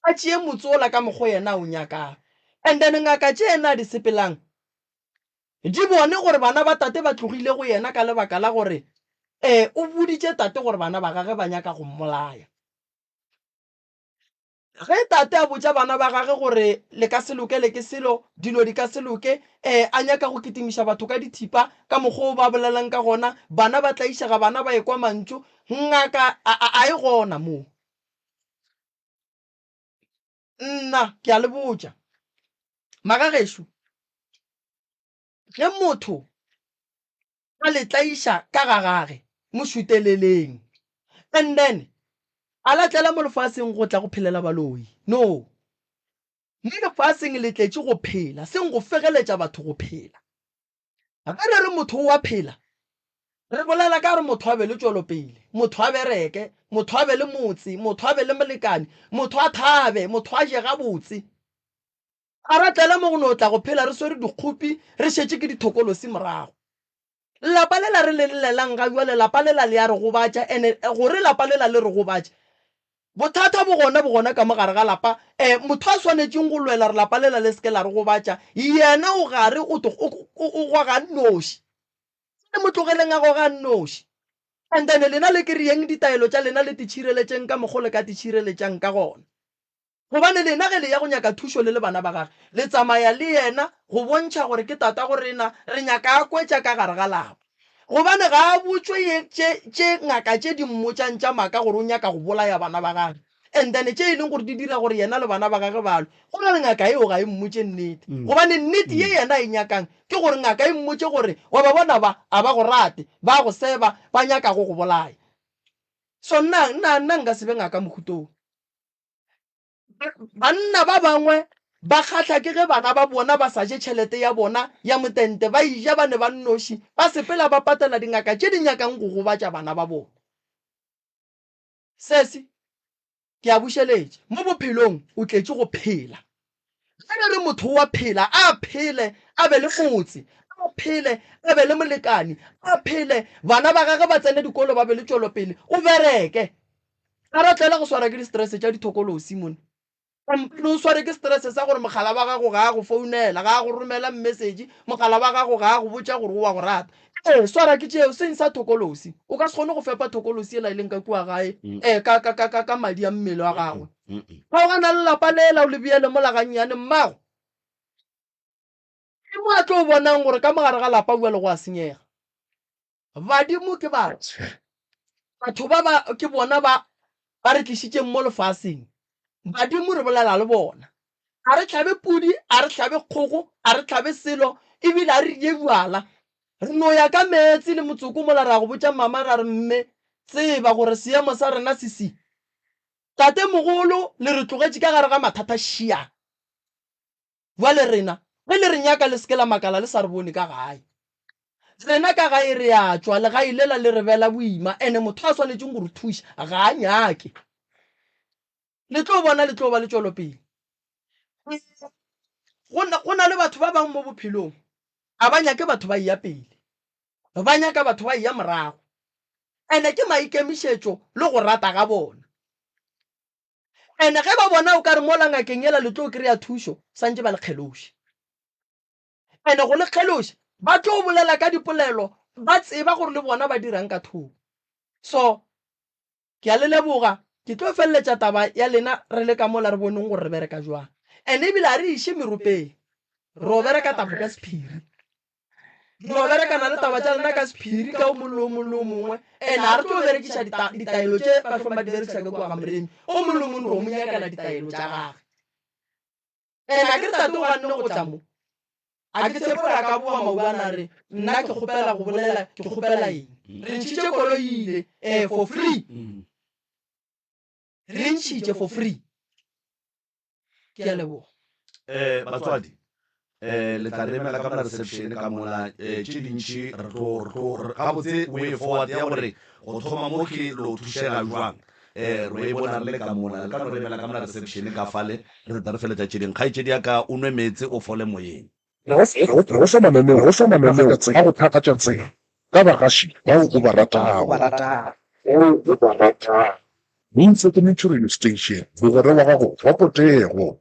[SPEAKER 3] a tšee motse ola ka mokgo yena a o nyakang. And then ngaka tše yena a di sepelang di bone gore bana ba tate ba tlogile go yena ka lebaka la gore um o boditše tate gore bana ba gage ba nyaka go mmolaya. Ge tate a botša bana ba gage gore le ka se lokele ke selo, dilo di ka se loke, ee, a nyaka go kitimiša batho ka dithipa, ka mokgwa o ba bolelang ka gona, bana ba tlaišega, bana ba ekwa mantšu, ngaka a, a, a e gona moo. Nna ke a le botša, magagešo, ge motho a le tlaiša ka ga gage, mo šuteleleng. And then a la tlela mo lefaseng go tla go phelela baloi. No. Mo lefaseng le tletše go phela, seng go fegeletša batho go phela. Ge re re motho o a phela, Re bolela ka gore motho a be le tšwelopele, motho a bereke, motho a be le motse, motho a be le molekane, motho a thabe, motho a je gabotse. Ga ra tlela mo go no tla go phela re swere dikgopi, re šetše ke dithokolosi morago. Lapa lela re le llelang ga bjale, lapa lela le a re gobatša, ene gore lapa lela le re gobatše, bothata bo gona, bo gona ka mo gare ga lapa. Um motho a swanetšeng go lwela gore lapa lela le se ke la re gobatša, yena o gare o, o, o, o goga nnoši. Le mo tlogeleng a goga a nnoši. And then lena le kereyeng ditaelo tša lena le titšhireletšeng ka mokgo le ka titšhireletšang ka gona. Gobane lena ge le ya go nyaka thušo le le bana ba gage, le tsamaya le yena go bontšha gore ke tatago rena, re nyaka a kwetša ka gare ga lapa. Gobane ga a botšwe ye tše, tše ngaka tše di mmotšang tša maaka gore o nyaka go bolaya bana ba gage. And then tše e leng gore di dira gore yena le bana ba gage ba lwe. Go ra re ngaka yeo ga e mmotše nnete. Gobane nnete ye yena a e nyakang ke gore ngaka e mmotše gore wa ba bona ba, a ba go rate, ba go seba, ba nyaka go go bolaya. So nna, nna, nna nka se be ngaka mohuta wo. Banna ba bangwe ba kgahla ke ge bana ba bona ba sa je tšhelete ya bona ya motente, ba eja ba ne ba nnoši, ba sepela ba patela dingaka tše di nyakang go gobatša bana ba bona. Sesi, ke a bušeletša, mo bophelong o tletše go phela. Ge re re motho o a phela, a phele a be le motse, a phele a be le molekane, a phele bana ba gagwe ba tsene dikolo ba be le tšwelopele, o bereke. Ga ra tlwaela go swara ke di-stress tša dithokolosi mone. Kampane o sware ke stress sa gore mogala wa gago ga a go founela, ga a go romela message, mogala wa gago ga a go botša gore o wa go rata. Ee, swara ke tšeo, seng sa thokolosi. O ka se kgone go fepa thokolosi yela e leng ka kua gae um ka, ka, ka, ka, ka madi a mmele wa gagwe. Kgaogana le lapa lela o le beele mola gannyane, mmago. Ke mo a tlo bonang gore ka mo gare ga lapa bjale go a senyega. Badimo ke batho. Batho ba ba ke bona ba ba re tlišitšeng mo lefaseng. Badimo re bolela le bona. A re hlabe pudi, a re hlabe kgogo, a re hlabe selo, ebile a re je bjala. Re no ya ka meetse le motsoko mola ra go botša mama ra re mme tseba gore seemo sa rena se si. Tatemogolo le re tlogetše ka gare ga mathata šia. Bjale rena, ge le re nyaka le se ke la makala le sa re bone ka gae. Rena ka gae re a tšwa, legae lela le re bela boima, ene motho a swanetšeng go re thuša ga a nyake. Le tlo bona le tlo ba le tšwelopele. Go na, go na le batho ba bangwe mo bophelong a ba nyake batho ba eya pele, ba nyaka batho ba eya morago. Ene ke maikemišetšo le go rata ga bona. Ene ge ba bona o ka re mola ngakeng yela le tlo kry-a thušo, santše ba le kgeloše. Ene go le kgeloša ba tlo bolela ka dipolelo ba tseba gore le bona ba dirang ka thoko. So ke a le leboga, ke tlo feleletša taba ya lena re le ka mola re boneng gore re bereka jwang. Ene ebile a re iše meropeng, ro bereka taba ka sephiri. Re no berekana le taba tša lena ka sephiri ka o mongwe le o mongwe le o mongwe, and ga re tlo berekiša ditaelo tše ba hlong ba di berekiša ka kua ga Moremi. O mongwe le o mongwe re o mo nyakela ditaelo tša gage. And a ke re tate o ganne go tla mo, a ke tshepe gore a ka boa maobane a re nna ke kgopela go bolela, ke kgopela eng. Re ntšhitše koloi ile eh for free, re ntšhitše for free. Ke a leboga.
[SPEAKER 2] Eh, batswadi eh le tla re emela ka mola reception ka mola eh tše dintši re tlo re tlo gabotse way forward ya gore go thoma mo ke lo thušega jwang eh ro e bona re le ka mola le ka no re emela ka mola reception ka fale re tla re feletša tše ding kgaetšedi ya ka o nwe meetse o fole moyeng.
[SPEAKER 11] Re go fa mananeo a go thakgatša tsela ka bagaši bao o ba ratago. Moinse Community Radio Station, mogwera wa gago wa potego.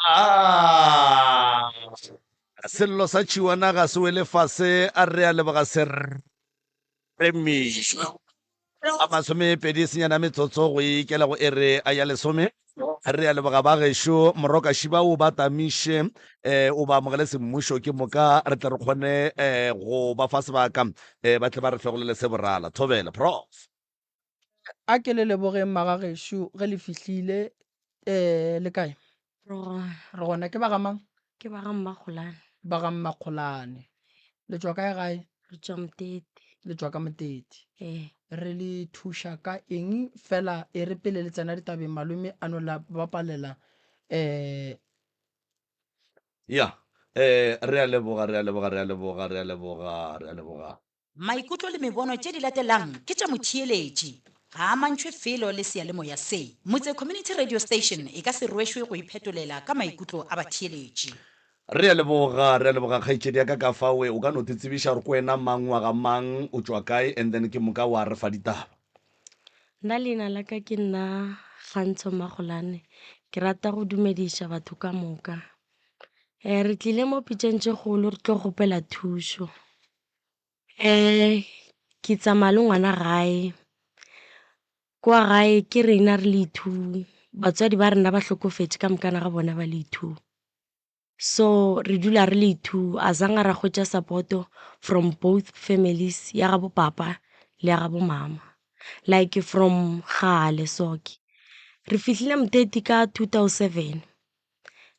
[SPEAKER 2] Ah, sello sa tšhiwana ga se wele fase a re a leboga seremišo a masomepedi senyana metsotso go ikela go ere a ya lesome re a leboga ba gešo morokaši ba o ba tamiše um o ba amogele semmušo ke moka re tle re kgone um go ba fa sebaka um ba tle ba re hlogolele se borala thobela prof
[SPEAKER 3] A ke le lebogeng magagešo ge le fihlile um le kae?
[SPEAKER 12] Re gona.
[SPEAKER 3] Re gona. Ke ba ga mang?
[SPEAKER 12] Ke ba ga Mmakgolane.
[SPEAKER 3] Ba ga Mmakgolane. Le tšwa kae gae?
[SPEAKER 12] Re tšwa Motete.
[SPEAKER 3] Le tšwa ka Motete.
[SPEAKER 12] Ee.
[SPEAKER 3] Re le thuša ka eng fela e re pele le tsena ditabeng malome a no la bapalela um
[SPEAKER 2] Ya, eh, re a leboga, re a leboga, re a leboga, re a leboga, re a leboga.
[SPEAKER 9] Maikutlo le mebono tše di latelang ke tša motheeletši. Ga a amantšhwe felo le seyalemoya se. Motse Community Radio Station e ka se rwešwe go iphetolela ka maikutlo a batheeletši.
[SPEAKER 2] Re a leboga, re a leboga kgaetšedi ya ka ka fawe. O ka no te tsebiša gore ke wena mang, wa ga mang, o tšwa kae and then ke moka wa re fa ditaba.
[SPEAKER 12] Nna leina la ka ke nna Kgantsho Magolane. Ke rata go dumediša batho ka moka. Re tlile mo pitšeng tše kgolo re tlo kgopela thušo. Ke tsamaya le ngwana gae, kwa gae ke rena re le two, batswadi ba rena ba hlokofetše ka mokana ga bona ba le two. So re dula re le two a zanga ra hwetša support-o from both families ya gabo papa le ya gabo mama, like from kgale so ke. Re fihlile Mteti ka 2007.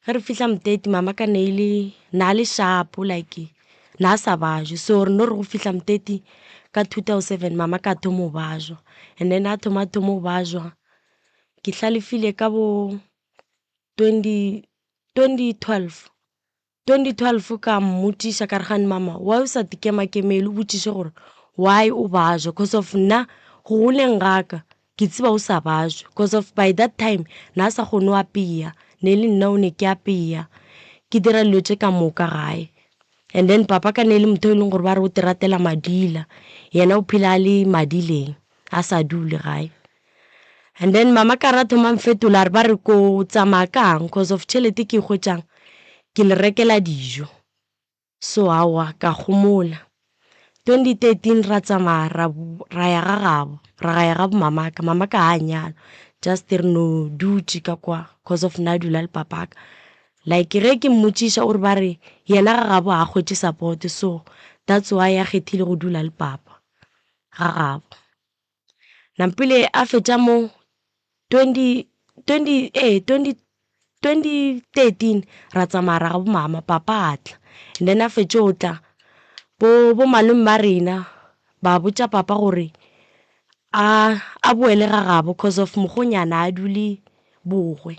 [SPEAKER 12] Ge re fihla Mteti mama ka ne e le na le shapo like na sa bajwe so re no re go fihla Mteti ka 2007 mama ka thoma go bajwa and then a thoma thoma go bajwa ke hlalefile ka bo 2012 2012 ka mmotšiša ka re gane mama why o sa te kemakemele o botšiše gore why o bajwa cause of nna go goleng ga ka ke tseba o sa bajwe cause of by that time na sa kgone go apeya ne le nna o ne ke apeya ke dira dilo tše ka moka gae and then papa ka ne e le motho e leng gore ba re o te ratela madila yena o phela a le madileng a sa dule gae and then mama ka ra thoma mfetola a re ba re ko tsamaya kang cause of tšhelete ke e hwetšang ke le rekela dijo So aowa ka gomola. 2013 ra tsamaya ra ra ya ga gabo ra ga ya ga bo mamaka mamaka ga a nyalwa just re no dutše ka kwa cause of nna dula le papaka like ge ke mmotšiša o re ba re yena ga gabo ga a hwetše support so that's why a kgethile go dula le papa ga gabo. Nampile a fetša mo 20 20 ee 20 2013 ra tsamaya ra ga bo mama papa a tla and then a fetše go tla bo bo malome ba rena ba botša papa gore a a boele ga gabo cause of mokgonyana a dule bogwe.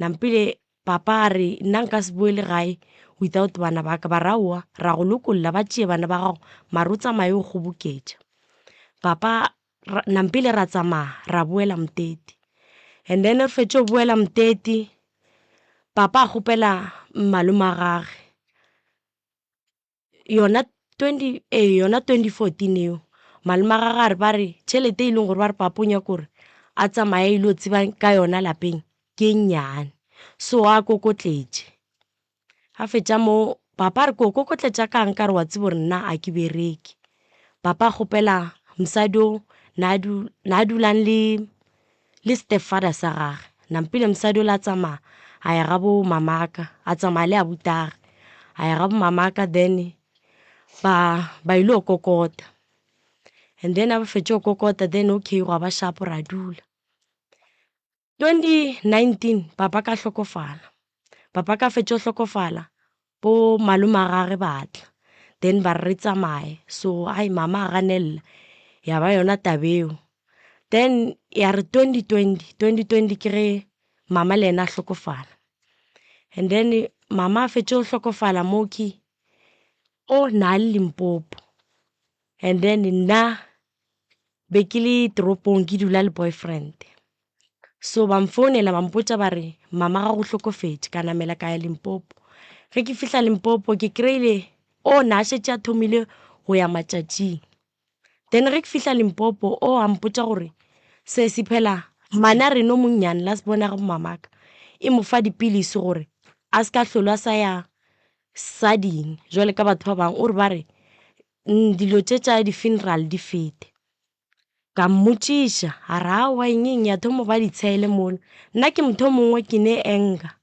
[SPEAKER 12] Nampile papa a re nna nka se boele gae without bana ba ka ba re aowa ra go lokolla ba tšee bana ba gago mara o tsamaye o kgoboketša. Papa nampile ra tsamaya ra boela Moteti and then re fetše go boela Moteti papa a kgopela malome wa gage yona 20 ee yona 2014 eo malome wa gage a re ba re tšhelete e leng gore ba re papa o nyaka gore a tsamaye a ile go tseba ka yona lapeng ke e nnyane so a kokotletše. A fetša mo papa a re ko kokotletša kang ka re wa tseba gore nna a ke bereke. Papa a kgopela mosadi o na dulang le le stepfather sa gage. Nampile mosadi o la tsamaya a ya ga bo mamaka a tsamaya le abutagwe a ya ga bo mamaka then. Ba ba ile go kokota and then a ba fetša go kokota then okay gwa ba sharp ra dula. 2019 papa ka hlokofala, papa ka fetša go hlokofala bo malome a gage ba tla then ba re re tsamaye so ai mama a ganelela ya ba yona taba eo. Then ya re 2020, 2020 ke ge mama le yena a hlokofala and then mama a fetša go hlokofala mo ke o na le Limpopo and then nna be ke le toropong ke dula le boyfriend. So ba mfounela ba mpotša ba re mama gago o hlokofetše, ka namela ka ya Limpopo. Ge ke fihla Limpopo ke kry-ile o na a šetše a thomile go ya matšatšing. Then ge ke fihla Limpopo o a mpotša gore sesi phela mmane a rena o monnyane last born ya ga mamaka e mo fa dipilisi gore a se ka hlolwa a sa ya sading jwale ka batho ba bangwe o re ba re dilo tše tša di-funeral di fete. Ka mmotšiša a re aowa eng eng ya thoma go ba ditshele mola. Nna ke motho o mongwe ke ne anger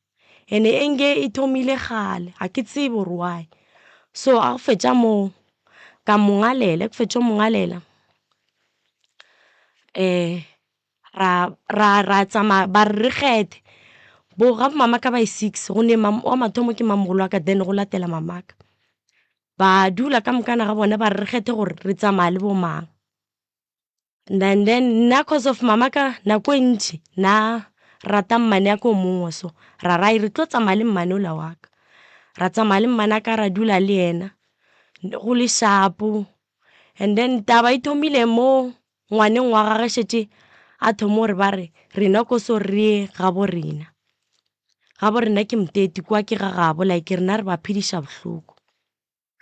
[SPEAKER 12] and-e anger e thomile kgale ga ke tsebe gore why. So ga go fetša moo ka mo ngalela, ke fetša go mo ngalela ra ra ra tsamaya ba re re kgethe bo ga bo mamaka ba yi-six go ne wa mathomo ke mamogolo wa ka then go latela mamaka. Ba dula ka mokana ga bona ba re re kgethe gore re tsamaya le bo mang. And then nna cause of mama ka nako e ntši na rata mmane ya ka o mongwe so ra ra re tlo tsamaya le mmane ola wa ka. Ra tsamaya le mmane wa ka ra dula le yena go le sharp-o and then taba e thomile mo ngwaneng wa gagwe šetše a thoma gore ba re rena ko so re ye gabo rena. Gabo rena ke Mteti kwa ke ga gabo like rena re ba phediša bohloko.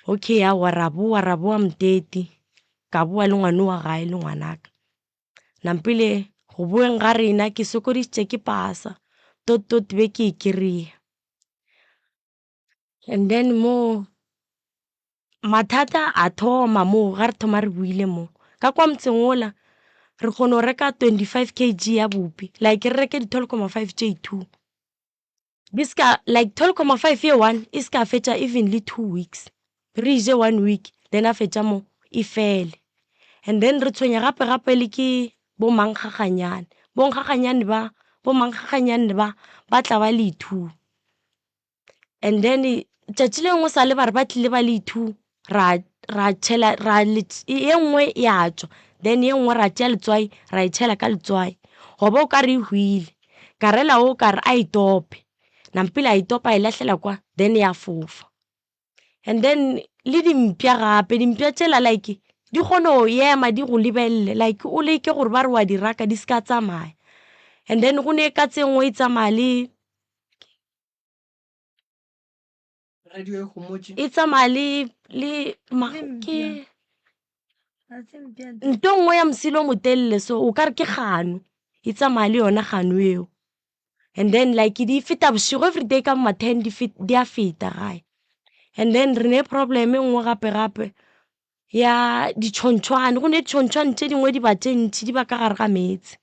[SPEAKER 12] Okay aowa ra boa ra boa Mteti ka boa le ngwano wa gae le ngwanaka. Nampile go boeng ga rena ke sokodišitše ke pasa tot tot be ke e kry-a. And then mo mathata a thoma mo ga re thoma re boile mo. Ka kwa motseng wola re kgona go reka 25 kg ya bupi like re reke di 12,5 tše two. Di ska like 12,5 ye one e ska fetša even le two weeks. Re e je one week then a fetša mo e fele. And then re tshwenya gape gape le ke bo mankgaganyane. Bo nkgaganyane ba bo mankgaganyane ba ba tla ba le two. And then tšatši le lengwe sa le ba re ba tlile ba le two ra ra tšhela ra ye nngwe ya tšwa then ye nngwe ra tšea letswai ra e tšhela ka letswai goba o ka re e hwile ka rela o ka re a e tope nampile a e topa a e lahlela kwa then ya fofa. And then le dimpša gape dimpša tšela like di kgone go ema di go lebelele like o leke gore ba re wa di raka di se ka tsamaya and then go ne ka tse nngwe e tsamaya le
[SPEAKER 3] Radio e homotše.
[SPEAKER 12] E tsamaya le le ke nto nngwe ya mosilo o motelele so o ka re ke kgano e tsamaya le yona kgano eo and then like di feta bošego everyday ka bo ma 10 di a feta gae and then re ne problem e nngwe gape gape ya ditšhontšhwane go ne ditšhontšhwane tše dingwe di ba tše ntši di ba ka gare ga meetse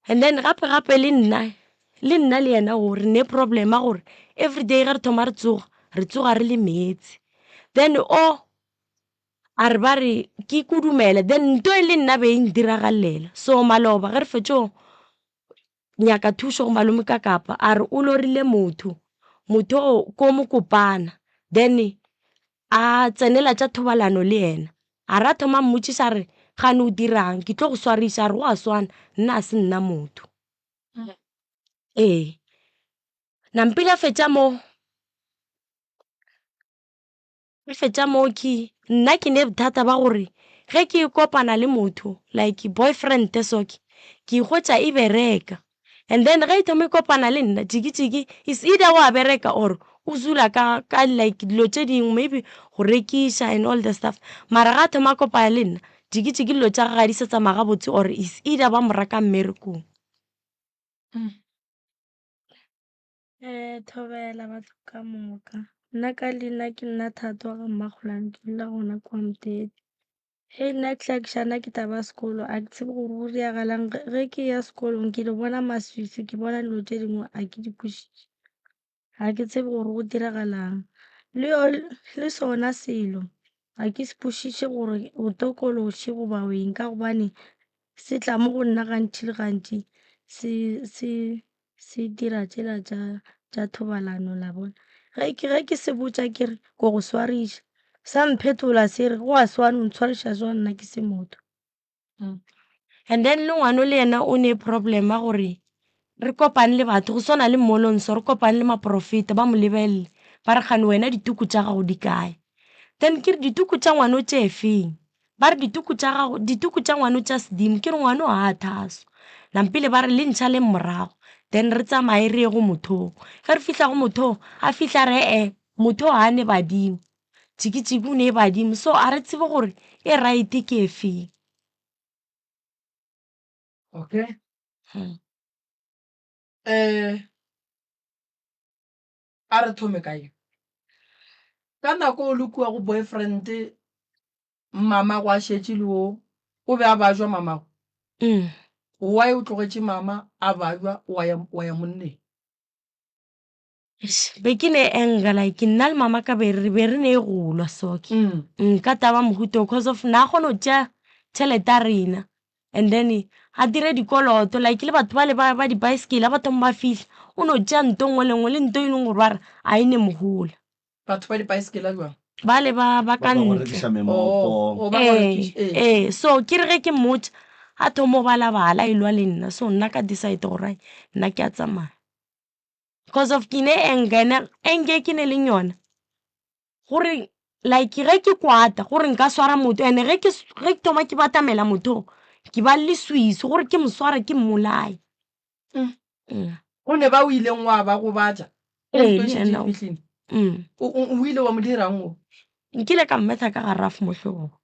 [SPEAKER 12] and then gape gape le nna le nna le yena o re ne problem ya gore everyday ge re thoma re tsoga re tsoga re le meetse then o a re ba re ke kudumele then nto e le nna be e ntiragalela so maloba ge re fetšo nyaka thušo go malome ka kapa a re o lorile motho motho o ko mokopana then a tsenela tša thobalano le yena a re a thoma a mmotšiša a re gane o dirang ke tlo go swariša a re go a swana nna a se nna motho ee nampile a fetša mo. Ke fetša moo ke nna ke ne bothata ba gore ge ke kopana le motho like boyfriend so ke ke hwetša e bereka and then ge e thoma e kopana le nna jiki-jiki is either wa bereka or o zula ka ka like dilo tše dingwe maybe go rekiša and all the stuff mara ga a thoma a kopana le nna jiki-jiki dilo tša gagwe ga di sa tsamaya gabotse or is either ba mo raka mmerekong.
[SPEAKER 13] Thobela batho ka moka. Nna ka leina ke nna Thato wa ga Mmakgolane ke dula gona kwa Mtete. Hei nna ke hlakišana ke taba ya sekolo a ke tsebe gore go diragalang ge ke ya sekolong ke lo bona maswiswi ke bona dilo tše dingwe a ke di kwešiše. Ga ke tsebe gore go diragalang le sona selo. Ga ke se kwešiše gore o tokološi goba o eng ka gobane se tla mo go nna gantši le gantši se se se dira tšela tša tša thobalano la bona. Ge ke ge ke se botša ke re ko go swariša, sa mphetola se re go a swana o ntshwariša jwang nna ke se motho.
[SPEAKER 12] And then le ngwano le yena o ne problem ya gore re kopane le batho go swana le mmolong so re kopane le maprofeta ba mo lebelele ba re kgane wena dituku tša gago di kae. Then ke re dituku tša ngwano tše feng? Ba re dituku tša gago dituku tša ngwano tša sedimo ke re ngwano ga a thaswa. Nampile ba re le ntšhaleng morago then re tsamaye re ye go motho oo. Ge re fihla go motho oo a fihla a re e-e motho oo ga a ne badimo. Tšikitšiki o ne badimo so a re tsebe gore e right ke e feng.
[SPEAKER 3] Okay. Eh a re thome ka ye. Ka nako o le kua go boyfriend mama go a šetše le o o be a bajwa mamago. Why o tlogetše mama a bajwa wa ya wa ya monneng?
[SPEAKER 12] Eish, be ke ne anger like nna le mama ka be re be re ne go lwa so ke ka taba mohuta o cause of na kgona go tšea tšhelete ya rena and then a dire dikoloto like le batho bale ba di-bicycle ba thoma ba fihla o no tšea nto nngwe le nngwe le nto e leng gore ba re a e ne mohola.
[SPEAKER 3] Batho ba di-bicycle jwang?
[SPEAKER 12] Bale ba ba ka
[SPEAKER 2] Ba go
[SPEAKER 12] ntle.
[SPEAKER 2] rekiša memopo.
[SPEAKER 3] Oh, ba go
[SPEAKER 12] Ee,
[SPEAKER 3] rekiša, ee.
[SPEAKER 12] ee, so ke re ge ke mmotša a thoma go balabala a elwa le nna so nna ka decide gore ai nna ke a tsamaya. Cause of ke ne anger ene anger e ke ne leng yona gore like ge ke kwata gore nka swara motho and ge ke ge ke thoma ke batamela motho o ke ba le leswiswi gore ke mo sware ke mmolaye.
[SPEAKER 3] Go ne ba o ileng wa ba gobatša ge
[SPEAKER 12] Ee,
[SPEAKER 3] ntwa e
[SPEAKER 12] le
[SPEAKER 3] šetše e
[SPEAKER 12] yena o.
[SPEAKER 3] fihlile. O o ile wa mo dirang o?
[SPEAKER 12] Nkile ka mmetha ka garafu mo hlogong.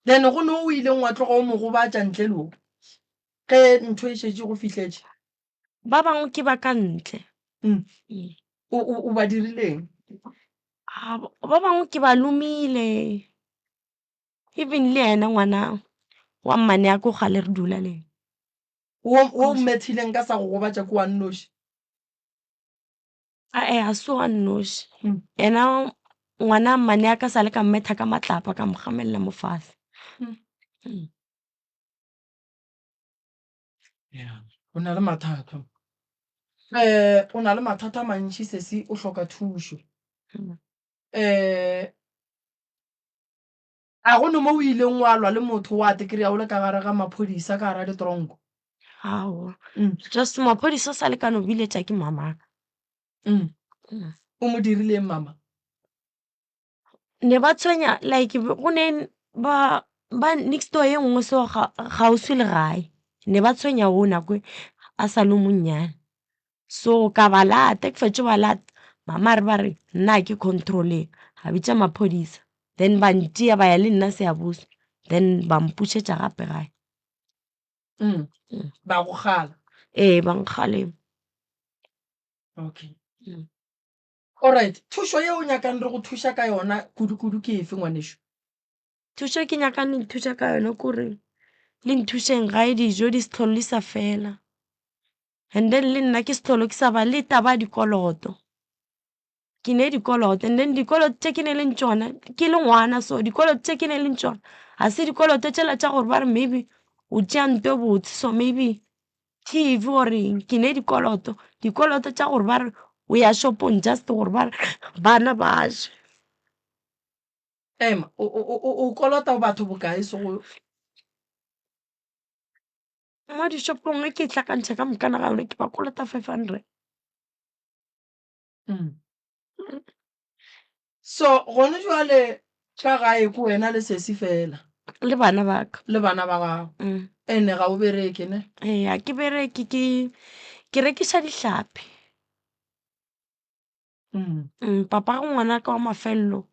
[SPEAKER 3] Then go ne o ileng wa tloga o mo gobatša ntle le o ge ntho e šetše go fihletše?
[SPEAKER 12] Ba bangwe ke ba ka ntle.
[SPEAKER 3] O, o, o ba dirileng?
[SPEAKER 12] Ah, ba bangwe ke ba lomile. Even le yena ngwana wa mmane ya ko kgale re dula le yena.
[SPEAKER 3] Wo, wo o mmethileng ka sa go gobatša ke wa nnoši?
[SPEAKER 12] Ae, ga se wa nnoši. Yena ngwana mmane ya ka sa le ka mmetha ka matlapa ka mo gamelela mo fase.
[SPEAKER 3] Yeah, o na le mathata. Eh, o na le mathata a mantši sesi, o hloka thušo. Eh, a go ne mo o ileng wa lwa le motho wa te kry-a o le ka gare ga maphodisa ka gara ditronko?
[SPEAKER 12] Aowa. Just maphodisa sa le ka no biletša ke mamaka.
[SPEAKER 3] O mo dirileng mama?
[SPEAKER 12] Ne ba tshwenya like go ne ba ba next door ye nngwe so kgauswi le gae. Ne ba tshwenya o nako a sa le monnyane. So ka ba lata, ke fetše ba lata mama a re ba re nna ga ke control-ege, a bitša maphodisa then ba ntšea ba ya le nna Siyabuswa then ba mpušetša gape gae.
[SPEAKER 3] Ba go kgala?
[SPEAKER 12] Ee, ba nkgalema.
[SPEAKER 3] Okay. Alright, thušo ye o nyakang re go thuša ka yona kudu-kudu ke efe ngwanešu?
[SPEAKER 12] Thušo e ke nyakang le nthuša ka yona ke gore le nthušeng gae dijo di se hlole di sa fela. And then le nna ke se hlole ke sa ba le taba ya dikoloto. Ke ne dikoloto and then dikoloto tše ke ne leng tšona ke le ngwana so dikoloto tše ke ne leng tšona ga se dikoloto tšela tša gore ba re maybe o tšea nto e botse so maybe T_V or eng ke ne dikoloto, dikoloto tša gore ba re o ya shopong just gore ba re bana ba je.
[SPEAKER 3] Ema, o, o, o, o kolota batho bokae so go.
[SPEAKER 12] Mo dishopong ge ke e hlakantšha ka mokana ga yona ke ba kolota 500.
[SPEAKER 3] So gone jwale ka gae ke wena le sesi fela?
[SPEAKER 12] Le bana ba ka.
[SPEAKER 3] Le bana ba gago. Ene ga o bereke ne?
[SPEAKER 12] Ee, ga ke bereke ke ke rekiša dihlapi. Papa ngwanaka wa mafelelo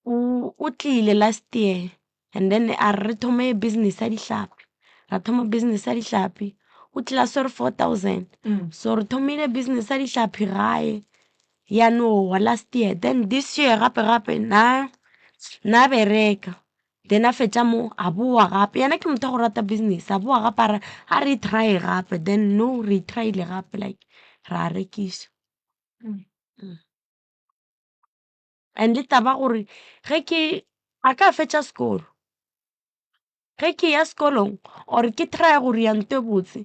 [SPEAKER 12] o o tlile last year and then a re re thome business ya dihlapi, ra thoma business ya dihlapi. O tlile a swere 4000 so re thomile business ya dihlapi gae ya no wa last year. Then this year gape gape na na bereka then a fetša mo a boa gape, yena ke motho wa go rata business a boa gape a re a re e try-e gape then nou re e try-ile gape like ra rekiša. And le taba gore ge ke a ka fetša sekolo, ge ke ya sekolong or ke try-a go dira ntho e botse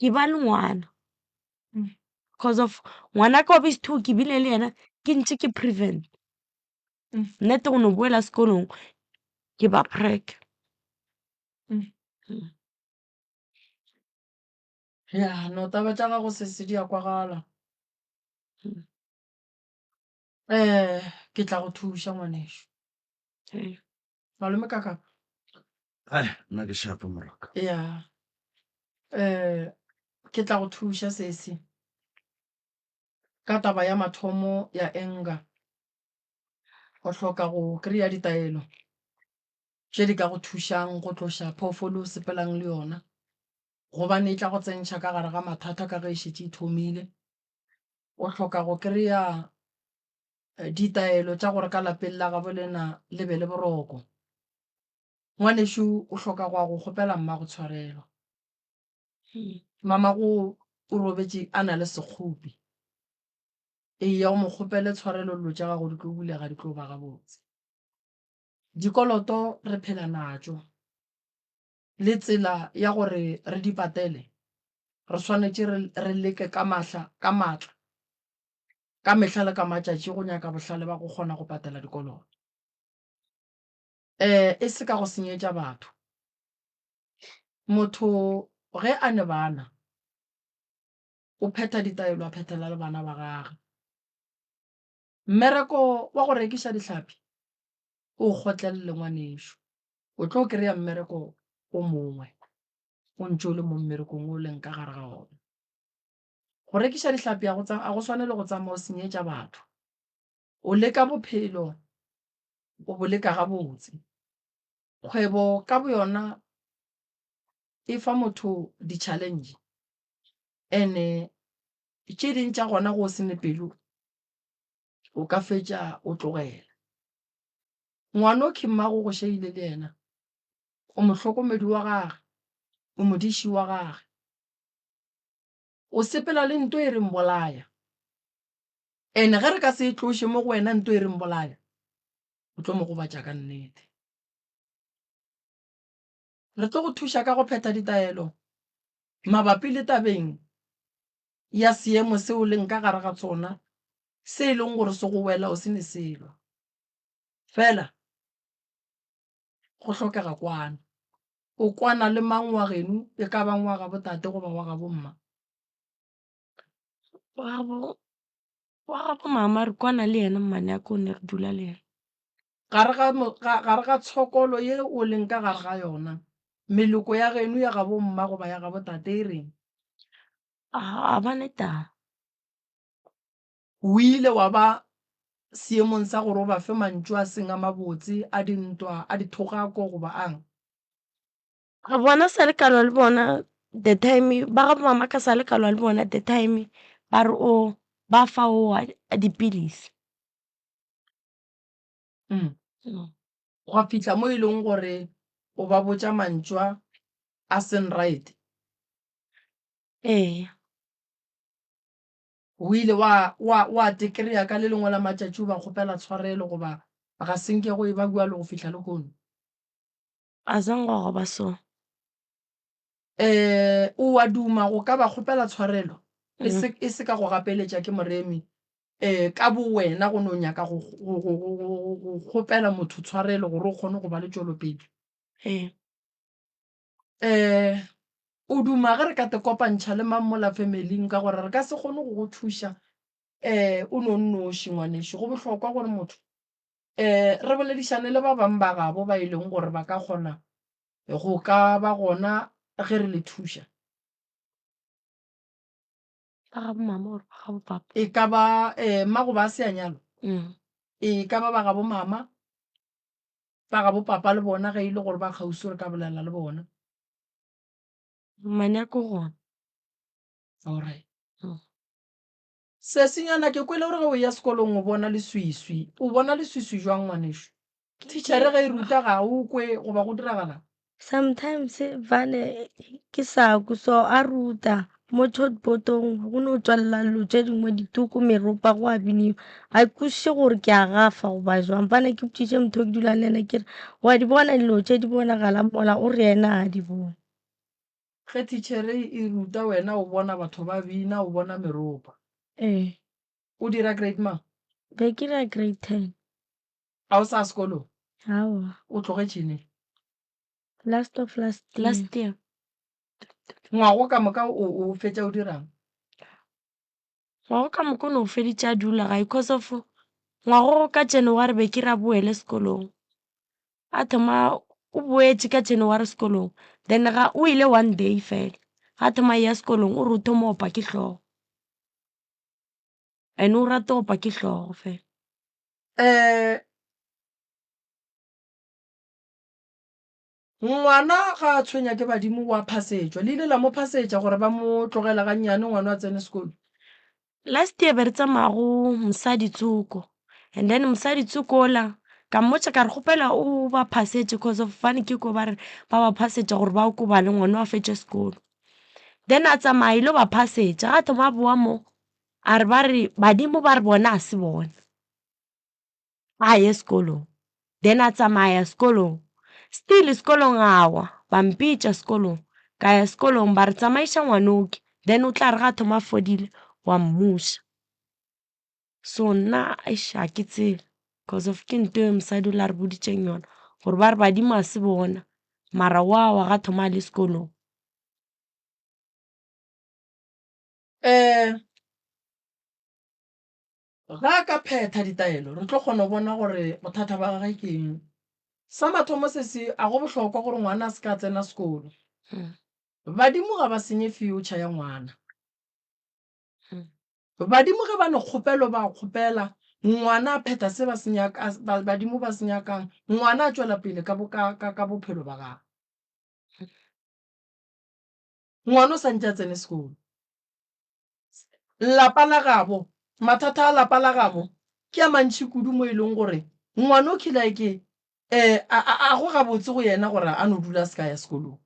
[SPEAKER 12] ke ba le ngwana. Cause of ngwanaka wa base two ke bile le yena ke ntše ke prevent. Nnete go no boela sekolong ke ba preg.
[SPEAKER 3] Ya no taba tša gago sesi di a kwagala. Ke tla go thuša ngwanešu. Malome Kakapa.
[SPEAKER 2] Ai, nna ke shapo moraka.
[SPEAKER 3] Ya. Ke tla go thuša sesi. Ka taba ya mathomo ya anger. O hloka go kry-a ditaelo tše di ka go thušang go tloša phoofolo o sepelang le yona gobane e tla go tsentšha ka gare ga mathata ka ge e šetše e thomile. O hloka go kry-a ditaelo tša gore ka lapeng la gabo lena le be le boroko. Ngwanešu o hloka go ya go kgopela mmago tshwarelo. Mamago o robetše a na le sekgopi. Eya o mo kgopele tshwarelo dilo tša gago di tlo bulega di tlo ba gabotse. Dikoloto re phela natšo le tsela ya gore re di patele re swanetše re re leke ka mahla ka matla ka mehla le ka matšatši go nyaka bohlale ba go kgona go patela dikoloto. E se ka go senyetša batho. Motho ge a ne bana o phetha ditaelo a phethela le bana ba gage. Mmereko wa go rekiša dihlapi o kgotlelele ngwanešu, o tlo kry-a mmereko o mongwe o ntše o le mo mmerekong o leng ka gare ga ona. Go rekiša dihlapi a go a go swane le go tsamaya o senyetša batho. O leka bophelo, o bo leka gabotse. Kgwebo ka boyona e fa motho di-challenge and-e tše ding tša gona go se ne pelo o ka fetša o tlogela. Ngwanokhwi mmago go šeile le yena, o mohlokomedi wa gage, o modiši wa gage. O sepela le nto e reng bolaya. And ge re ka se e tloše mo go wena nto e reng bolaya, o tlo mo gobatša ka nnete. Re tlo go thuša ka go phetha ditaelo mabapi le tabeng ya seemo seo o leng ka gare ga tsona se e leng gore se go wela o se ne selo. Fela go hlokega kwano. O kwana le mang wa geno, e ka bang wa gabo tate goba wa gabo mma?
[SPEAKER 12] Wa gabo, wa gabo mama re kwana le yena mmane ya ka o ne re dula le yena.
[SPEAKER 3] Gare ga, gare ga tshokolo ye o leng ka gare ga yona, meloko ya geno ya gabo mma goba ya gabo tate e reng?
[SPEAKER 12] A ba ne taba.
[SPEAKER 3] O ile wa ba seemong sa gore o ba fe mantšu a seng a mabotse, a dintwa, a dithogako goba a'ng?
[SPEAKER 12] Bona sa le ka lwa le bona the time ba ga mama ka sa le ka lwa le bona the time ba re o ba fa owa dipilisi.
[SPEAKER 3] Gwa fihla mo e leng gore o ba botša mantšu a a seng right.
[SPEAKER 12] Ee.
[SPEAKER 3] O ile wa, wa, wa te kry-a ka le lengwe la matšatši o ba kgopela tshwarelo goba ga se nke go e ba bjalo go fihla lehono?
[SPEAKER 12] A sa nka gwa ba so.
[SPEAKER 3] Eh, o a duma go ka ba kgopela tshwarelo? E se, e se ka go gapeletša ke Moremi, eh, ka bowena go no nyaka go, go, go, go, go, go kgopela motho tshwarelo gore o kgone go ba le tšwelopele?
[SPEAKER 12] Ee.
[SPEAKER 3] Eh, o duma ge re ka te kopantšha le mang mola family-ing ka gore re ka se kgone go go thuša eh o no nnoši ngwanešu. Go bohlokwa gore motho eh re boledišane le ba bangwe ba gabo ba e leng gore ba ka kgona go ka ba gona ge re le thuša.
[SPEAKER 12] Ba gabo mama or ba gabo papa?
[SPEAKER 3] E ka ba eh mmago ba se a nyalwa? E ka ba ba gabo mama, ba gabo papa le bona ge e le gore ba kgauswi re ka bolela le bona.
[SPEAKER 12] Mmane ya ko gona.
[SPEAKER 3] Alright. Sesinyana ke kwele gore ge o ya sekolong o bona leswiswi. O bona leswiswi jwang ngwanešu? Thitšhere ge e ruta ga o kwe goba go diragalang?
[SPEAKER 13] Sometimes vane ke sa kwe so a ruta. Mo chalkboard-ong go no tswalela dilo tše dingwe ditoko, meropa go a biniwa. Ga ke kwešiše gore ke a gafa goba jwang. Fane ke botšiše motho o ke dulang le yena ke re, wa di bona dilo tše di bonagalang mola? O re yena ga a di bone.
[SPEAKER 3] Ge thitšhere e ruta wena o bona batho ba bina, o bona meropa.
[SPEAKER 13] Ee.
[SPEAKER 3] O dira grade mang?
[SPEAKER 13] Be ke dira grade ten.
[SPEAKER 3] A o sa ya sekolong?
[SPEAKER 13] Aowa.
[SPEAKER 3] O tlogetše neng?
[SPEAKER 13] Last of last year.
[SPEAKER 12] Last year.
[SPEAKER 3] Ngwago ka moka o o fetša o dirang?
[SPEAKER 12] Ngwago ka moka o no feditše a dula gae cause of ngwago ka January be ke re a boele sekolong. A thoma o boetše ka January sekolong then ga o ile one day fela. Ga a thoma a eya sekolong o re o thoma go opa ke hlogo. And o rata go opa ke hlogo fela.
[SPEAKER 3] Um Ngwana ga a tshwenya ke badimo o a phasetšwa. Le ile la mo phasetša gore ba mo tlogele gannyane ngwana a tsene sekolo?
[SPEAKER 12] Last year be re tsamaya go mosadi tsoko and then mosadi tsoko ola ka mmotša ka re kgopela o ba phasetše cause of fane ke ko ba re ba ba phasetša gore ba okobale ngwana a fetše sekolo. Then a tsamaya a ile ba phasetša, ga thoma a bowa mo a re ba re badimo ba re bona ga se bona. A ye sekolong then a tsamaya sekolong still sekolong awa ba mpitša sekolong ka ya sekolong ba re tsamaiša ngwanoke then o tla re ga a thoma a fodile wa mmuša. So nna eish ga ke tsebe cause of ke ntho e mosadi o la re boditšeng yona gore ba re badimo ga se bona mara wa wa ga thoma a le sekolong.
[SPEAKER 3] Um Ge a ka phetha ditaelo, re tlo kgona go bona gore bothata ba gagwe ke eng. Sa mathomo se se, a go bohlokwa gore ngwana a se ka a tsena sekolo. Badimo ga ba senye future ya ngwana. Badimo ge ba ne kgopelo ba kgopela, ngwana a phetha se ba se nyaka, badimo ba se nyakang, ngwana a tšwela pele ka, ka, ka bophelo ba gagwe. Ngwana o sa ntše a tsene sekolo. Lapa la gabo, mathata a lapa la gabo ke a mantši kudu mo e leng gore ngwana o kile ke um a go gabotse go yena gore a no dula a se ka ya sekolong.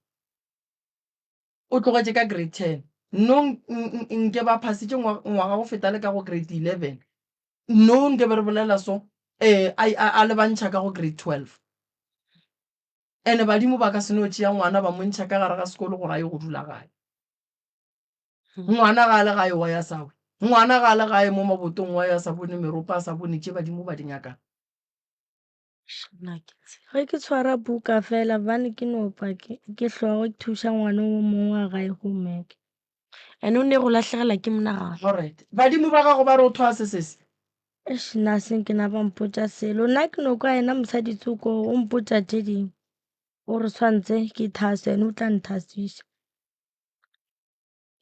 [SPEAKER 3] O tlogetše ka grade ten, no nke ba phasitše ngwaga go feta le ka go grade 11, no nke be re bolela so um a lebantšha ka go grade 12. Ene badimo ba ka se no tšea ngwana ba mo ntšha ka gare ga sekolo gore a ye go dula gae. Ngwana ga a le gae wa ya sa we. Ngwana ga a le gae mo mabotong wa ya sa bone meropa a sa bone tše badimo ba di nyakang.
[SPEAKER 13] Ge ke tshwara buka fela bane ke no pa ke ke hlogo ke thuša ngwana o mongwe wa gae homework.
[SPEAKER 12] And o ne go lahlegela ke monagano.
[SPEAKER 3] Alright. Badimo ba gago ba re o thwase sesi?
[SPEAKER 13] Eish nna se nke na ba mpotša selo nna ke no kwa yena mosadi tsoko o mpotša tše dingwe o re tshwantse ke thase ene o tla nthasiša.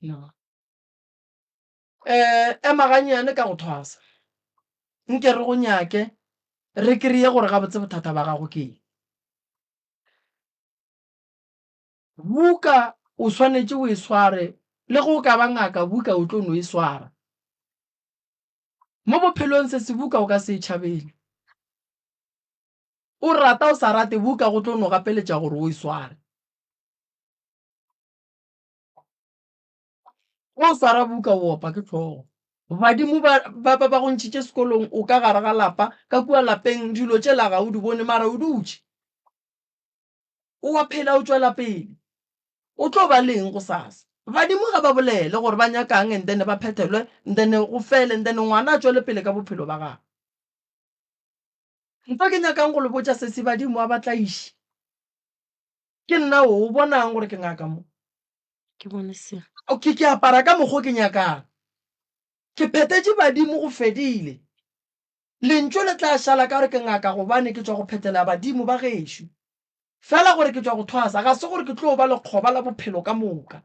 [SPEAKER 3] No. Eh, ema gannyane ka go thwasa. Nke re go nyake, re kry-e gore gabotse bothata ba gago ke eng. Buka o swanetše o e sware, le ge o ka ba ngaka buka o tlo no e swara. Mo bophelong se se buka o ka se e tšhabele. O rata o sa rate buka go tlo no gapeletša gore o e sware. Ge o swara buka o opa ke hlogo. Badimo ba, ba, ba, ba go ntšhitše sekolong o ka gare ga lapa, ka kua lapeng dilo tšela ga o di bone mara o dutše. O a phela o tšwela pele. O tlo ba le eng gosasa? Badimo ga ba bolele gore ba nyakang and then ba phethelwe and then go fele and then ngwana a tšwele pele ka bophelo ba gagwe. Ntho ke nyakang go le botša sesi badimo a ba tlaiše. Ke nna o, o bonang gore ke ngaka mo?
[SPEAKER 12] Ke bone se.
[SPEAKER 3] Ke, ke apara ka mokgo ke nyakang. Ke phethetše badimo go fedile. Lentšu le tla šala ka gore ke ngaka gobane ke tšwa go phethela badimo ba gešo. Fela gore ke tšwa go thwasa ga se gore ke tlo ba lekgoba la bophelo ka moka.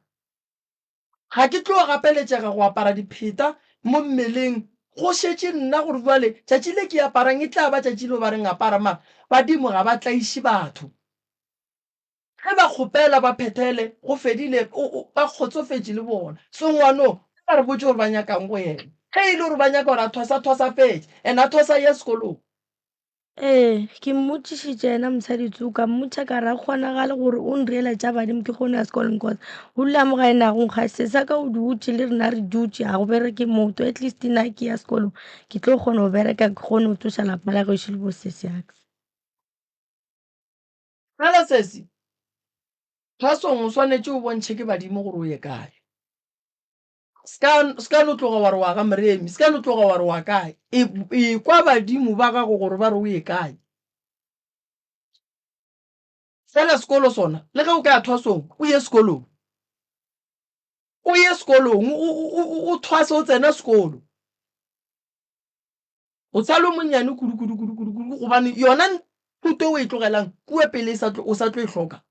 [SPEAKER 3] Ga ke tlo gapeletšega go apara dipheta mo mmeleng, go šetše nna gore bjale tšatši le ke aparang e tla ba tšatši leo ba reng apara mara badimo ga ba tlaiše batho. Ge ba kgopela ba phethele, go fedile, o, o, ba kgotsofetše le bona. So ngwano, ba re botše gore ba nyakang go yena. Ge e le gore ba nyaka gore a thwasa, a thwasa a fetše, and a thwasa a ye sekolong.
[SPEAKER 13] Ee, ke mmotšišitše yena mosadi tso ka mmotša ka re a kgonagale gore o nreela tša badimo ke kgone ya sekolong cause o dula mo gae nago nkga se sa ka o dutše le rena re dutše ga go bereke motho at least nna ke ya sekolong ke tlo kgona go bereka ke kgone go tsoša lapa la gešo le bosesi yaka.
[SPEAKER 3] Fela sesi, thwasong o swanetše o bontšhe ke badimo gore o ye kae. Se ka no tloga wa re wa ga Moremi, se ka no tloga wa re wa kae. Ekwa badimo ba gago gore ba re o ye kae. Fela sekolo sona, le ge o ka ya thwasong, o ye sekolong. O ye sekolong, o thwase o tsena sekolo. O sa le o monnyane kudu kudu kudu kudu kudu gobane yona thuto o e tlogelang kua pele o sa tlo e hloka.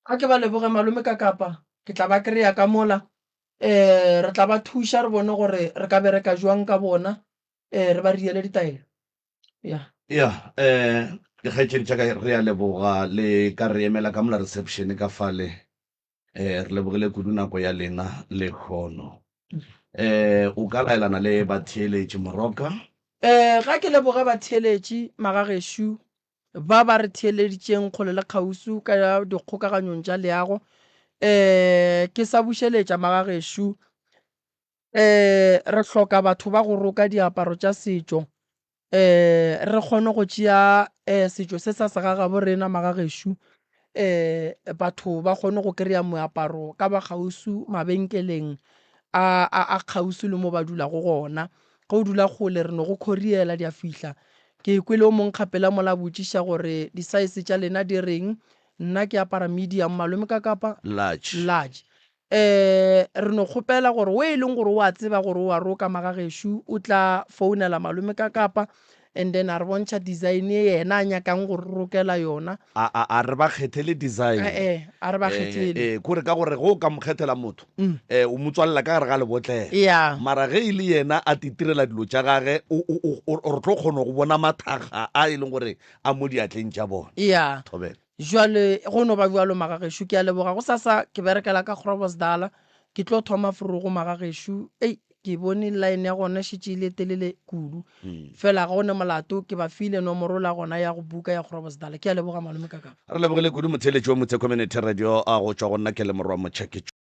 [SPEAKER 3] A ke ba leboge malome ka kapa ke tla ba kry-a ka mola um re tla ba thuša re bone gore re ka bereka jwang ka bona um re ba riele ditaelo ya.
[SPEAKER 2] Ya um dikgaetšedi tša ka re a leboga le ka re emela ka mola reception ka fale um re lebogile kudu nako ya lena lehono. Um o ka laelana le batheeletši Moroka?
[SPEAKER 3] Um ga ke leboge batheeletši magagešo ba ba re theeleditšeng kgole le kgauswi ka dikgokaganyong tša leago. Um ke sa bušeletša magagešo, um re hloka batho ba go roka diaparo tša setšo, um re kgone go tšea um setšo se sa segagabo rena magagešo, um batho ba kgone go kry-a moaparo ka ba kgauswi mabenkeleng a, a, a kgauswi le mo ba dulago gona. Ge o dula kgole re no go khoriela di a fihla. Ke kwele o mong kgapela mola a botšiša gore di-size tša lena di reng, nna ke apara medium, malome ka kapa
[SPEAKER 2] Large.
[SPEAKER 3] Large. Eh, re no kgopela gore o e leng gore o a tseba gore o a roka magagešo o tla founela malome ka kapa and then a re bontšha design ye yena a nyakang go re rokela yona.
[SPEAKER 2] A, a, a re ba kgethele design.
[SPEAKER 3] Eh, eh, a re ba kgethele.
[SPEAKER 2] Eh, eh, kore ka gore ge o ka mo kgethela motho, eh, o mo tswalela ka gare ga lebotlela.
[SPEAKER 3] Yeah.
[SPEAKER 2] Mara ge e le yena a titirela dilo tša gage, o, o, o, o, re tlo kgona go bona mathakga a e leng gore a mo diatleng tša bona.
[SPEAKER 3] Yeah.
[SPEAKER 2] Thobela.
[SPEAKER 3] Jwale go no ba bjalo magagešo, ke a leboga. Gosasa ke berekela ka Groblersdal, ke tlo thoma forogo magagešo. Ei, ke bone line ya gona e šetše e le telele kudu. Fela ga go ne molato, ke ba file nomoro la gona ya go buka ya Groblersdal. Ke a leboga malome Kakapa.
[SPEAKER 2] Re lebogile kudu motheeletši wa Motse Community Radio a go tšwa go nna ke le Morwa Motšha ke.